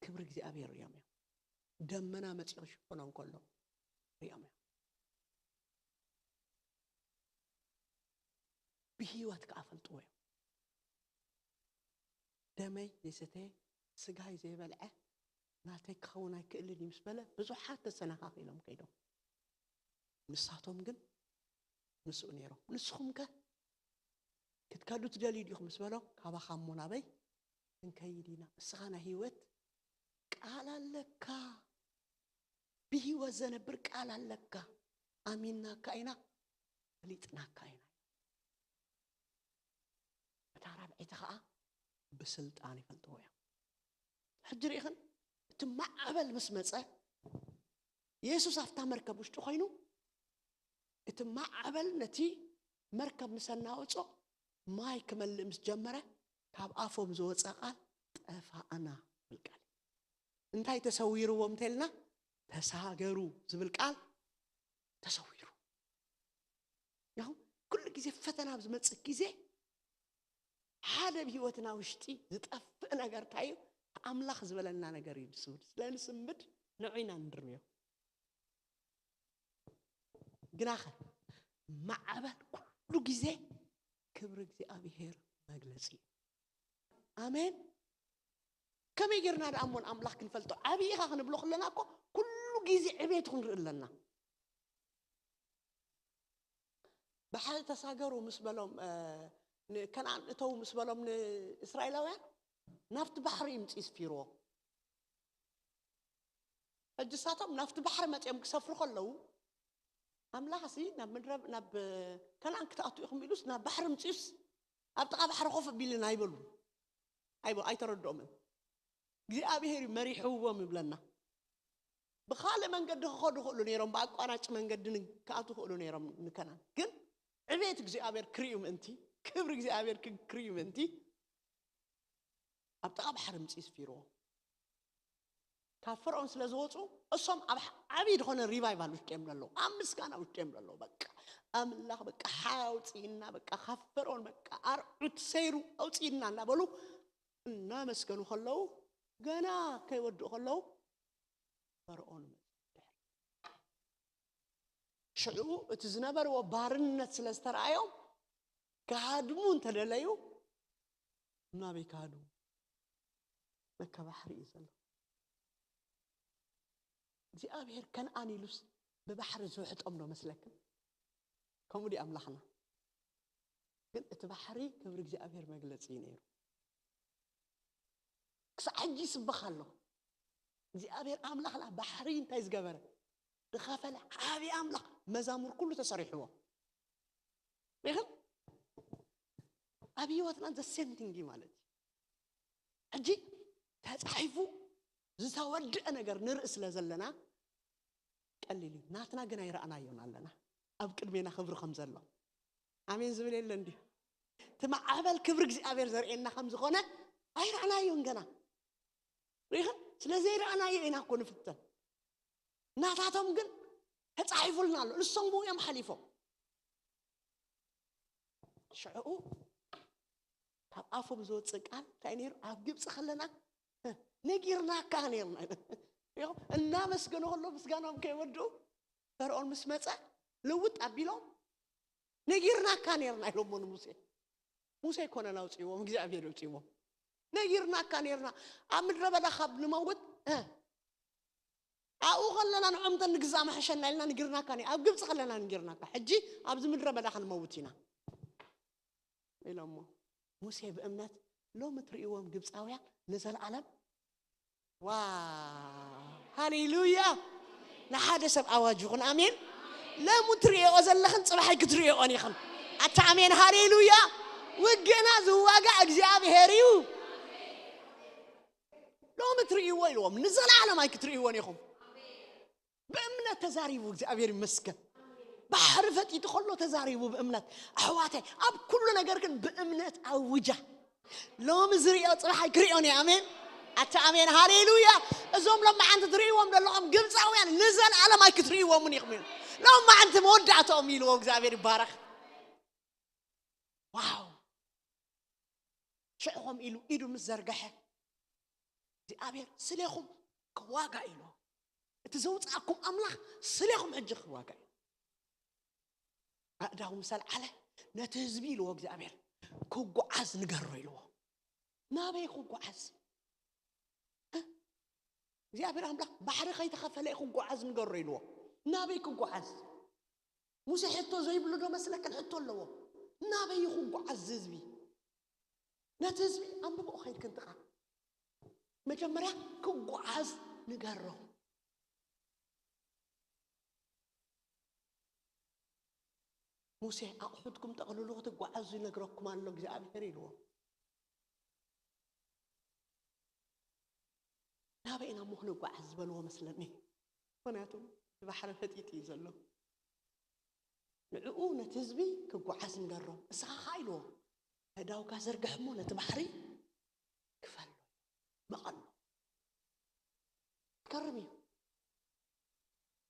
ክብሪ እግዚኣብሔር ሪኦም እዮም። ደመና መጺኡ ክሽፍኖ እንከሎ ሪኦም እዮም። ብህይወት ከኣ ፈልጥዎ እዮም። ደመይ ዘይሰተየ፣ ስጋይ ዘይበልዐ ናተይ ክኸውን ኣይክእልን እዩ ምስ በለ፣ ብዙሓት ተሰናኻኺሎም ከይዶም። ንሳቶም ግን ምስኡ ነይሮም። ንስኹም ከ ክትከዱ ትደልዩ ዲኹም ምስ በሎ፣ ካባኻ እሞ ናበይ ክንከይድ ኢና? እስኻ ናይ ህይወት ቃል ኣለካ። ብህይወት ዘነብር ቃል ኣለካ። ኣሚንናካ ኢና፣ ፈሊጥናካ ኢና። እታ ራብዐይቲ ኸኣ ብስልጣን ይፈልጥዎ እዮም። ሕጂ ርኢኽን? እቲ ማዕበል ምስ መጸ፣ የሱስ ኣብታ መርከብ ውሽጢ ኮይኑ፣ እቲ ማዕበል ነቲ መርከብ ምስ ኣናወጾ፣ ማይ ክመልእ ምስ ጀመረ፣ ካብ ኣፎም ዝወጸ ቃል፣ "ጠፋእና" ዝብል ቃል። እንታይ ተሰዊርዎም እንተልና፣ "ተሳገሩ" ዝብል ቃል ተሰዊሩ። ያው ኩሉ ግዜ ፈተና ኣብ ዝመጽእ ግዜ፣ ሓደ ኣብ ህይወትና ውሽጢ ዝጠፍእ ነገር እንታይ እዩ? ኣምላኽ ዝበለና ነገር እዩ ዝስምድ። ስለ ንስምድ ንዑ ኢና ንድርብዮ። ግናኸ ማዕበል ኩሉ ግዜ ክብሪ እግዚኣብሔር መግለጺ እዩ። ኣሜን። ከመይ ጌርና ደኣ እሞ ንኣምላኽ ክንፈልጦ? ዓብዪ ኢኻ ክንብሎ ከለና እኮ ኩሉ ግዜ ዕቤቱ ክንርኢ ኣለና። ባሕሪ ተሳገሩ ምስ በሎም፣ እ፣ ንከነኣን እተው ምስ በሎም ንእስራኤላውያን፣ ናብቲ ባሕሪ እዩ ምጽኡ ስፊርዎ። ሕጂ ንሳቶም ናብቲ ባሕሪ መጺኦም ክሰፍሩ ከለዉ፣ ኣምላኽሲ ናብ ምድረ፣ ናብ ከነኣን ክትኣትዉ ኢኹም ኢሉስ፣ ናብ ባሕሪ ምጺኡስ፣ ኣብ ጥቓ ባሕሪ ኮፍ ኣቢልና ኣይበሉን። ኣይበ-፣ ኣይተረድኦምን። እግዚኣብሔር እዩ መሪሕዎም ይብለና። ብኻልእ መንገዲ ክኸዱ ይኽእሉ ነይሮም፣ ብኣቋራጭ መንገዲ ን-፣ ክኣትዉ ይኽእሉ ነይሮም ንከነኣን። ግን ዕቤት እግዚኣብሔር ክርእዩ ምእንቲ፣ ክብሪ እግዚኣብሔር ክ-፣ ክርእዩ ምእንቲ፣ ኣብ ጥቓ ባሕሪ ምጽኡ ስፊርዎ። ካብ ፈርዖን ስለ ዝወጹ፣ እሶም ኣብ ሕ-፣ ዓብዪ ዝኾነ ሪቫይቫል ውሽጢኦም ኣለዉ፣ ኣብ ምስጋና ውሽጢኦም ኣለዉ። በቃ ኣምላኽ በቃ ሓውጽእና፣ በቃ ካብ ፈርዖን በቃ ኣርዑት ሰይሩ ኣውጽእና እናበሉ እናመስገኑ ከለዉ፣ ገና ከይወድኡ ከለዉ ፈርዖን መጹ። ሽዑ እቲ ዝነበርዎ ባርነት ስለ ዝተረኣዮም፣ ክሃድሙ እንተደለዩ፣ ናበይ ክሃድሙ? ለካ ባሕሪ እዩ ዘሎ። እግዚኣብሔር ከነኣን ኢሉስ ብባሕሪ ዝውሕጦም ዶ መስለክን? ከምኡ ድዩ ኣምላኽና? ግን እቲ ባሕሪ ክብሪ እግዚኣብሔር መግለጺ እዩ ነይሩ። ክሳዕ ሕጂ ይስበኽ ኣሎ። እግዚኣብሔር ኣምላኽና ባሕሪ እንታይ ዝገበረ? ዝኸፈለ ዓብዪ ኣምላኽ። መዛሙር ኩሉ ተሰሪሕዎ። ሪኢኽን? ኣብ ህይወትና the same thing እዩ ማለት እዩ። ሕጂ ተጻሒፉ ዝተወድአ ነገር ንርኢ ስለ ዘለና ቀሊል እዩ። ናትና ግን ኣይረኣናዮን ኣለና። ኣብ ቅድሜና ክብሪ ከም ዘሎ። ኣሜን ዝብል የለ እንዲ? እቲ ማዕበል ክብሪ እግዚኣብሔር ዘርእየና ከም ዝኾነ ኣይረኣናዮን ገና። ሪኢኽን? ስለ ዘይረኣናዮ ኢና እኮ ንፍተን። ናታቶም ግን ተጻሒፉልና ኣሎ። ንሶም ብኡ እዮም ሓሊፎም። ሽዑ ካብ ኣፎም ዝወጽእ ቃል እንታይ ነይሩ? ኣብ ግብጺ ከለና ነጊርናካ ነይርና። ይኸው እናመስገኑ ከሎ ምስጋናኦም ከይወድኡ ፈርዖን ምስ መጸ ልውጥ ኣቢሎም ነጊርናካ ነይርና ኢሎሞ ንሙሴ። ሙሴ ኣይኮነን ኣውጺእዎም፣ እግዚኣብሔር ኣውጺእዎም። ነጊርናካ ነይርና ኣብ ምድረ በዳ ካብ ንመውት፣ እ፣ ኣብኡ ከለና ንዖም እንተ ንግዛእ መሐሸና ኢልና ንጊርናካ ነይ-፣ ኣብ ግብጺ ከለና ንጊርናካ፣ ሕጂ ኣብዚ ምድረ በዳ ክንመውት ኢና ኢሎሞ። ሙሴ ብእምነት ሎሚ ትርእይዎም ግብጻውያን ንዘለዓለም፣ ዋ፣ ሃሌሉያ። ንሓደ ሰብ ኣዋጅ ይኹን፣ ኣሜን። ሎሚ ትርእይኦ ዘለኽን ጽባሕ ኣይክትርእይኦን ኢኽን። ኣታ ኣሜን፣ ሃሌሉያ። ውግእና ዝዋጋእ እግዚኣብሔር እዩ። ሎሚ ትርእይዎ ኢልዎም፣ ንዘለዓለም ኣይክትርእይዎን ኢኹም። ብእምነት ተዛሪቡ፣ እግዚኣብሔር ይመስገን። ባሕሪ ፈጢጡ ከሎ ተዛሪቡ ብእምነት። ኣሕዋተይ፣ ኣብ ኩሉ ነገር ግን ብእምነት ኣውጃ። ሎሚ ዝርእዮ ጽባሕ ኣይክርእዮን እየ። ኣሜን። ኣታ ኣሜን፣ ሃሌሉያ። እዞም ሎማዓንቲ ትርእይዎም ዘለኹም ግብጻውያን ንዘለዓለም ኣይክትርእይዎምን ኢኹም ኢሉ። ሎማዓንቲ መወዳእትኦም ኢልዎ እግዚኣብሔር ይባረኽ። ዋው። ሽዑ ኸም ኢሉ ኢዱ ምስ ዘርግሐ፣ እግዚኣብሔር ስሌኹም ክዋጋ ኢልዎ። እቲ ዘውፅኣኩም ኣምላኽ ስሌኹም ሕጂ ክዋጋ እዩ። ኣእዳው ምስ ኣልዓለ፣ ነቲ ህዝቢ ኢልዎ እግዚኣብሔር፣ ክጓዓዝ ንገሮ ኢልዎ። ናበይ ክጓዓዝ? እ? እግዚኣብሔር ኣምላኽ፣ ባሕሪ ከይተኸፈለ ክጓዓዝ ንገሮ ኢልዎ። ናበይ ክጓዓዝ? ሙሴ ሕቶ ዘይብሉ ዶ መስለክን? ሕቶ ኣለዎ። ናበይ ክጓዓዝ እዚ ህዝቢ? ነቲ ህዝቢ ኣንብቦ ከይድክን ጥቓ። መጀመርያ ክጓዓዝ ንገሮ። ሙሴ፣ ኣቑሑትኩም ጠቕልሉ ክትጓዓዙ ይነግረኩም ኣሎ እግዚኣብሔር ኢልዎ። ናበይ ኢና እሞ ክንጓዓዝ ዝበልዎ መስለኒ። ምኽንያቱ እቲ ባሕሪ ፈጢጡ እዩ ዘሎ። ንዕኡ ነቲ ህዝቢ ክጓዓዝ ንገሮ። እስኻ ኸዓ ኢልዎ፣ ኣእዳውካ ዘርግሕ እሞ ነቲ ባሕሪ ክፈሎ፣ መቐሎ። ትገርም እዩ።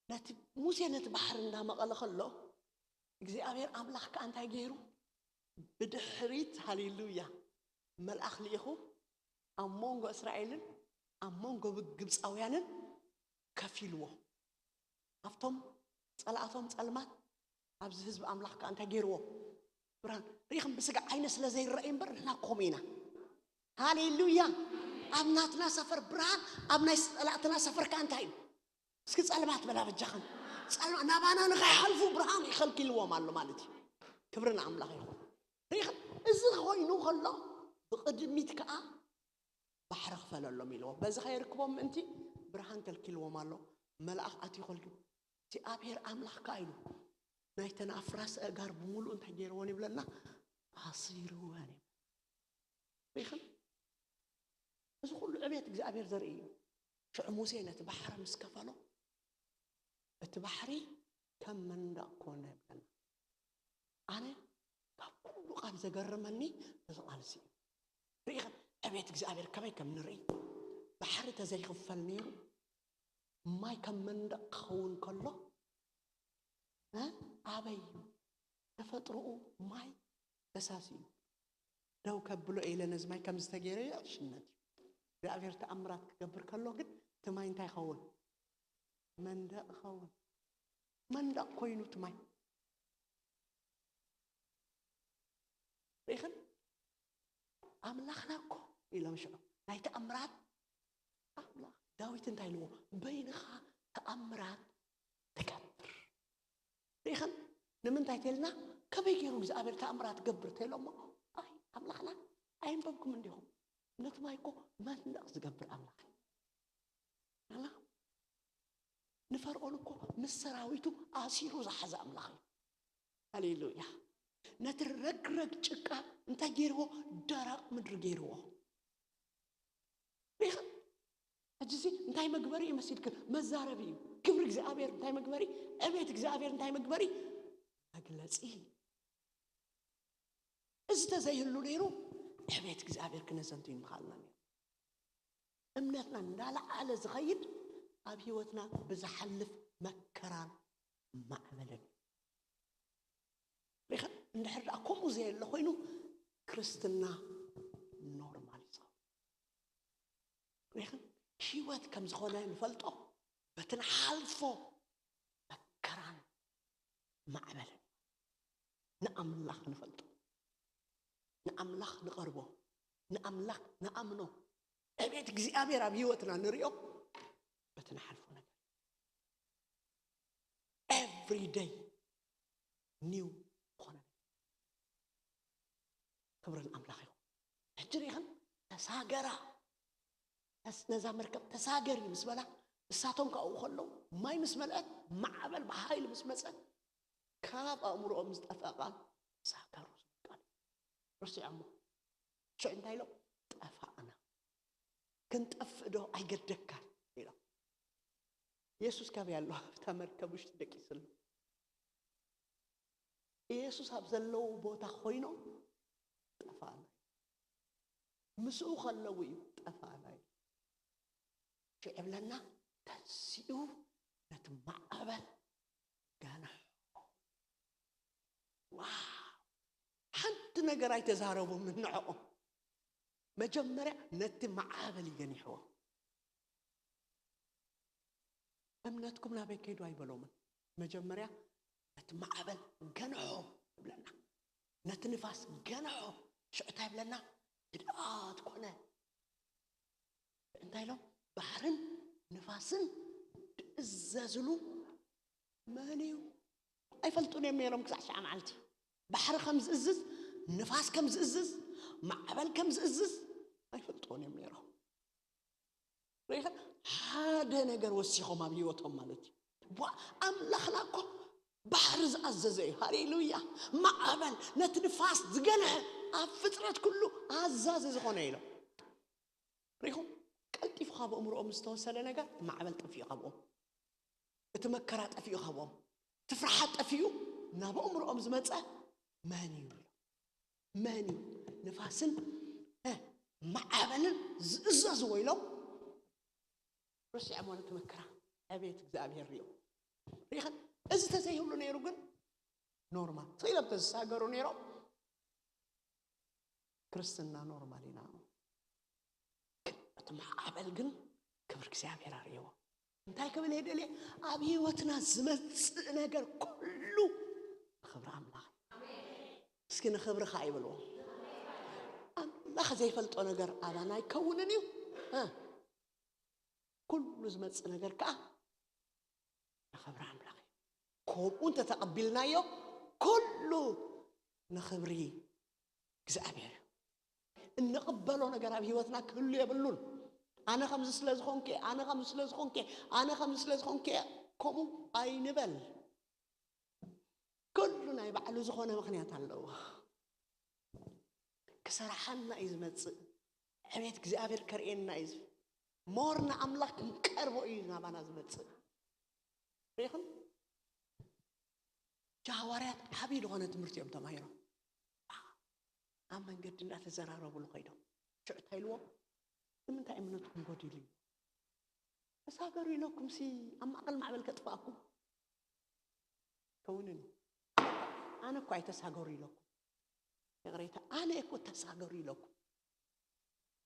ነቲ፣ ሙሴ ነቲ ባሕሪ እንዳመቐለ ከሎ፣ እግዚኣብሔር ኣምላኽ ከኣ እንታይ ገይሩ? ብድሕሪት፣ ሃሌሉያ፣ መልኣኽ ልኢኹ ኣብ መንጎ እስራኤልን ኣብ መንጎ ግብፃውያንን ከፊልዎ። ኣብቶም ጸላእቶም ጸልማት ኣብዚ ህዝቢ ኣምላኽ ከኣ እንታይ ገይርዎ? ብርሃን ርኢኽም። ብስጋ ዓይነ ስለ ዘይረኣይ እምበር ንሕና ከምኡ ኢና። ሃሌሉያ። ኣብ ናትና ሰፈር ብርሃን፣ ኣብ ናይ ጸላእትና ሰፈር ከኣ እንታይ እዩ? እስኪ ጸልማት በላ በጃኽም። ጸልማ ናባና ንኸይሓልፉ ብርሃን ይኸልኪልዎም ኣሎ ማለት እዩ። ክብሪ ንኣምላኽ ይኹን። ርኢኽም፣ እዚ ኮይኑ ከሎ ብቕድሚት ከኣ ባሕሪ ክፈለሎም ኢልዎ። በዚ ከይርክቦም ምእንቲ ብርሃን ከልኪልዎም ኣሎ። መልኣኽ ኣትዩ ከልኪ እግዚኣብሔር ኣምላኽ ከኣ ኢሉ ናይተን ኣፍራስ ኣእጋር ብምሉኡ እንታይ ገይርወን ይብለና? ኣሲርወን እዩ። ርኢኽም? እዚ ኩሉ ዕቤት እግዚኣብሔር ዘርኢ እዩ። ሽዑ ሙሴ ነቲ ባሕሪ ምስ ከፈሎ እቲ ባሕሪ ከም መንደቕ ኮነ ይብለና። ኣነ ካብ ኩሉ ቃል ዘገርመኒ እዚ ቃል እዚ እዩ። ርኢኻ ዕቤት እግዚኣብሔር ከመይ ከም ንርኢ። ባሕሪ ተዘይክፈል ነይሩ ማይ ከም መንደቕ ክኸውን ከሎ እ ኣበይ እዩ ተፈጥሮኡ? ማይ ፈሳሲ እዩ። ደው ከብሎ ኢለ ነዚ ማይ ከም ዝተገይረዮ ዕሽነት እዩ። እግዚኣብሔር ተኣምራት ክገብር ከሎ ግን እቲ ማይ እንታይ ይኸውን? መንደቕ ይኸውን። መንደቕ ኮይኑ እቲ ማይ ርኢኽን? ኣምላኽና እኮ ኢሎም ሽዑ ናይ ተኣምራት ኣምላኽ። ዳዊት እንታይ ኢልዎ? በይንኻ ተኣምራት ትገብር። ርኢኽን? ንምንታይ ተልና? ከመይ ገይሩ እግዚኣብሔር ተኣምራት ገብር ተኢሎሞ? ኣይ ኣምላኽና ኣየንበብኩም እንዲኹም? ነቲ ማይ እኮ መንደቕ ዝገብር ኣምላኽ እዩ። ኣላ ንፈርዖን እኮ ምስ ሰራዊቱ ኣሲሩ ዝሓዘ ኣምላኽ እዩ። ሃሌሉያ። ነቲ ረግረግ ጭቃ እንታይ ገይርዎ? ደረቕ ምድሪ ገይርዎ። ርኢኻ? ሕጂ እዚ እንታይ መግበሪ እዩ መሲልክን? መዛረቢ እዩ። ክብሪ እግዚኣብሔር እንታይ መግበሪ? ዕቤት እግዚኣብሔር እንታይ መግበሪ? መግለጺ። እዚ ተዘይህሉ ነይሩ ዕቤት እግዚኣብሔር ክነዘንቱ ይምኻልና ነይሩ። እምነትና እንዳለዓለ ዝኸይድ ኣብ ህይወትና ብዝሓልፍ መከራን ማዕበልን እዩ። ሪኸ እንድሕር ደኣ ከምኡ ዘየለ ኮይኑ ክርስትና ኖርማል እዩ ዝኸውን። ሪኸ ህይወት ከም ዝኾነ ንፈልጦ በቲ ንሓልፎ መከራን ማዕበልን ንኣምላኽ ንፈልጦ፣ ንኣምላኽ ንቐርቦ፣ ንኣምላኽ ንኣምኖ። ዕቤት እግዚኣብሔር ኣብ ህይወትና ንሪኦ በቲ ንሓልፎ ነገር every day new ዝኾነ ነገር። ክብሪ ንኣምላኽ ይኹን። ሕጂ ርኢኽን ተሳገራ ነዛ መርከብ ተሳገሪ ምስ በላ እሳቶም ካብኡ ከለዉ ማይ ምስ መልአት ማዕበል ብሓይሊ ምስ መፀ ካብ ኣእምሮኦም ዝጠፍአ ቃል ተሳገሩ ዝብል ቃል እዩ። ረሲዖሞ ሽዑ እንታይ ኢሎም? ጠፋእና። ክንጠፍእ ዶ ኣይገደካን ኢሎም። ኢየሱስ ካበይ ኣሎ? ኣብታ መርከብ ውሽጢ ደቂሱ ኣሎ። ኢየሱስ ኣብ ዘለዉ ቦታ ኮይኖም ጠፋእና። ምስኡ ከለዉ እዩ ጠፋእና እዩ። ሽዑ ይብለና ተንሲኡ ነቲ ማዕበል ገንሖ። ዋው! ሓንቲ ነገር ኣይተዛረቡም ንዕኦም። መጀመርያ ነቲ ማዕበል ይገኒሕዎ። እምነትኩም ናበይ ከይዱ ኣይበሎምን። መጀመርያ ነቲ ማዕበል ገንሖ ይብለና፣ ነቲ ንፋስ ገንሖ። ሽዑ እንታይ ይብለና? ህድኣት ኮነ። እንታይ ኢሎም? ባሕርን ንፋስን ድእዘዝሉ መን እዩ? ኣይፈልጡን እዮም ነይሮም ክሳዕ ሸዓ መዓልቲ። ባሕሪ ከም ዝእዝዝ፣ ንፋስ ከም ዝእዝዝ፣ ማዕበል ከም ዝእዝዝ ኣይፈልጡን እዮም ነይሮም። ርኢኻ? ሓደ ነገር ወሲኾም ኣብ ህይወቶም ማለት እዩ። ዋ፣ ኣምላኽና እኮ ባሕሪ ዝኣዘዘ እዩ። ሃሌሉያ። ማዕበል ነቲ ንፋስ ዝገንሐ ኣብ ፍጥረት ኩሉ ኣዛዚ ዝኾነ ኢሎም። ርኢኹም? ቀልጢፉ ካብ ኣእምሮኦም ዝተወሰደ ነገር እቲ ማዕበል ጠፊኡ ካብኦም። እቲ መከራ ጠፊኡ ካብኦም። እቲ ፍርሓት ጠፊኡ ናብ ኣእምሮኦም ዝመጸ መን እዩ? መን እዩ ንፋስን እ፣ ማዕበልን ዝእዘዝዎ ኢሎም ረሲዖም። ማለት መከራ ዕቤት እግዚኣብሔር ሪኦም ሪኢኸን። እዚ ተዘይህሉ ነይሩ ግን ኖርማል ስኢሎም ተዝሳገሩ ነይሮም ክርስትና ኖርማል ኢና። ግን እቲ ማዕበል ግን ክብሪ እግዚኣብሔር ኣርእዎ። እንታይ ክብል እየ ደልየ? ኣብ ህይወትና ዝመጽእ ነገር ኩሉ ክብሪ ኣምላኽ። እስኪ ንኽብርኻ ይበልዎ። ኣምላኽ ዘይፈልጦ ነገር ኣባና ኣይከውንን እዩ። እ፣ ኩሉ ዝመጽእ ነገር ከዓ ንኽብሪ ኣምላኽ እዩ። ከምኡ እንተተቐቢልናዮ፣ ኩሉ ንኽብሪ እግዚኣብሔር እዩ። እንቕበሎ ነገር ኣብ ህይወትና ክህሉ የብሉን። ኣነ ከምዚ ስለ ዝኾንኩ፣ ኣነ ከምዚ ስለ ዝኾንኩ፣ ኣነ ከምዚ ስለ ዝኾንኩ፣ ከምኡ ኣይንበል። ኩሉ ናይ ባዕሉ ዝኾነ ምኽንያት ኣለዎ። ክሰርሓና እዩ ዝመጽእ። ዕቤት እግዚኣብሔር ከርእየና እዩ። ሞር ንኣምላኽ ክንቀርቦ እዩ ናባና ዝመጽእ። ሪኢኹም? እቲ ሃዋርያት ዓብዪ ዝኾነ ትምህርቲ እዮም ተማሂሮም። ኣብ መንገዲ እንዳተዘራረቡሉ ከይዶም። ሽዑ እንታይ ኢልዎም? ንምንታይ እምነትኩም ጎዲሉ እዩ? ተሳገሩ ኢለኩም ሲ ኣብ ማእከል ማዕበል ከጥፍኣኩም ከውንን እዩ። ኣነ እኮ ኣይተሳገሩ ኢለኩም። ይቕሬታ፣ ኣነ እኮ ተሳገሩ ኢለኩም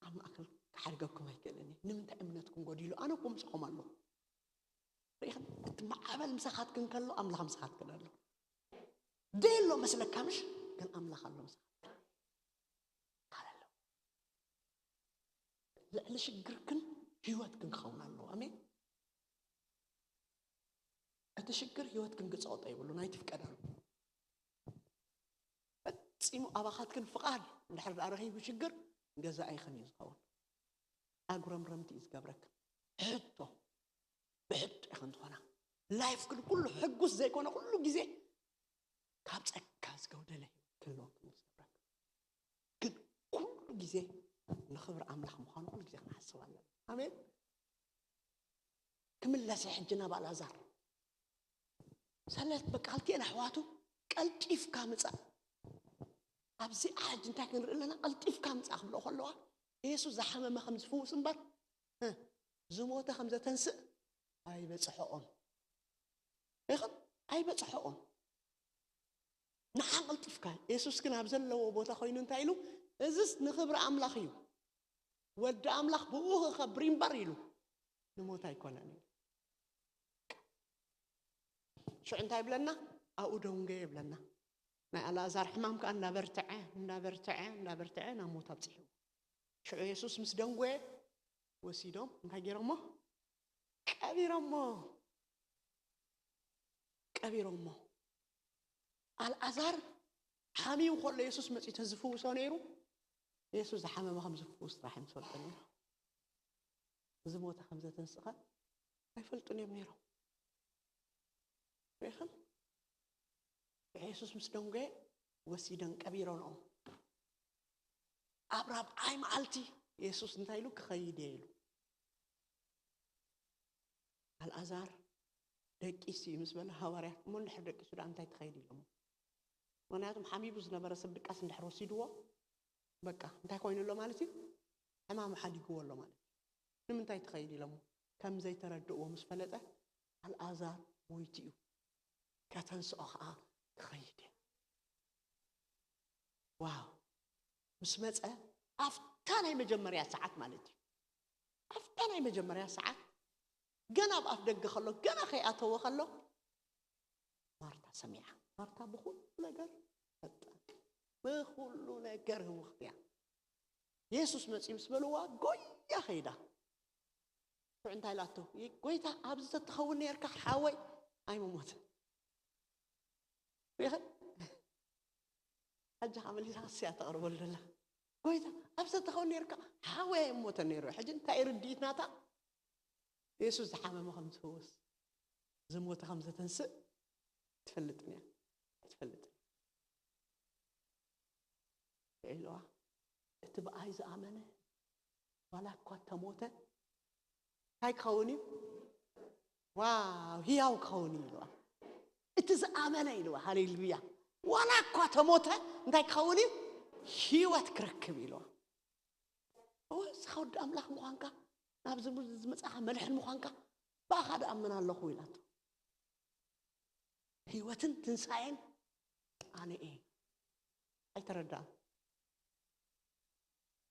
ኣብ ማእከል ክሓድገኩም ኣይክእልን እየ። ንምንታይ እምነትኩም ጎዲሉ? ኣነ እኮ ምስኹም ኣለኹ። ርኢኽን? እቲ ማዕበል ምሳኻትክን ከሎ ኣምላኽ ምሳኻትክን ኣሎ። ደየሎ መስለካ ምሽ? ግን ኣምላኽ ኣሎ ምሳኻትክን። ሃለሉ። ልዕሊ ሽግርክን ህይወትክን ክኸውን ኣለዎ። ኣሜን። እቲ ሽግር ህይወትክን ክጸወጦ የብሉን፣ ኣይትፍቀዳሉ። ፈጺሙ ኣባኻትክን ፍቓድ እንድሕር ደኣ ረኺቡ ሽግር፣ ገዛኢኽን እዩ ዝኸውን። ኣጉረምረምቲ እዩ ዝገብረክን። ብሕቶ፣ ብሕቶ ኢኽን ትኾና። ላይፍክን ኩሉ ሕጉስ ዘይኮነ፣ ኩሉ ግዜ ካብ ጸጋ ዝገውደለ ህይወት ክህልወክን እዩ ዝገብረክን። ግን ኩሉ ግዜ ንኽብሪ ኣምላኽ ምዃኑ ኩሉ ግዜ ክንሓስብ ኣለና። ኣሜን። ክምለስ እየ ሕጂ ናብ ኣልኣዛር። ሰለት በቃ፣ ክልቲኤን ኣሕዋቱ ቀልጢፍካ ምጻእ። ኣብዚ ሕጂ እንታይ ክንርኢ ኣለና? ቀልጢፍካ ምጻእ ክብሎ ከለዋ፣ የሱስ ዝሓመመ ከም ዝፍውስ እምበር፣ እ፣ ዝሞተ ከም ዘተንስእ ኣይበጽሖኦን። ኢኹም? ኣይበጽሖኦን። ንዓ ቀልጢፍካ። የሱስ ግን ኣብ ዘለዎ ቦታ ኮይኑ እንታይ ኢሉ? እዝስ ንኽብሪ ኣምላኽ እዩ። ወዲ ኣምላኽ ብኡ ክኸብር እምበር ኢሉ። ንሞት ኣይኮነን ኢሉ። ሽዑ እንታይ ይብለና? ኣብኡ ደንጎ ይብለና። ናይ ኣልኣዛር ሕማም ከኣ እንዳበርትዐ፣ እንዳበርትዐ፣ እንዳበርትዐ ናብ ሞት ኣብጺሕዎ። ሽዑ የሱስ ምስ ደንጎየ ወሲዶም እንታይ ገይሮሞ? ቀቢሮሞ። ቀቢሮሞ። ኣልኣዛር ሓሚሙ ከሎ የሱስ መጺኡ ተዝፍውሶ ነይሩ፣ የሱስ ዝሓመመ ከም ዝፍውስ ጥራሕ እዮም ዝፈልጡ ነይሮም። ዝሞተ ከም ዘተንስኸ ኣይፈልጡን እዮም ነይሮም። ርኢኽን? የሱስ ምስ ደንጎየ ወሲደን ቀቢረንኦ። ኣብ ራብዓይ መዓልቲ የሱስ እንታይ ኢሉ? ክኸይድ እየ ኢሉ። ኣልኣዛር ደቂሱ እዩ ምስ በለ ሃዋርያት፣ እሞ እንድሕር ደቂሱ ደኣ እንታይ ትኸይድ ኢሎሞ? ምኽንያቱም ሓሚሙ ዝነበረ ሰብ ድቃስ እንድሕር ወሲድዎ፣ በቃ እንታይ ኮይኑ ኣሎ ማለት እዩ? ሕማሙ ሓዲግዎ ኣሎ ማለት እዩ። ንምንታይ ትኸይድ ኢሎሞ? ከም ዘይተረድእዎ ምስ ፈለጠ፣ ኣልኣዛር ሞይቱ እዩ፣ ከተንስኦ ኸዓ ክኸይድ እየ። ዋው! ምስ መጸ፣ ኣብታ ናይ መጀመርያ ሰዓት ማለት እዩ። ኣብታ ናይ መጀመርያ ሰዓት፣ ገና ኣብ ኣፍ ደገ ከሎ፣ ገና ከይኣተወ ከሎ፣ ማርታ ሰሚዓ። ማርታ ብኹሉ ነገር ፈጣን፣ ብኹሉ ነገር ህውኽቲ እያ። የሱስ መጺኡ ምስ በልዋ፣ ጎያ ከይዳ። ሽዑ እንታይ ኢላቶ? "ይ-፣ ጎይታ፣ ኣብዚ ተትኸውን ነርካ፣ ሓወይ ኣይምሞትን." ሪኢኺ? ሕጂ ከኣ መሊሳ ክሲ እያ ተቕርበሉ ዘላ። "ጎይታ፣ ኣብዚ ተትኸውን ነርካ፣ ሓወይ ኣይምሞተን ነይሩ." ሕጂ እንታይ እዩ ርድኢት ናታ? የሱስ ዝሓመመ ከም ዝፍውስ፣ ዝሞተ ከም ዘተንስእ ትፈልጥን እያ። ኣይትፈልጥን ኢልዋ። እቲ ብኣይ ዝኣመነ ዋላ እኳ ተሞተ እንታይ ክኸውን እዩ? ዋው፣ ህያው ክኸውን እዩ ኢልዋ። እቲ ዝኣመነ ኢልዋ። ሃሌሉያ። ዋላ እኳ ተሞተ እንታይ ክኸውን እዩ? ህይወት ክረክብ ኢልዋ። እወ፣ እስኻ ወዲ ኣምላኽ ምዃንካ፣ ናብዚ ምድሪ ዝመጻኻ መድሕን ምዃንካ፣ ብኣኻ ድኣምን ኣለኹ ኢላቶ። ህይወትን ትንሳኤን ኣነ እየ። ኣይተረዳእን።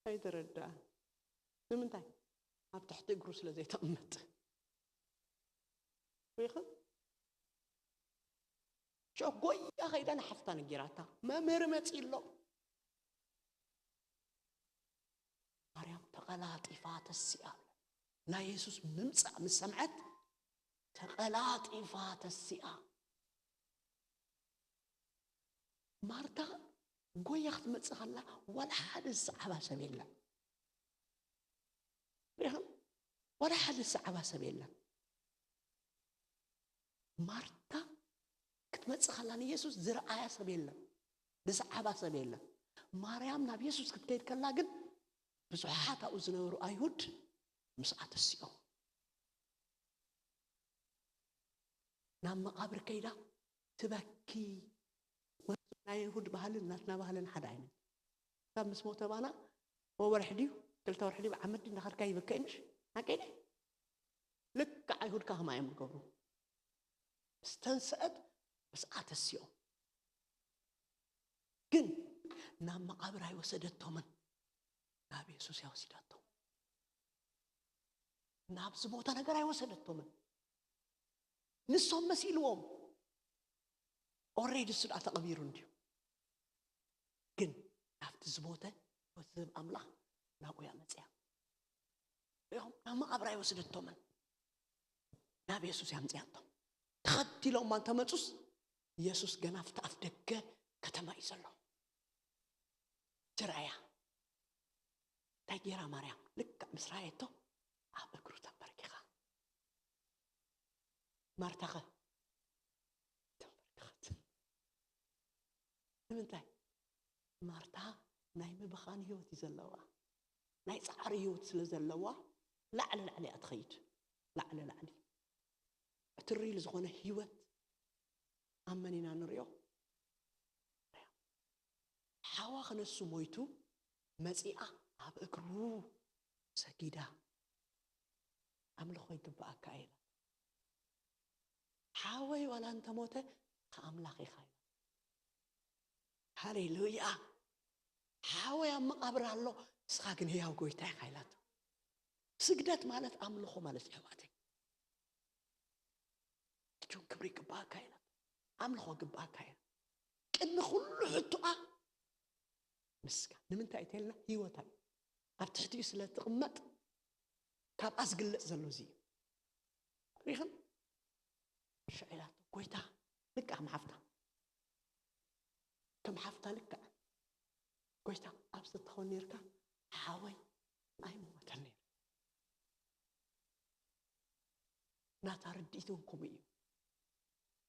ኣይተረዳእን። ንምንታይ? ኣብ ትሕቲ እግሩ ስለ ዘይተቐመጥ። ሪኢኽን? ሸጎያ ከይዳ ንሓፍታ ነጊራታ፣ "መምህር መጺ ኣሎ." ማርያም ተቐላጢፋ ተሲኣ። ናይ የሱስ ምምጻእ ምስ ሰምዐት ተቐላጢፋ ተሲኣ። ማርታ ጎያ ክትመጽእ ከላ ዋላ ሓደ ዝሰዓባ ሰብ የለን። ርኢኹም? ዋላ ሓደ ዝሰዓባ ሰብ የለን። ማርታ ክትመጽእ ከላ ንየሱስ ዝረኣያ ሰብ የለን፣ ዝሰዓባ ሰብ የለን። ማርያም ናብ የሱስ ክትከይድ ከላ ግን ብዙሓት ኣብኡ ዝነበሩ ኣይሁድ ምስኣ ተሲኦም። ናብ መቓብር ከይዳ ትበኪ። ናይ ኣይሁድ ባህልን ናትና ባህልን ሓደ ዓይነት። ካብ ምስ ሞተ ባና ወርሒ ድዩ ክልተ ወርሒ ድዩ ዓመት ድዩ እንዳኸድካ ይብከ ምሽ? ሓቂ ድዩ? ልክዕ ኣይሁድካ ከማ እዮም ዝገብሩ። ምስ ተንስአት ምስኣ ተሲኦም። ግን ናብ መቓብር ኣይወሰደቶምን፣ ናብ የሱስ እያ ወሲዳቶም። ናብ ዝሞተ ነገር ኣይወሰደቶምን። ንሶም መሲልዎም። ኦሬዲ እሱ ደኣ ተቐቢሩ እንድዩ። ግን ናብቲ ዝሞተ ህይወት ዝህብ ኣምላኽ ናብኡ እያ መጽያ። ርኢኹም? ናብ መቓብር ኣይወሰደቶምን፣ ናብ የሱስ እያ ኣምጽያቶም። ተኸቲሎማ እንተመጹስ የሱስ ገና ኣብቲ ኣፍ ደገ ከተማ እዩ ዘሎ። ትረኣያ። እንታይ ገይራ ማርያም? ልክዕ ምስ ረኣየቶ ኣብ እግሩ ተንበርኪኻ። ማርታኸ? ተንበርክኸት። ንምንታይ? ማርታ ናይ ምብኻን ህይወት እዩ ዘለዋ። ናይ ጻዕሪ ህይወት ስለ ዘለዋ ላዕሊ ላዕሊ እያ ትኸይድ። ላዕሊ ላዕሊ። እቲ ሪል ዝኾነ ህይወት ኣብ መን ኢና ንሪኦ? ሓዋ ክነሱ ሞይቱ መጺኣ ኣብ እግሩ ሰጊዳ፣ "ኣምልኾ ይግብኣካ" ኢላ። ሓወይ ዋላ እንተሞተ ከኣምላኽ ኢኻ ኢላ። ሃሌሉያ! ሓወይ ኣብ መቓብር ኣሎ፣ ንስኻ ግን ህያው ጎይታ ኢኻ ኢላቶ። ስግደት ማለት ኣምልኾ ማለት እዩ ኣሕዋተይ። እጆን ክብሪ ይግባኣካ ኢላ። ኣምልኾ ይግባኣካ ኢላ። ቅድሚ ኩሉ ሕቶኣ ምስጋን። ንምንታይ እዩ ተልና? ህይወታ እዩ። ኣብ ትሕቲኡ ስለ ትቕመጥ ካብኣ ዝግለጽ ዘሎ እዚ እዩ። ሪኽን? ሽዕ ኢላቶ፣ "ጎይታ፣ ልክዕ ከም ሓፍታ፣ ከም ሓፍታ ልክዕ፣ ጎይታ፣ ኣብዚ እትኸውን ነይርካ፣ ሓወይ ኣይምሞተን ነይሩ።" ናታ ርድኢት እውን ከምኡ እዩ።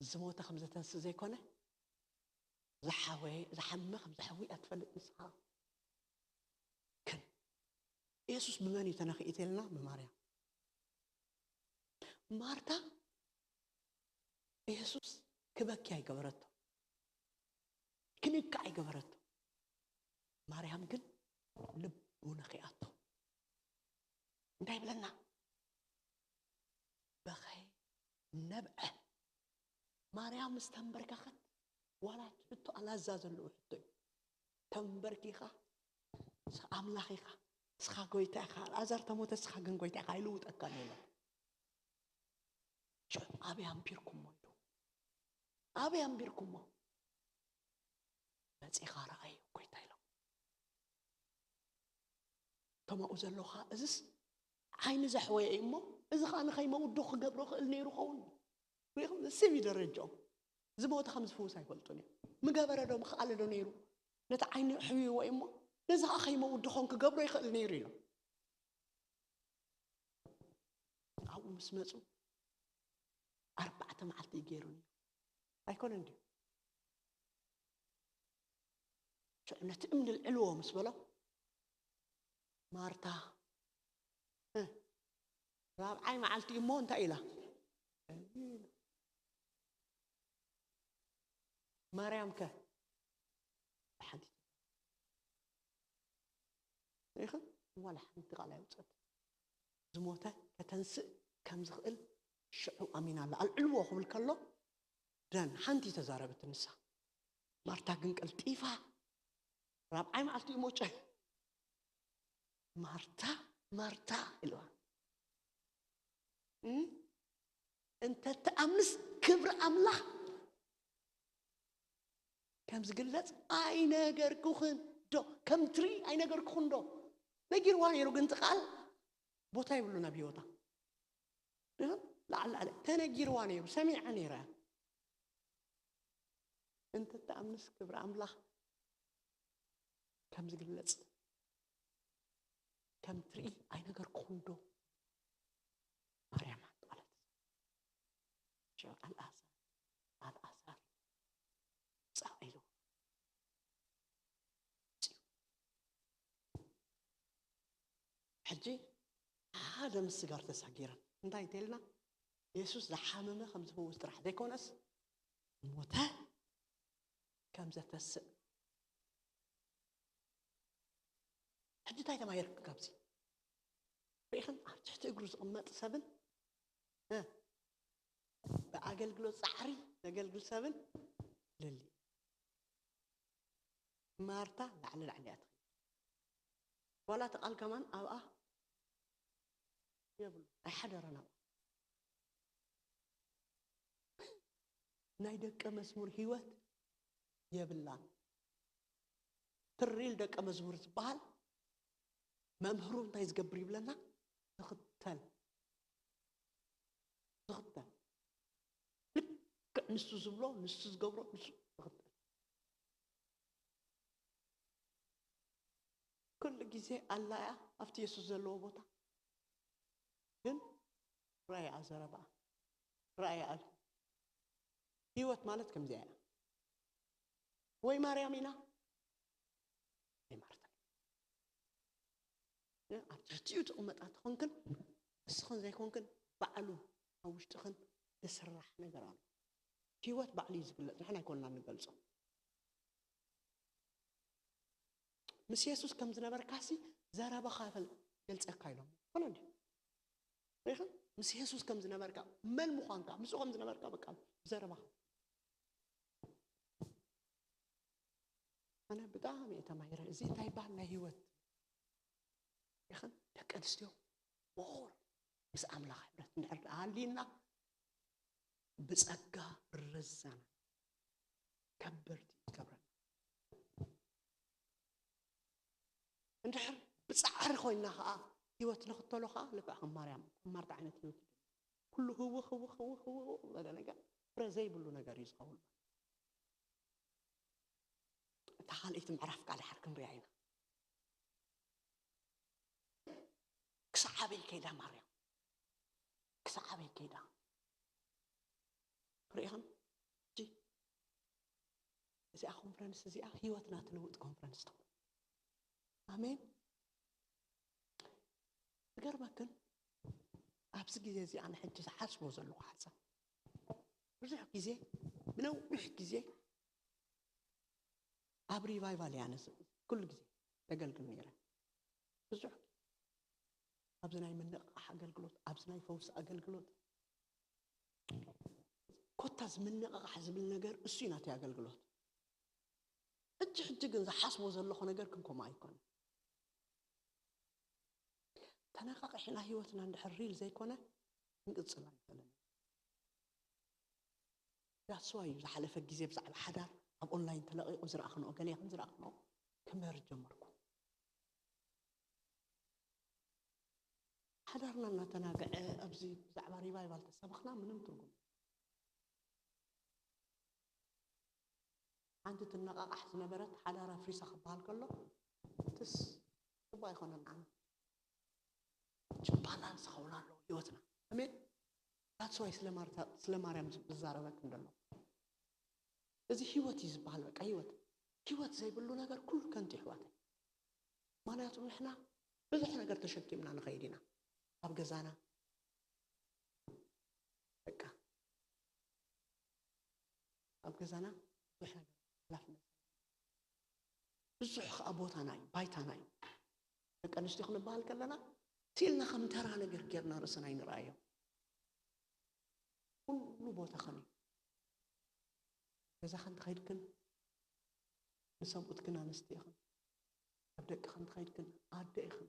ዝሞተ ከም ዘተንስእ ዘይኮነ፣ ዝሓወየ፣ ዝሓመ ከም ዝሓዊ እያ ትፈልጥ ንስኻ። ግን የሱስ ብመን እዩ ተነኺኡ ተልና? ብማርያም። ማርታ የሱስ ክበኪ ኣይገበረቶ፣ ክንክእ ኣይገበረቶ። ማርያም ግን ልቡ ነኺኣቶ። እንታይ ይብለና? በኸየ፣ ነብዐ። ማርያም ምስ ተንበርከኸት፣ ዋላ እቲ ሕቶ ኣላዛ ዘለዎ ሕቶ እዩ። ተንበርኪኻ፣ "ንስኻ ኣምላኽ ኢኻ፣ ንስኻ ጎይታ ኢኻ፣ ኣልኣዛር ተሞተ፣ ንስኻ ግን ጎይታ ኢኻ፣ ኣይልውጠካን" ኢላ። ሽዑ፣ "ኣበይ ኣንቢርኩሞ?" ኢሉ። "ኣበይ ኣንቢርኩሞ?" "መጺኻ ረኣዮ ጎይታ" ኢሎም። እቶም ኣብኡ ዘለዉ ኸኣ፣ "እዝስ ዓይኒ ዘሕወየ እዩ እሞ፣ እዚ ኸኣ ንኸይመውዶ ክገብሮ ክእል ነይሩ ኸውን?" ርኢኹም? ስም እዩ ደረጃኦም። ዝሞተ ከም ዝፍውስ ኣይፈልጡን እዮም። ምገበረ ዶ ምኽኣለ ዶ ነይሩ? ነቲ ዓይኒ ኣሕውይዎ እዩ እሞ፣ ነዚ ኸኣ ከይመውዶ ኸውን ክገብሮ ይኽእል ነይሩ ኢሎም። ኣብኡ ምስ መጹ፣ ኣርባዕተ መዓልቲ እዩ ገይሩ ነይሩ። ኣይኮነን ድዩ? ሽዑ ነቲ እምኒ ልዕልዎ ምስ በሎ፣ ማርታ፣ "እ፣ ራብዓይ መዓልቲ እዩ እሞ እንታይ?" ኢላ። ማርያም ከ? ሓንቲ ኢኽን ዋላ ሓንቲ ቃል ኣይውጸት። ዝሞተ ከተንስእ ከም ዝኽእል ሽዑ ኣሚና ኣላ። ኣልዕልዎ ክብል ከሎ፣ ደን ሓንቲ ተዛረበት ንሳ። ማርታ ግን ቀልጢፋ፣ "ራብዓይ መዓልቲ እዩ ሞጨ?" "ማርታ፣ ማርታ" ኢልዋ። "እም፣ እንተ ትኣምንስ ክብሪ ኣምላኽ ከም ዝግለጽ ኣይነገርኩኽን ዶ? ከም ትርኢ ኣይነገርኩኽን ዶ? ነጊርዋ ነይሩ፣ ግን እቲ ቃል ቦታ የብሉን ኣብ ህይወታ። ላዕሊ ላዕሊ ተነጊርዋ ነይሩ፣ ሰሚዓ ነይራ። እንተ ተኣምንስ ክብሪ ኣምላኽ ከም ዝግለጽ ከም ትርኢ ኣይነገርኩኹን ዶ? ማርያም ኣንጣለት። ሽዑ ኣልኣዛር፣ ኣልኣዛር ምጻእ ኢሉ። ሕጂ ሓደ ምስጋር ተሳጊረን እንታይ እንተልና፣ የሱስ ዝሓመመ ከም ዝፈውስ ጥራሕ ዘይኮነስ፣ ሞተ ከም ዘተስእ። ሕጂ እንታይ ተማሂርክ ካብዚ? ርኢኽን? ኣብ ትሕቲ እግሩ ዝቕመጥ ሰብን፣ እ፣ ብኣገልግሎት ጻዕሪ ዘገልግል ሰብን ልሊ። ማርታ ላዕሊ ላዕሊ እያ ትኸይድ። ዋላ እቲ ቃል ከማን ኣብኣ የብሉ፣ ኣይሓደረን ኣብኣ። ናይ ደቀ መዝሙር ህይወት የብላን። ትሪል ደቀ መዝሙር ዝበሃል መምህሩ እንታይ ዝገብር ይብለና? ዝኽተል፣ ዝኽተል፣ ልክዕ ንሱ ዝብሎ፣ ንሱ ዝገብሮ፣ ንሱ ዝኽተል። ኩሉ ግዜ ኣላ እያ ኣብቲ የሱስ ዘለዎ ቦታ። ግን ራእያ ዘረባኣ፣ ራእያ ኣብ ህይወት ማለት ከምዚኣ እያ። ወይ ማርያም ኢና ወይ ማርታ። ኣብ ትሕቲኡ ትቕመጣ ተኾንክን፣ ንስኽን ዘይኮንክን፣ ባዕሉ ኣብ ውሽጥኽን ዝስራሕ ነገር ኣሎ። ህይወት ባዕሉ እዩ ዝግለጽ፣ ንሕና ኣይኮንና ንገልጾ። ምስ የሱስ ከም ዝነበርካሲ ዘረባኻ ይፈል-፣ ይገልጸካ ኢሎም። ኮነ እንዲ? ርኢኽን? ምስ የሱስ ከም ዝነበርካ፣ መን ምዃንካ፣ ምስኡ ከም ዝነበርካ፣ በቃ፣ ብዘረባኻ። ኣነ ብጣዕሚ እየ ተማሂረ። እዚ እንታይ ይበሃል? ናይ ህይወት። ርኢኽን? ደቂ ኣንስትዮ፣ ሞር ምስ ኣምላኽ ሕብረት እንድሕር ደኣ ሃልዩና፣ ብጸጋ ርዛና ከበርቲ ይገብረና። እንድሕር ብጻዕሪ ኮይንና ኸኣ ህይወት ንኽተሎ ኸኣ ልክዕ ከም ማርያም፣ ከም ማርታ ዓይነት ህይወት እዩ። ኩሉ ህውኽ፣ ህውኽ፣ ህውኽ፣ ህውኽ ዝበለ ነገር ፍረ ዘይብሉ ነገር እዩ ዝኸውን። እታ ካልኣይቲ ምዕራፍ ቃል ሓር ክንሪኣ ኢና። ክሳዕ ኣበይ ከይዳ ማርያም? ክሳዕ ኣበይ ከይዳ? ርኢኹም? ሕጂ እዚኣ ኮንፈረንስ እዚኣ ህይወትና ትልውጥ ኮንፈረንስ ትኹን። ኣሜን። ዝገርመክን ኣብዚ ግዜ እዚ ኣነ ሕጂ ዝሓስቦ ዘለኹ ሓሳብ፣ ብዙሕ ግዜ፣ ብነዊሕ ግዜ ኣብ ሪቫይቫል እያ ነዚ ኩሉ ግዜ ተገልግል ነይረ። ብዙሕ ግዜ ኣብዚ ናይ ምንቕቓሕ ኣገልግሎት፣ ኣብዚ ናይ ፈውሲ ኣገልግሎት፣ ኮታ እዚ ምንቕቓሕ ዝብል ነገር እሱ እዩ ናተይ ኣገልግሎት። ሕጂ ሕጂ ግን ዝሓስቦ ዘለኹ ነገር ክንከምኡ ኣይኮነን። ተነቓቒሕና ህይወትና እንድሕር ሪል ዘይኮነ ክንቅጽል ኣይኽእልን። ዳትስ ዋይ እዩ ዝሓለፈ ግዜ ብዛዕባ ሓዳር ኣብ ኦንላይን ተለቒቑ ዝረኣኽንኦ፣ ገለ ከም ዝረኣኽንኦ ክምህር ጀመርኩ። ሓዳርና እናተናግዐ ኣብዚ ብዛዕባ ሪቫይቫል ተሰበኽና ምንም ትርጉም። ሓንቲ ትነቓቓሕ ዝነበረት ሓዳር ኣፍሪሳ ክበሃል ከሎ ትስ ጽቡቕ ኣይኮነን። ኣነ ባላንስ ክኸውን ኣለዎ ህይወትና። ኣሜን። ዳትስ ዋይ ስለ ማርታ፣ ስለ ማርያም ዝዛረበክ እንደሎ። እዚ ህይወት እዩ ዝበሃል። በቃ ህይወት፣ ህይወት ዘይብሉ ነገር ኩሉ ከንቱ ይሕዋተይ። ምኽንያቱ ንሕና ብዙሕ ነገር ተሸኪምና ንኸይድ ኢና። ኣብ ገዛና በቃ ኣብ ገዛና ብዙሕ ነገር ሓላፍነት፣ ብዙሕ ከዓ ቦታና እዩ፣ ባይታና እዩ። ደቂ ኣንስትዮ ክንበሃል ከለና ሲልና ከም ተራ ነገር ጌርና ርእስና ኣይንረኣዮ። ኩሉ ቦታኽን እዩ። ገዛኽን ተኸይድክን ንሰብኡትክን ኣንስቲ ኢኽን፣ ኣብ ደቅኽን ተኸይድክን ኣደ ኢኽን፣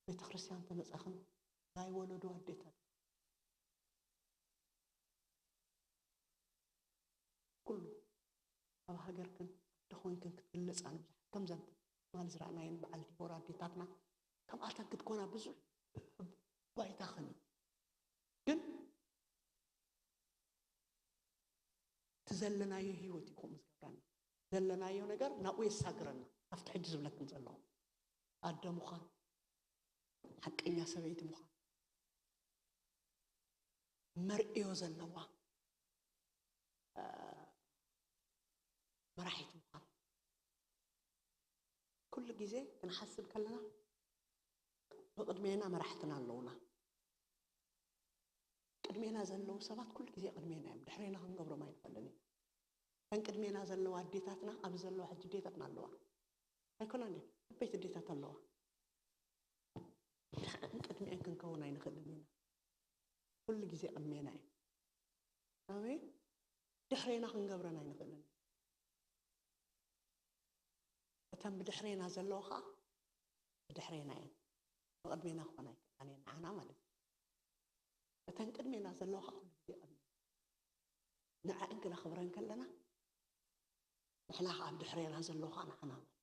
ቤተ ክርስቲያን ተመጻኽን ናይ ወለዶ ኣዴታት ኩሉ ኣብ ሃገርክን ኣደ ኮይንክን ክትግለጻ ንብዙሓት ከምዘን ትማሊ ዝረኣናየን በዓል ዲቦራ ኣዴታትና ከምኣተን ክትኮና ብዙሕ ባይታኽን እዩ። ግን እቲ ዘለናዮ ህይወት እዩ ከምኡ ዝገብረና። ዘለናዮ ነገር ናብኡ የሳግረና። ኣብቲ ሕጂ ዝብለክን ዘለኹ ኣደ ምዃን፣ ሓቀኛ ሰበይቲ ምዃን፣ መርእዮ ዘለዋ መራሒት ምዃን። ኩሉ ግዜ ክንሓስብ ከለና ብቕድሜና መራሕትና ኣለውና። ቅድሜና ዘለዉ ሰባት ኩሉ ግዜ ቅድሜና እዮም። ድሕሬና ክንገብሮም ኣይንኽእልን ኢና። እተን ቅድሜና ዘለዋ ኣዴታትና ኣብዚ ዘለዋ ሕጂ ኣዴታትና ኣለዋ ኣይኮና እንዴ? ዓበይቲ ኣዴታት ኣለዋ። ንዕን ቅድሚዐን ክንከውን ኣይንኽእልን ኢና። ኩሉ ግዜ ቅድሜና እዩ። ኣሜን። ድሕሬና ክንገብረን ኣይንኽእልን። እተን ብድሕሬና ዘለዋ ኸዓ ብድሕሬና እየን። ብቕድሜና ክኾና ኣይክእላን እየን ንዓና ማለት እዩ። እተን ቅድሜና ዘለዋ ኸዓ ኩሉ ግዜ ቅድሜና። ንዐን ክነኽብረን ከለና ንሕና ኸዓ ኣብ ድሕሬና ዘለዋ ኸዓ ንዓና ማለት እዩ።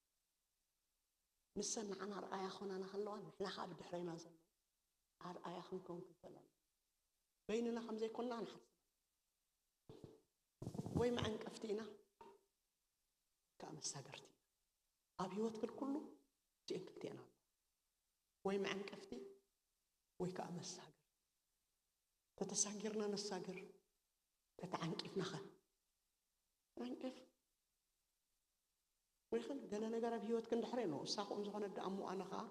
ንሰን ንዓና ኣርኣያ ክኾናና ከለዋ ንሕና ኸዓ ብድሕሬና ዘለዋ ኣርኣያ ክንከውን ክንክእል ኣለና። በይንና ከም ዘይኮንና ንሓስብ። ወይ መዐንቀፍቲ ኢና ወይ ከዓ መሳገርቲ ኢና። ኣብ ህይወት ግን ኩሉ እቲኤን ክልቲኤን ኣለዋ። ወይ መዐንቀፍቲ ወይ ከዓ መሳገርቲ። ተተሳጊርና ነሳግር፣ ተተዓንቂፍና ኸ ንዓንቅፍ። ወይ ኸን ገለ ነገር ኣብ ህይወት ክንድሕረ ነው እሳ ኸም ዝኾነ ደኣሙ ኣነ ኸዓ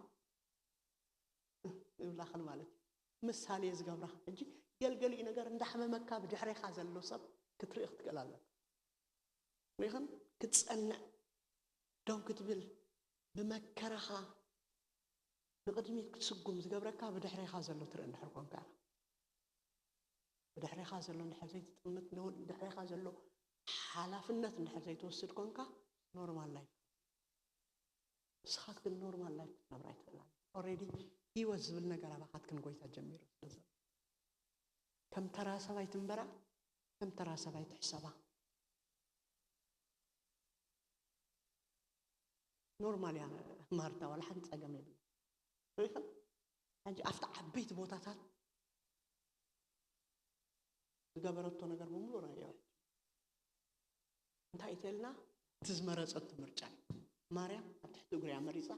እብላኽን ማለት እዩ። ምሳሌ ዝገብራ ሕጂ ገልገሊኡ ነገር እንዳሕመመካ ብድሕሬኻ ዘሎ ሰብ ክትርኢ ክትክእል ኣለካ። ወይ ኸን ክትጸንዕ ደው ክትብል ብመከራኻ ንቕድሚት ክትስጉም ዝገብረካ ብድሕሬኻ ዘሎ ትርኢ እንድሕር ኮንካ ኢኻ። ብድሕሬኻ ዘሎ እንድሕር ዘይትጥምት፣ ንው-፣ ብድሕሬኻ ዘሎ ሓላፍነት እንድሕር ዘይትወስድ ኮንካ ኖርማል ላይፍ ንስኻ ግን ኖርማል ላይፍ ክትነብራ ኣይትኽእላን። ኦልሬዲ ህይወት ዝብል ነገር ኣባኻትክን ጎይታ ጀሚሩ ስለ ዘሎ ከም ተራ ሰብ ኣይትንበራ፣ ከም ተራ ሰብ ኣይትሕሰባ። ኖርማል እያ ማርታ፣ ዋላ ሓንቲ ጸገም የብላ። ርኢኽን? ሕጂ ኣብቲ ዓበይቲ ቦታታት ዝገበረቶ ነገር ብምሉእ ርኣዮ። እንታይ እዩ ተልና? እቲ ዝመረጸቶ ምርጫ እዩ። ማርያም ኣብ ትሕቲ እግሩ እያ መሪጻ።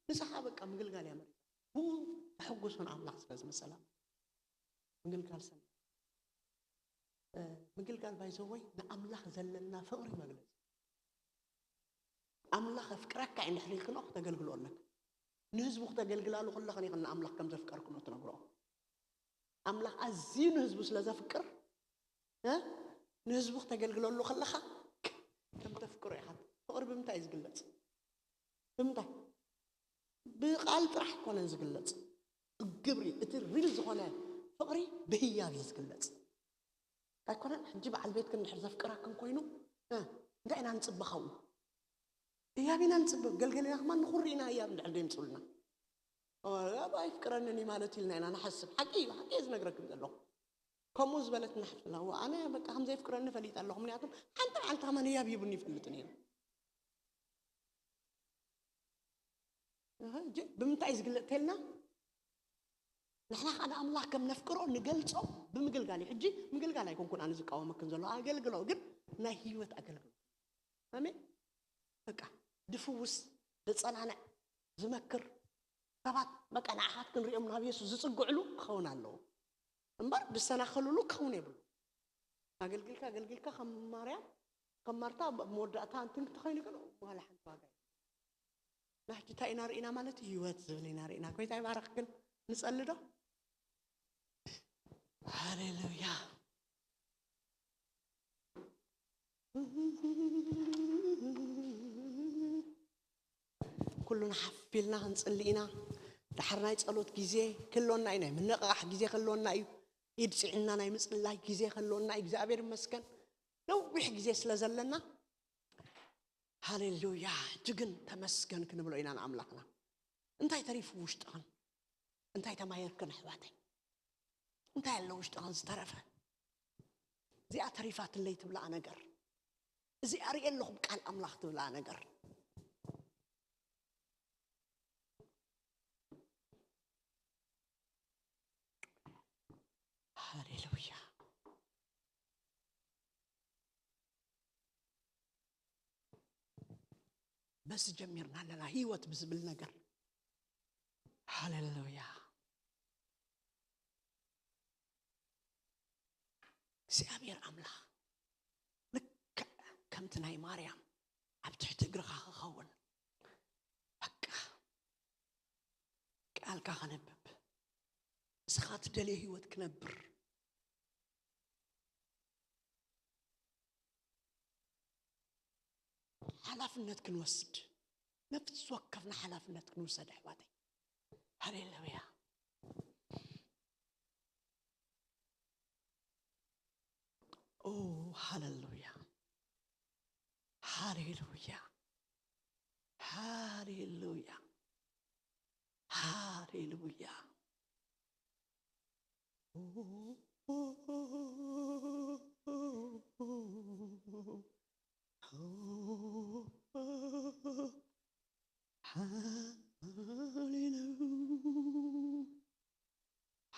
ንሳ ኸዓ በቃ ምግልጋል እያ መሪጻ። ብኡ ተሐጉሱን ኣምላኽ ስለ ዝመሰላ ምግልጋል ሰናይ። እ፣ ምግልጋል ባይዘወይ ንኣምላኽ ዘለና ፍቕሪ መግለጺ። ኣምላኽ ኣፍቅረካ እዩ እንድሕር ኢልክንኦ ክተገልግሎ ኣለካ። ንህዝቡ ክተገልግላሉ ከለኽን ኢኽን ንኣምላኽ ከም ዘፍቀርክንኦ ትነግርኦ። ኣምላኽ ኣዝዩ ንህዝቡ ስለ ዘፍቅር፣ እ፣ ንህዝቡ ክተገልግለሉ ከለኻ ከም ተፍቅሮ ኢኻ። ፍቕሪ ብምንታይ እዩ ዝግለጽ? ብምንታይ? ብቓል ጥራሕ ኣይኮነን ዝግለጽ። ብግብሪ፣ እቲ ሪል ዝኾነ ፍቕሪ ብህያብ እዩ ዝግለጽ። ኣይኮነን? ሕጂ በዓል ቤትክን እንድሕር ዘፍቅረክን ኮይኑ፣ እ፣ እንታይ ኢና ንጽበ ካብኡ? ህያብ ኢና ንጽበ። ገልገሊና ከማን ንኹሪ ኢና ህያብ እንድሕር ደይምጽኡልና። ኦ፣ ኣብ ኣይፍቅረንን እዩ ማለት ኢልና ኢና ንሓስብ። ሓቂ እዩ፣ ሓቂ እየ ዝነግረክን ዘለኹ። ከምኡ ዝበለት ናሕፍላ፣ እዋ፣ ኣነ በቃ ከም ዘየፍቅረኒ ፈሊጠ ኣለኹ። ምክንያቱ ሓንቲ መዓልቲ ከማን ህያብ ሂቡኒ ይፈልጥ ነይሩ። እህ፣ እጂ ብምንታይ እዩ ዝግለጥ ተልና? ንሕና ከዓ ንኣምላኽ ከም ነፍቅሮ ንገልጾ ብምግልጋል እዩ። ሕጂ ምግልጋል ኣይኮንኩን ኣነ ዝቃወመክን ዘሎ፣ ኣገልግሎ ግን ናይ ህይወት ኣገልግሎ። ኣሜን። በቃ ድፍውስ፣ ዘጸናንዕ፣ ዝመክር፣ ሰባት በቃ ንዓኻት ክንሪኦም ናብ የሱስ ዝጽግዕሉ ክኸውን ኣለዎ እምበር ዝሰናኸሉሉ ክኸውን የብሉ። ኣገልግልካ ኣገልግልካ ከም ማርያም ከም ማርታ ኣብ መወዳእታ እንትን እንተኾይኑ ግን ዋላ ሓንቲ ዋጋ የብሉ። ናሕጂ እንታይ ኢና ርኢና ማለት እዩ? ህይወት ዝብል ኢና ርኢና። ጎይታ ይባረኽ። ግን ንጸሊ ዶ? ሃሌሉያ። ኩሉና ሓፍ ኢልና ክንጽሊ ኢና። ድሓር ናይ ጸሎት ግዜ ክህልወና እዩ፣ ናይ ምንቕቓሕ ግዜ ክህልወና እዩ። ኢድ ጽዒንና ናይ ምጽላይ ግዜ ክህልወና እዩ። እግዚኣብሔር ይመስገን ነዊሕ ግዜ ስለ ዘለና፣ ሃሌሉያ፣ እጅግን ተመስገን ክንብሎ ኢና ንኣምላኽና። እንታይ ተሪፉ ውሽጥኽን? እንታይ ተማሂርክን ኣሕዋተይ? እንታይ ኣሎ ውሽጥኽን ዝተረፈ? እዚኣ ተሪፋትለይ ትብላኣ ነገር፣ እዚ ኣርእየ ኣለኹም ቃል ኣምላኽ ትብላ ነገር። ሃሌሉያ። በዚ ጀሚርና ኣለና ህይወት ብዝብል ነገር። ሃሌሉያ። እግዚኣብሔር ኣምላኽ ልክዕ ከምቲ ናይ ማርያም ኣብ ትሕቲ እግርኻ ክኸውን፣ በቃ ቃልካ ከነብብ፣ ንስኻ ትደልዮ ህይወት ክነብር፣ ሓላፍነት ክንወስድ፣ ነፍሲ ወከፍና ሓላፍነት ክንውሰድ ኣሕዋተይ። ሃሌሉያ። ኦ፣ ሃሌሉያ። ሃሌሉያ። ሃሌሉያ። ሃሌሉያ።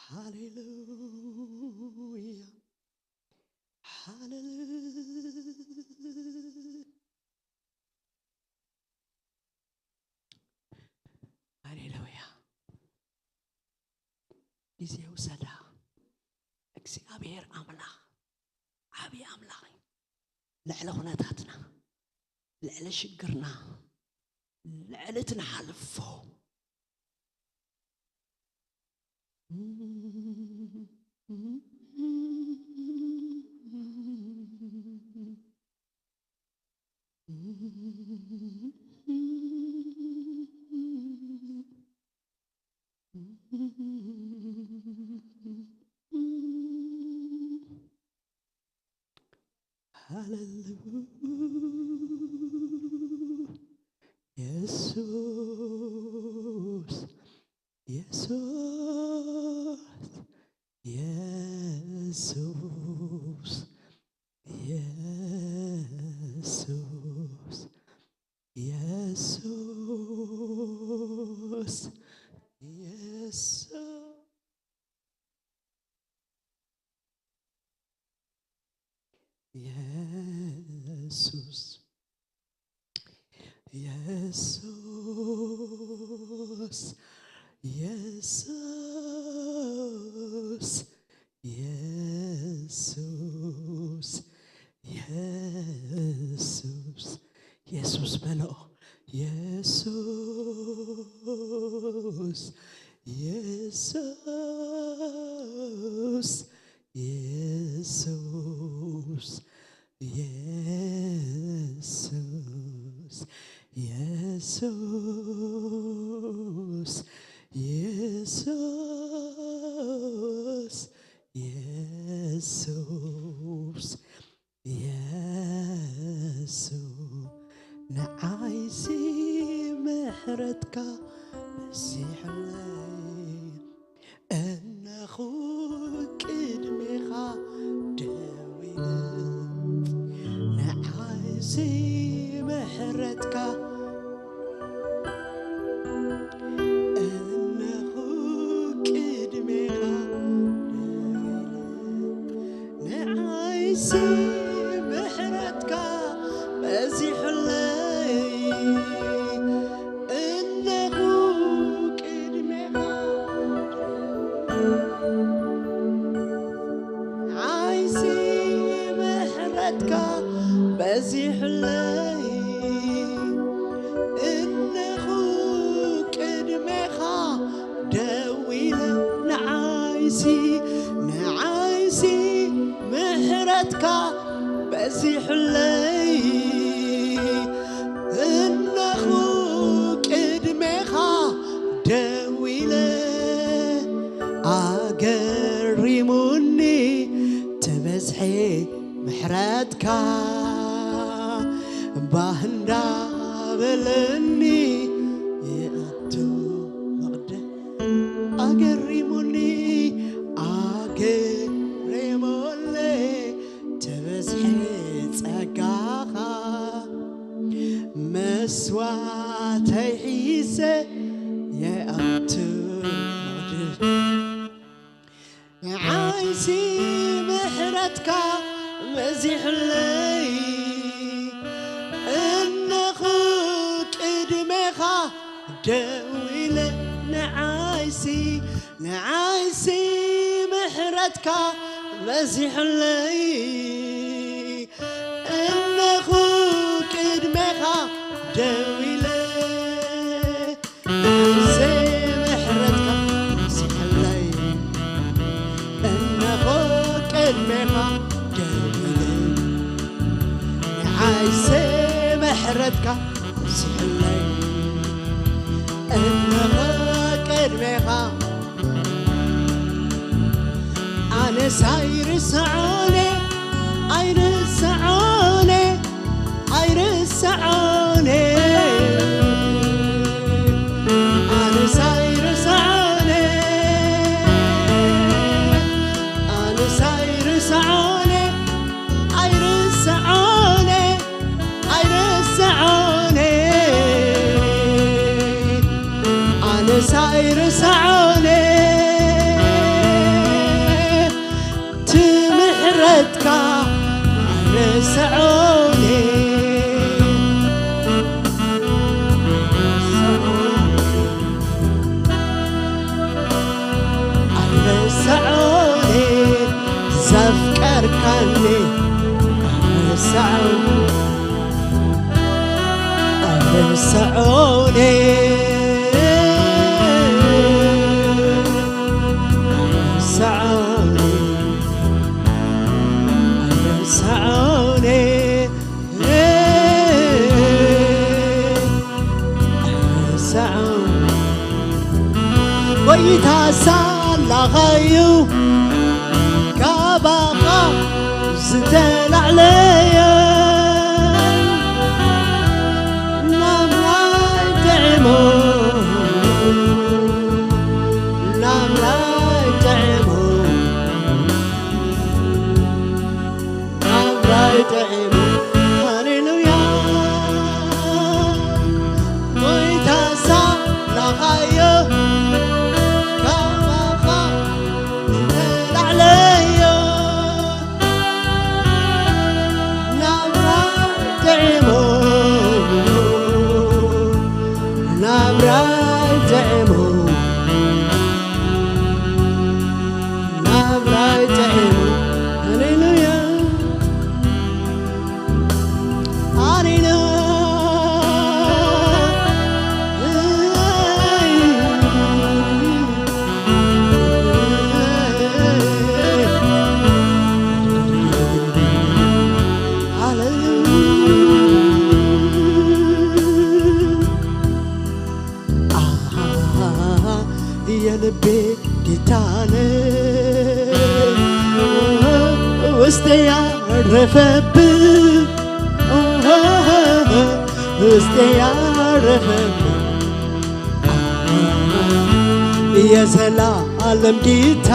ሃሌሉ-፣ ሃሌሉያ። ሃሌሉ-፣ ሃሌሉያ። ግዜ ውሰዳ። እግዚኣብሔር ኣምላኽ ዓብዪ ኣምላኽ እዩ። ልዕሊ ኩነታትና፣ ልዕሊ ሽግርና፣ ልዕሊ እቲ ንሓልፎ ሃሌሉ-፣ የሱስ፣ የሱስ፣ የሱስ፣ የሱስ፣ የሱስ፣ የሱስ፣ የሱስ፣ የሱስ፣ የሱስ፣ የሱስ፣ የሱስ፣ የሱስ በሎ። የሱስ፣ የሱስ፣ የሱስ፣ የሱስ፣ የሱስ፣ የሱስ፣ የሱስ፣ የሱስ፣ ንዓይሲ ምሕረትካ በዚሑለይ፣ እነኹ ቅድሜኻ ደው ኢለ፣ ንዓይሲ ምሕረትካ እነኹ ቅድሜኻ ደው ኢለ፣ ንዓይሲ ምሕረትካ በዚሑለይ፣ እነኹ ቅድሜኻ ዓይሲ ምሕረትካ በዚሑለይ፣ እነኹ ቅድሜኻ ደው ኢለ፣ ንዓይሲ፣ ንዓይሲ ምሕረትካ በዚሑለይ፣ እነኹ ቅድሜኻ ደው ኢለ፣ ኣገሪሙኒ ትብዝሒ ምሕረትካ፣ ባህ እንዳበለኒ ይኣቱ መቕደ-፣ ኣገሪሙኒ፣ ኣገሪሙኒ ትብዝሒ ጸጋ በዚሑለይ እነኹ ቅድሜኻ ደው ኢለ ንዓይሲ ንዓይሲ ምሕረትካ በዚሑለይ እነኹ ቅድሜኻ ደው ኢለ ንዓይሲ ምሕረትካ በዚሑለይ እነኹ ቅድሜኻ ደው ኢለ ንዓይሲ ምሕረትካ በዚሑለይ እነኹ ቅድሜኻ ኣነስ ኣይርስዖን ኣይርስዖን ኣይርስዖን ኣነስ ኣይርስዖን ኣነስ ኣይርስዖን ኣይርስዖን ኣይርስዖን ኣነስ ኣይርስዖን ትምሕረትካ ኣይርስዖን ኣይርስዖን ዘፍቀርካኒ ኣይርስዖን ኣይርስዖን ኣይርስዖን ኣይርስዖን ኣይርስዖን ጎይታ ሳላኻዩ ካባኻ ዝተላዕለየ ናብራይ ጥዕሙ ናብራይ ጥዕሙ ናብራይ ጥዕሙ ሃሌሉያ ጎይታ ሳላኻዮ ካባኻ ተላዕለዮ ናብራይ ጥዕሙ ናብራይ ጥዕሙ ናብራይ ጥዕሙ ሃሌሉያ ሃሌሉያ ሃሌሉያ የልቤ ጌታነ ውስጤ ያረፈብ ውስጤ ያረፈብ የዘላለም ጌታ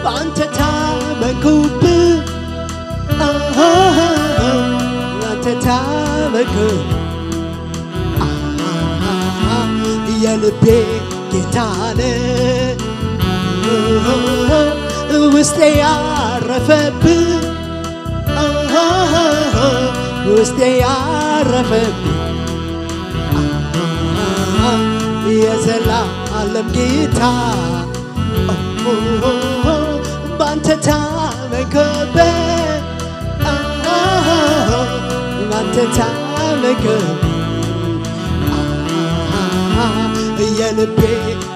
በአንተ ታመንኩብ አንተ ታመንኩብ የልቤ ጌታነ ውስጤ ያረፈብ ውስጤ ያረፈብ የዘላለም ጌታ ባንተ ታመንኩብ ባንተ ታመንኩብ የልቤ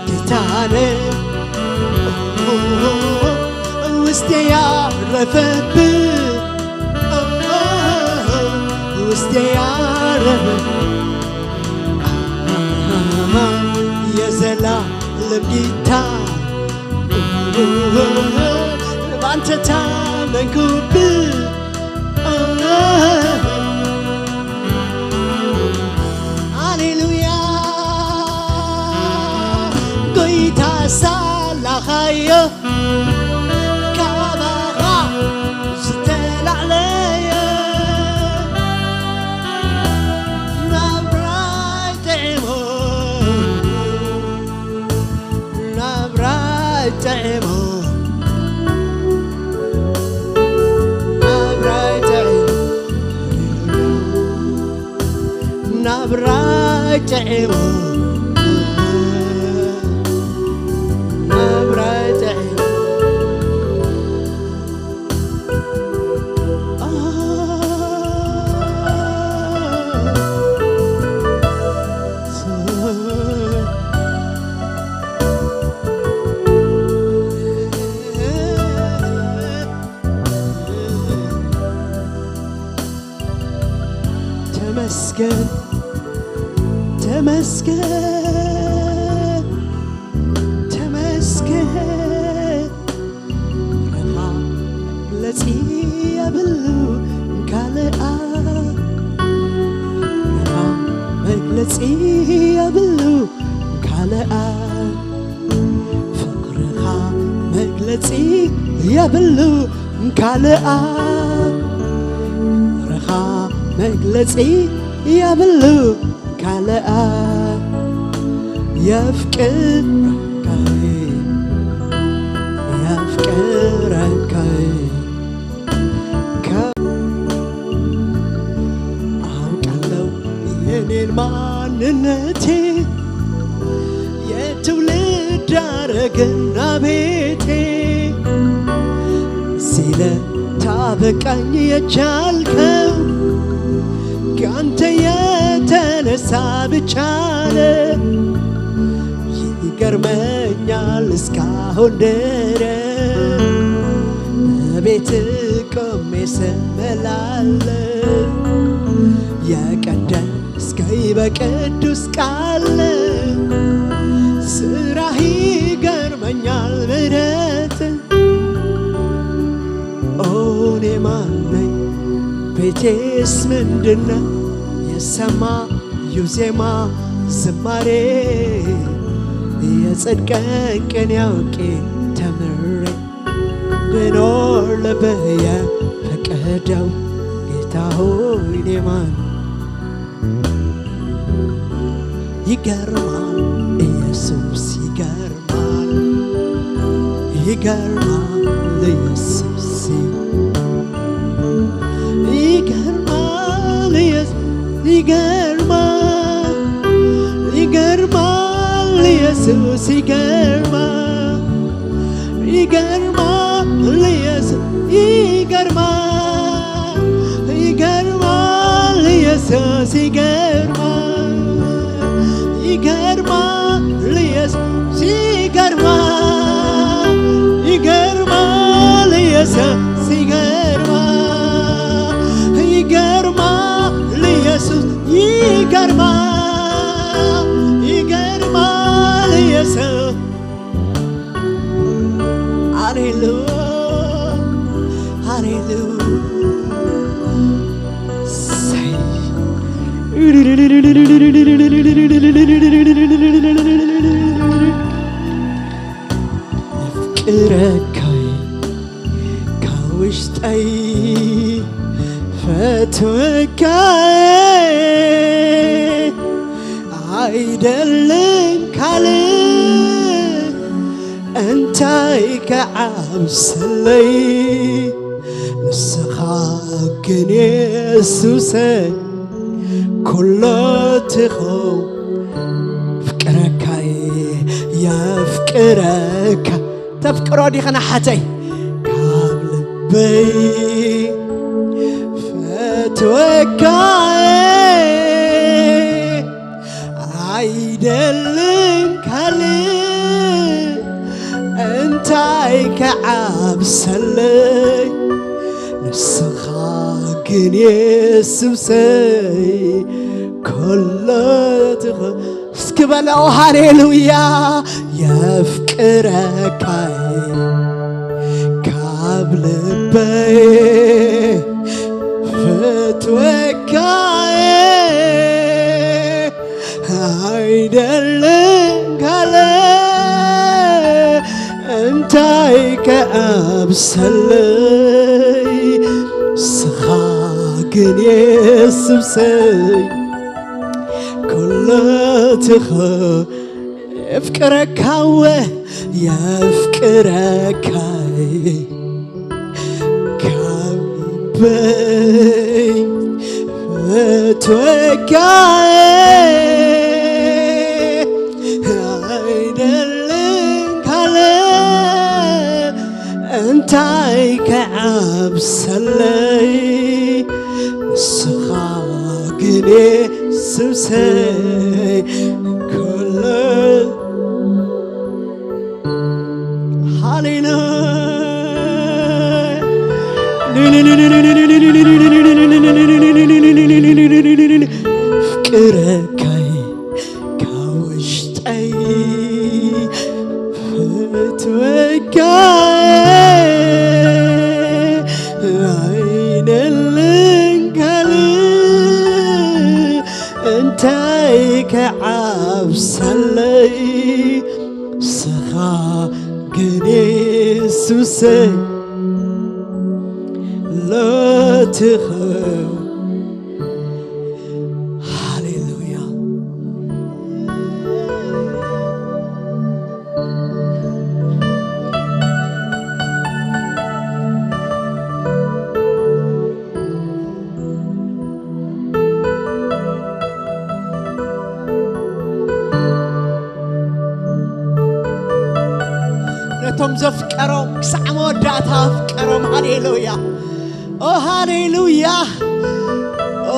ጌታነ ውስጤ ያረፈብ ውስጤ ያረፈብ የዘላለም ጌታ ባንተ ታመንኩብ ሃሌሉያ ጎይታ ሳላኻዮ ካባኻ ዝተላዕለየ ናብራይ ጥዕሞ ናብራይ ጥዕሞ ጥዒሙ፣ መብራይ ጥዒሙ። ተመስገን፣ ተመስገን፣ ተመስገን። ረኻ መግለጺ የብሉ ካልኣ፣ ረኻ መግለጺ የብሉ ካልኣ፣ ፍቕርኻ መግለጺ የብሉ ካልኣ፣ ፍቕርኻ መግለጺ የብሉ ካልኣ። የፍቅረካይ፣ የፍቅረካይ። ከ-፣ አውቃለሁ የኔን ማንነቴ፣ የትውልድ ሐረግና ቤቴ። እዚህ ለታበቃኝ የቻልከው ካንተ የተነሳ ብቻ ነው። ይገርመኛል እስካሁን ድረስ በቤት ቆሜ ስመላለስ፣ የቀደስከኝ በቅዱስ ቃል። ስራህ ይገርመኛል ምሕረት። ኦ እኔ ማን ነኝ? ቤቴስ ምንድነው? የሰማዩ ዜማ ዝማሬ፣ የጽድቅን ቅኔ አውቄ ተምሬ፣ እንድኖር ልብህ የፈቀደው። ጌታ ሆይ እኔ ማን? ይገርማል ኢየሱስ ይገርማል፣ ይገርማል ኢየሱስ፣ ይገርማል ኢየሱስ፣ ይገርማል፣ ይገርማል ኢየሱስ ይገርማል፣ ይገርማል ኢየሱስ፣ ይገርማል፣ ይገርማል ኢየሱስ ይገርማል፣ ይገርማል ኢየሱስ ይገርማል፣ ይገርማል ኢየሱስ ይገርማል፣ ይገርማል ኢየሱስ ይገርማል፣ ይገርማል ኢየሱስ። ሃሌሉ-፣ ሃሌሉ-፣ እሰይ። የፍቅረካይ ካብ ውሽጠይ ፈትወካይ ኣይደልን ካልእ እንታይ ክዓብሰለይ ንስኻ ግን የሱሰይ ኩሎ ትኸው ፍቅረካይ የፍቅረካ ተፍቅሮ ዲኸ ንሓተይ ካብ ልበይ ፈትወካይ ኣይደልን ካልእ እንታይ ክዓብሰለይ ንስኻ ግን የሱሰይ ኮሎ ትኸ እስኪ በለው ሃሌሉያ የፍቅረካይ ካብ ልበይ ፈትወካይ ኣይደልን ካልእ እንታይ ክዓብሰለይ ንስኻ ግን የሱሰይ ኩሎ ትኸ የፍቅረካወ የፍቅረካይ ካብ ልበይ ፈትወካይ ስተይ ኩሉ ሃሌሉያ። ፍቅረካይ ካብ ውሽጠይ ፍትወካይ ኣይደልን ካልእ እንታይ ክዓብሰለይ ንስኻ ግን የሱሰይ ሎትኸው ሃሌሉያ። ነቶም ዘፍቀሮም ክሳዕ መወዳእታ ኣፍቀሮም። ሃሌሉያ። ኦ ሃሌሉያ። ኦ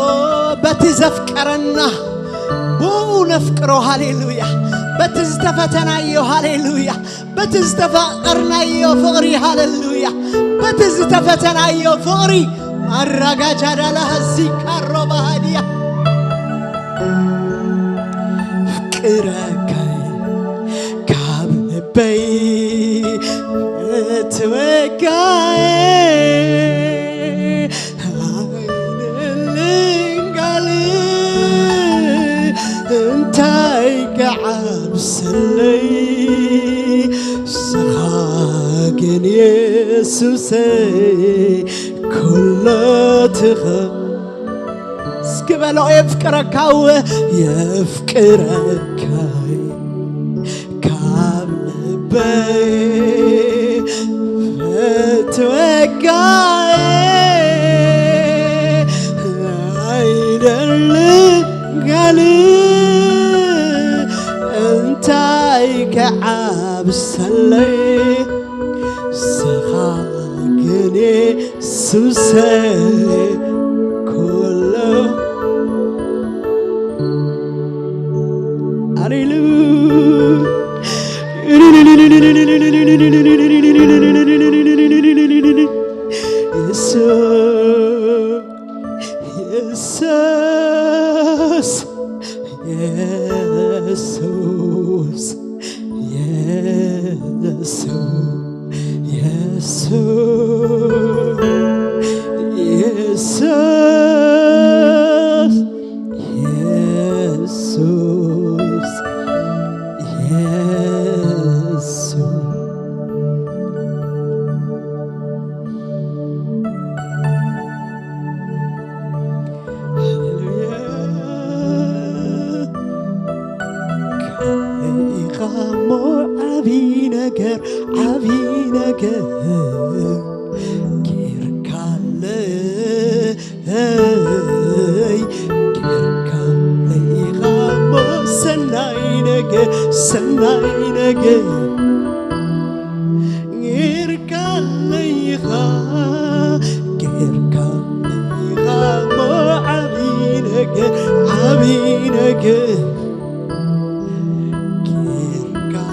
በቲ ዘፍቀረና ብኡ ነፍቅሮ። ሃሌሉያ። በቲ ዝተፈተናዮ። ሃሌሉያ። በቲ ዝተፋቐርናዮ ፍቕሪ። ሃሌሉያ። በቲ ዝተፈተናዮ ፍቕሪ። ኣራጋጃዳላ ዚካሮ ባህዲያ ፍቅረካይ ካብ ልበይ እትወካይ ኣይደልን ካልእ እንታይ ክዓብሰለይ ንስኻ ግን የሱሰይ ኩሉ ትኸ እስኪ በሎ የፍቅረካ እወ የፍቅረካይ ካብ ልበይ ፈትወካይ ኣይደልን ካልእ እንታይ ክዓብሰለይ ንስኻ ግን የሱሰይ ኩሉ ኣሌሉ የሱስ የሱስ የሱስ የሱስ የሱስ የሱስ የሱስ ሃሌሉያ። ኢኻ እሞ ዓቢ ነገር፣ ዓቢ ነገር ጌርካለይ፣ ጌርካለይ ኢኻ እሞ ሰናይ ነገር፣ ሰናይ ነገር ጌርካለይ ኢኻ፣ ጌርካለይ ኢኻ እሞ ዓቢ ነገር፣ ዓቢ ነገር ጌርካለይ፣ ጌርካ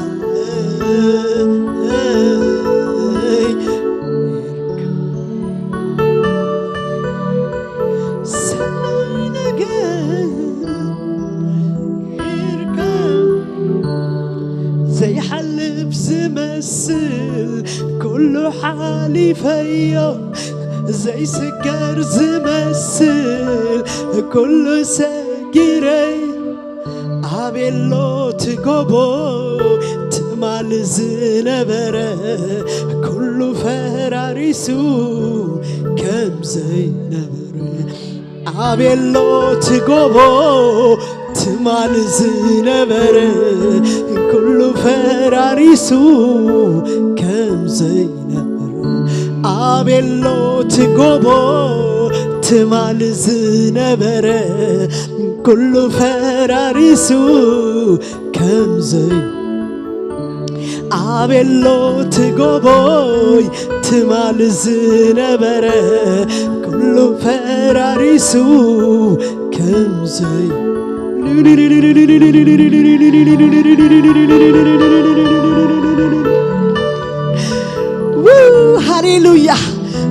ሰናይ ነገር ጌርካ ዘይሓልፍ ዝመስል ኩሉ ሓሊፈዮ ዘይስገር ዝመስል ኩሉ ሰጊረይ ኣቤሎ ትጎቦ ትማል ዝነበረ ኩሉ ፈራሪሱ ከም ዘይነበረ ኣቤሎ ትጎቦ ትማል ዝነበረ ኩሉ ፈራሪሱ ከም ዘይነበረ ኣቤሎ ትጎቦ ትማል ዝነበረ ኩሉ ፈራሪሱ ከም ዘይ ኣቤሎ ትጎቦይ ትማል ዝነበረ ኩሉ ፈራሪሱ ከም ዘይ ሃሌሉያ።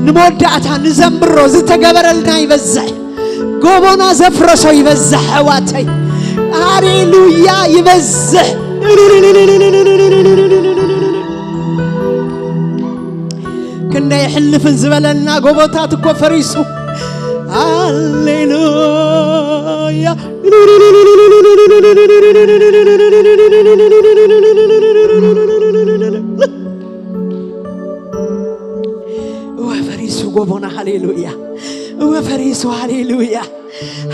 ንመወዳእታ ንዘምሮ። ዝተገበረልና ይበዝሕ፣ ጎቦና ዘፍረሶ ይበዝሕ። ኣሕዋተይ፣ ሃሌሉያ፣ ይበዝሕ። ክንደይ ሕልፍን ዝበለና ጎቦታት እኮ ፈሪሱ። ሃሌሉያ። እወ ፈሪሱ ጎቦና። ሃሌሉያ። እወ ፈሪሱ። ሃሌሉያ።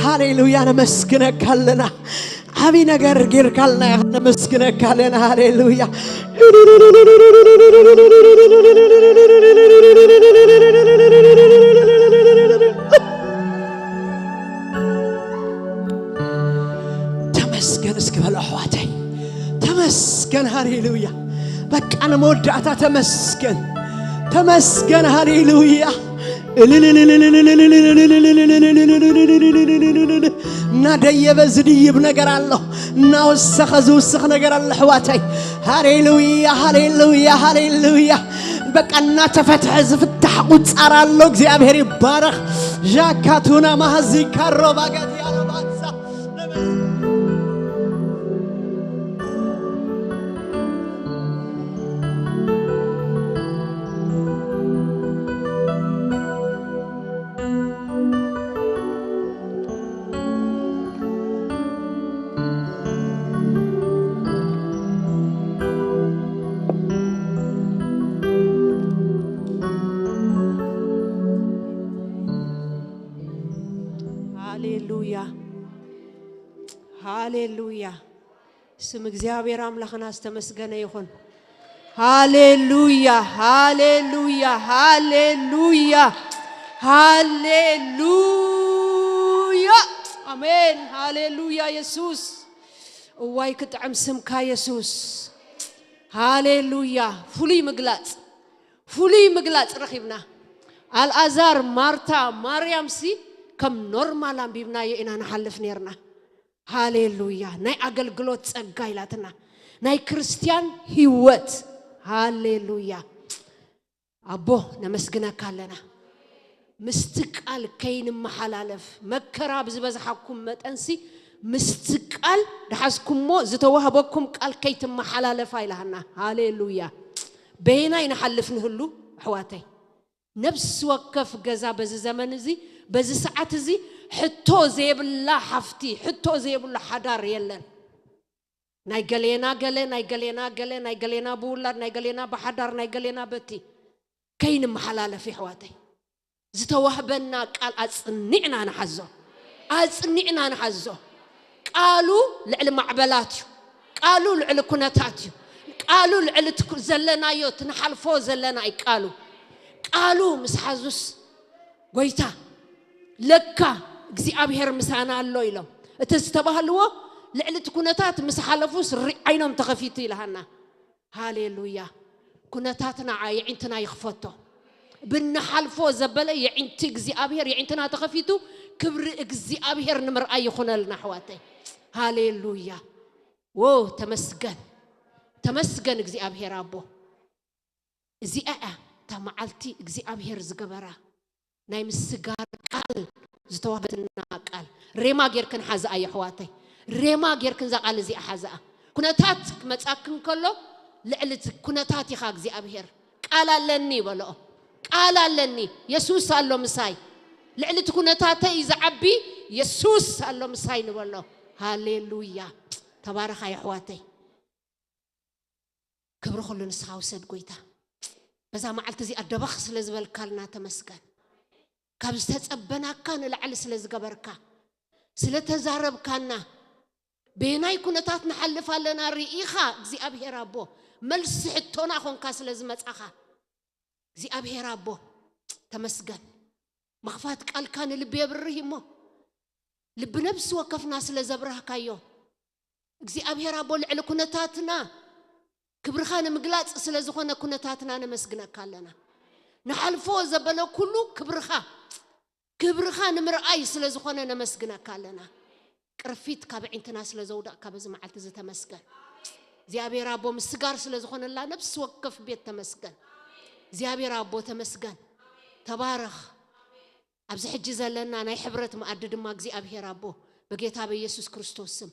ሃሌሉያ። ነመስግነካ ኣለና። ዓቢ ነገር ጌርካልና ኢኻ። ነመስግነካ ኣለና። ሃሌሉያ። ተመስገን እስኪ በሉ ኣሕዋተይ። ተመስገን። ሃሌሉያ። በቃ ንመወዳእታ ተመስገን። ተመስገን። ሃሌሉያ። እናደየበ ዝድይብ ነገር ኣሎ። እናወሰኸ ዝውስኽ ነገር ኣሎ ኣሕዋተይ። ሃሌሉያ፣ ሃሌሉያ፣ ሃሌሉያ። በቃ እናተፈትሐ ዝፍታሕ ቁጻር ኣሎ። እግዚኣብሔር ይባረኽ። ዣካቱና ማሃዚ ካሮ ባጋት ያለባሳ ሃሌሉያ፣ ሃሌሉያ። ስም እግዚኣብሔር ኣምላኽና ዝተመስገነ ይኹን። ሃሌሉያ፣ ሃሌሉያ፣ ሃሌሉያ፣ ሃሌሉያ። ኣሜን። ሃሌሉያ የሱስ። እዋይ ክጥዕም ስምካ የሱስ። ሃሌሉያ። ፍሉይ ምግላጽ፣ ፍሉይ ምግላጽ ረኺብና። ኣልኣዛር፣ ማርታ፣ ማርያምሲ ከም ኖርማል ኣንቢብናዮ ኢና ንሓልፍ ኔርና። ሃሌሉያ። ናይ ኣገልግሎት ጸጋ ኢላትና፣ ናይ ክርስትያን ህይወት። ሃሌሉያ። ኣቦ ነመስግነካ ኣለና። ምስቲ ቃል ከይንመሓላለፍ፣ መከራ ብዝበዝሓኩም መጠንሲ ምስቲ ቃል ድሓዝኩሞ ዝተዋህበኩም ቃል ከይትመሓላለፋ ኢላሃና። ሃሌሉያ። በየናይ ንሓልፍ ንህሉ ኣሕዋተይ? ነፍሲ ወከፍ ገዛ በዚ ዘመን እዚ፣ በዚ ሰዓት እዚ ሕቶ ዘይብላ ሓፍቲ፣ ሕቶ ዘይብሉ ሓዳር የለን። ናይ ገሌና ገለ፣ ናይ ገሌና ገለ፣ ናይ ገሌና ብውላድ፣ ናይ ገሌና ብሓዳር፣ ናይ ገሌና በቲ ከይንመሓላለፍ የሕዋተይ። ዝተዋህበና ቃል ኣጽኒዕና ንሓዞ። ኣጽኒዕና ንሓዞ። ቃሉ ልዕሊ ማዕበላት እዩ። ቃሉ ልዕሊ ኩነታት እዩ። ቃሉ ልዕሊ ትኩ-፣ ዘለናዮ፣ እቲ ንሓልፎ ዘለና እዩ ቃሉ። ቃሉ ምስ ሓዙስ፣ "ጎይታ፣ ለካ እግዚኣብሔር ምሳና ኣሎ" ኢሎም እቲ ዝተባህልዎ፣ ልዕሊ እቲ ኩነታት ምስ ሓለፉስ ሪ-፣ ዓይኖም ተኸፊቱ ኢልሃና። ሃሌሉያ። ኩነታትና የዒንትና ይኽፈቶ። ብንሓልፎ ዘበለ የዒንቲ እግዚኣብሔር፣ የዒንትና ተኸፊቱ፣ ክብሪ እግዚኣብሔር ንምርኣይ ይኹነልና ኣሕዋተይ። ሃሌሉያ። ዎ፣ ተመስገን። ተመስገን እግዚኣብሔር ኣቦ። እዚኣ እያ እታ መዓልቲ እግዚኣብሔር ዝገበራ። ናይ ምስጋር ቃል ዝተዋህበትና ቃል። ሬማ ጌርክን ሓዝኣ የሕዋተይ። ሬማ ጌርክን እዛ ቃል እዚኣ ሓዝኣ። ኩነታት ክመጻክን ከሎ፣ ልዕሊ እቲ ኩነታት ኢኻ እግዚኣብሔር። "ቃል ኣለኒ" በልኦ። "ቃል ኣለኒ። የሱስ ኣሎ ምሳይ። ልዕሊ እቲ ኩነታተይ እዩ ዝዓቢ፣ የሱስ ኣሎ ምሳይ" ንበሎ። ሃሌሉያ። ተባረኻ የሕዋተይ። ክብሪ ኩሉ ንስኻ ውሰድ ጎይታ። በዛ መዓልቲ እዚኣ ደበኽ ስለ ዝበልካልና ተመስገን። ካብ ዝተጸበናካ ንላዕሊ ስለ ዝገበርካ፣ ስለ ተዛረብካና፣ በየናይ ኩነታት ንሓልፍ ኣለና ርኢኻ እግዚኣብሔር ኣቦ፣ መልሲ ሕቶና ኾንካ ስለ ዝመጻኻ፣ እግዚኣብሔር ኣቦ ተመስገን። ምኽፋት ቃልካ ንልቢ የብርህ እሞ፣ ልቢ ነብሲ ወከፍና ስለ ዘብራህካዮ፣ እግዚኣብሔር ኣቦ ልዕሊ ኩነታትና ክብርኻ ንምግላጽ ስለ ዝኾነ ኩነታትና ነመስግነካ ኣለና። ንሓልፎ ዘበለ ኩሉ ክብርኻ፣ ክብርኻ ንምርኣይ ስለ ዝኾነ ነመስግነካ ኣለና። ቅርፊት ካብ ዕንትና ስለ ዘውደቕካ በዚ መዓልቲ እዚ ተመስገን እግዚኣብሔር ኣቦ። ምስጋር ስለ ዝኾነላ ነብሲ ወከፍ ቤት ተመስገን እግዚኣብሔር ኣቦ፣ ተመስገን። ተባረኽ። ኣብዚ ሕጂ ዘለና ናይ ሕብረት መኣዲ ድማ እግዚኣብሔር ኣቦ፣ በጌታ በኢየሱስ ክርስቶስ ስም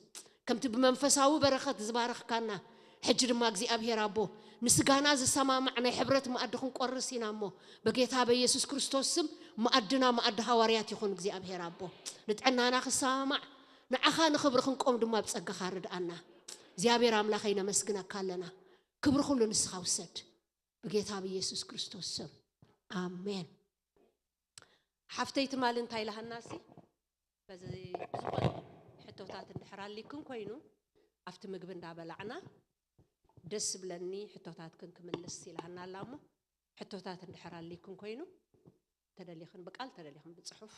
ከምቲ ብመንፈሳዊ በረኸት ዝባረኽካና፣ ሕጂ ድማ እግዚኣብሔር ኣቦ፣ ንስጋና ዝሰማማዕ ናይ ሕብረት መኣዲ ክንቆርስ ኢና እሞ፣ በጌታ በኢየሱስ ክርስቶስ ስም መኣድና መኣዲ ሃዋርያት ይኹን እግዚኣብሔር ኣቦ። ንጥዕናና ክሰማማዕ፣ ንዓኻ ንኽብሪ ክንቆም ድማ ብጸጋኻ ርድኣና እግዚኣብሔር ኣምላኸይ። ነመስግነካ ኣለና። ክብሪ ኩሉ ንስኻ ውሰድ፣ ብጌታ ብኢየሱስ ክርስቶስ ስም ኣሜን። ሓፍተይ ትማሊ እንታይ ኢላሃናሲ? በዚ ዝኾነ ሕቶታት እንድሕር ኣሊክን ኮይኑ፣ ኣብቲ ምግቢ እንዳበላዕና ደስ ብለኒ ሕቶታትክን ክምልስ ኢላሃና ኣላ እሞ፣ ሕቶታት እንድሕር ኣሊክን ኮይኑ፣ ተደሊኽን ብቃል ተደሊኽን ብጽሑፍ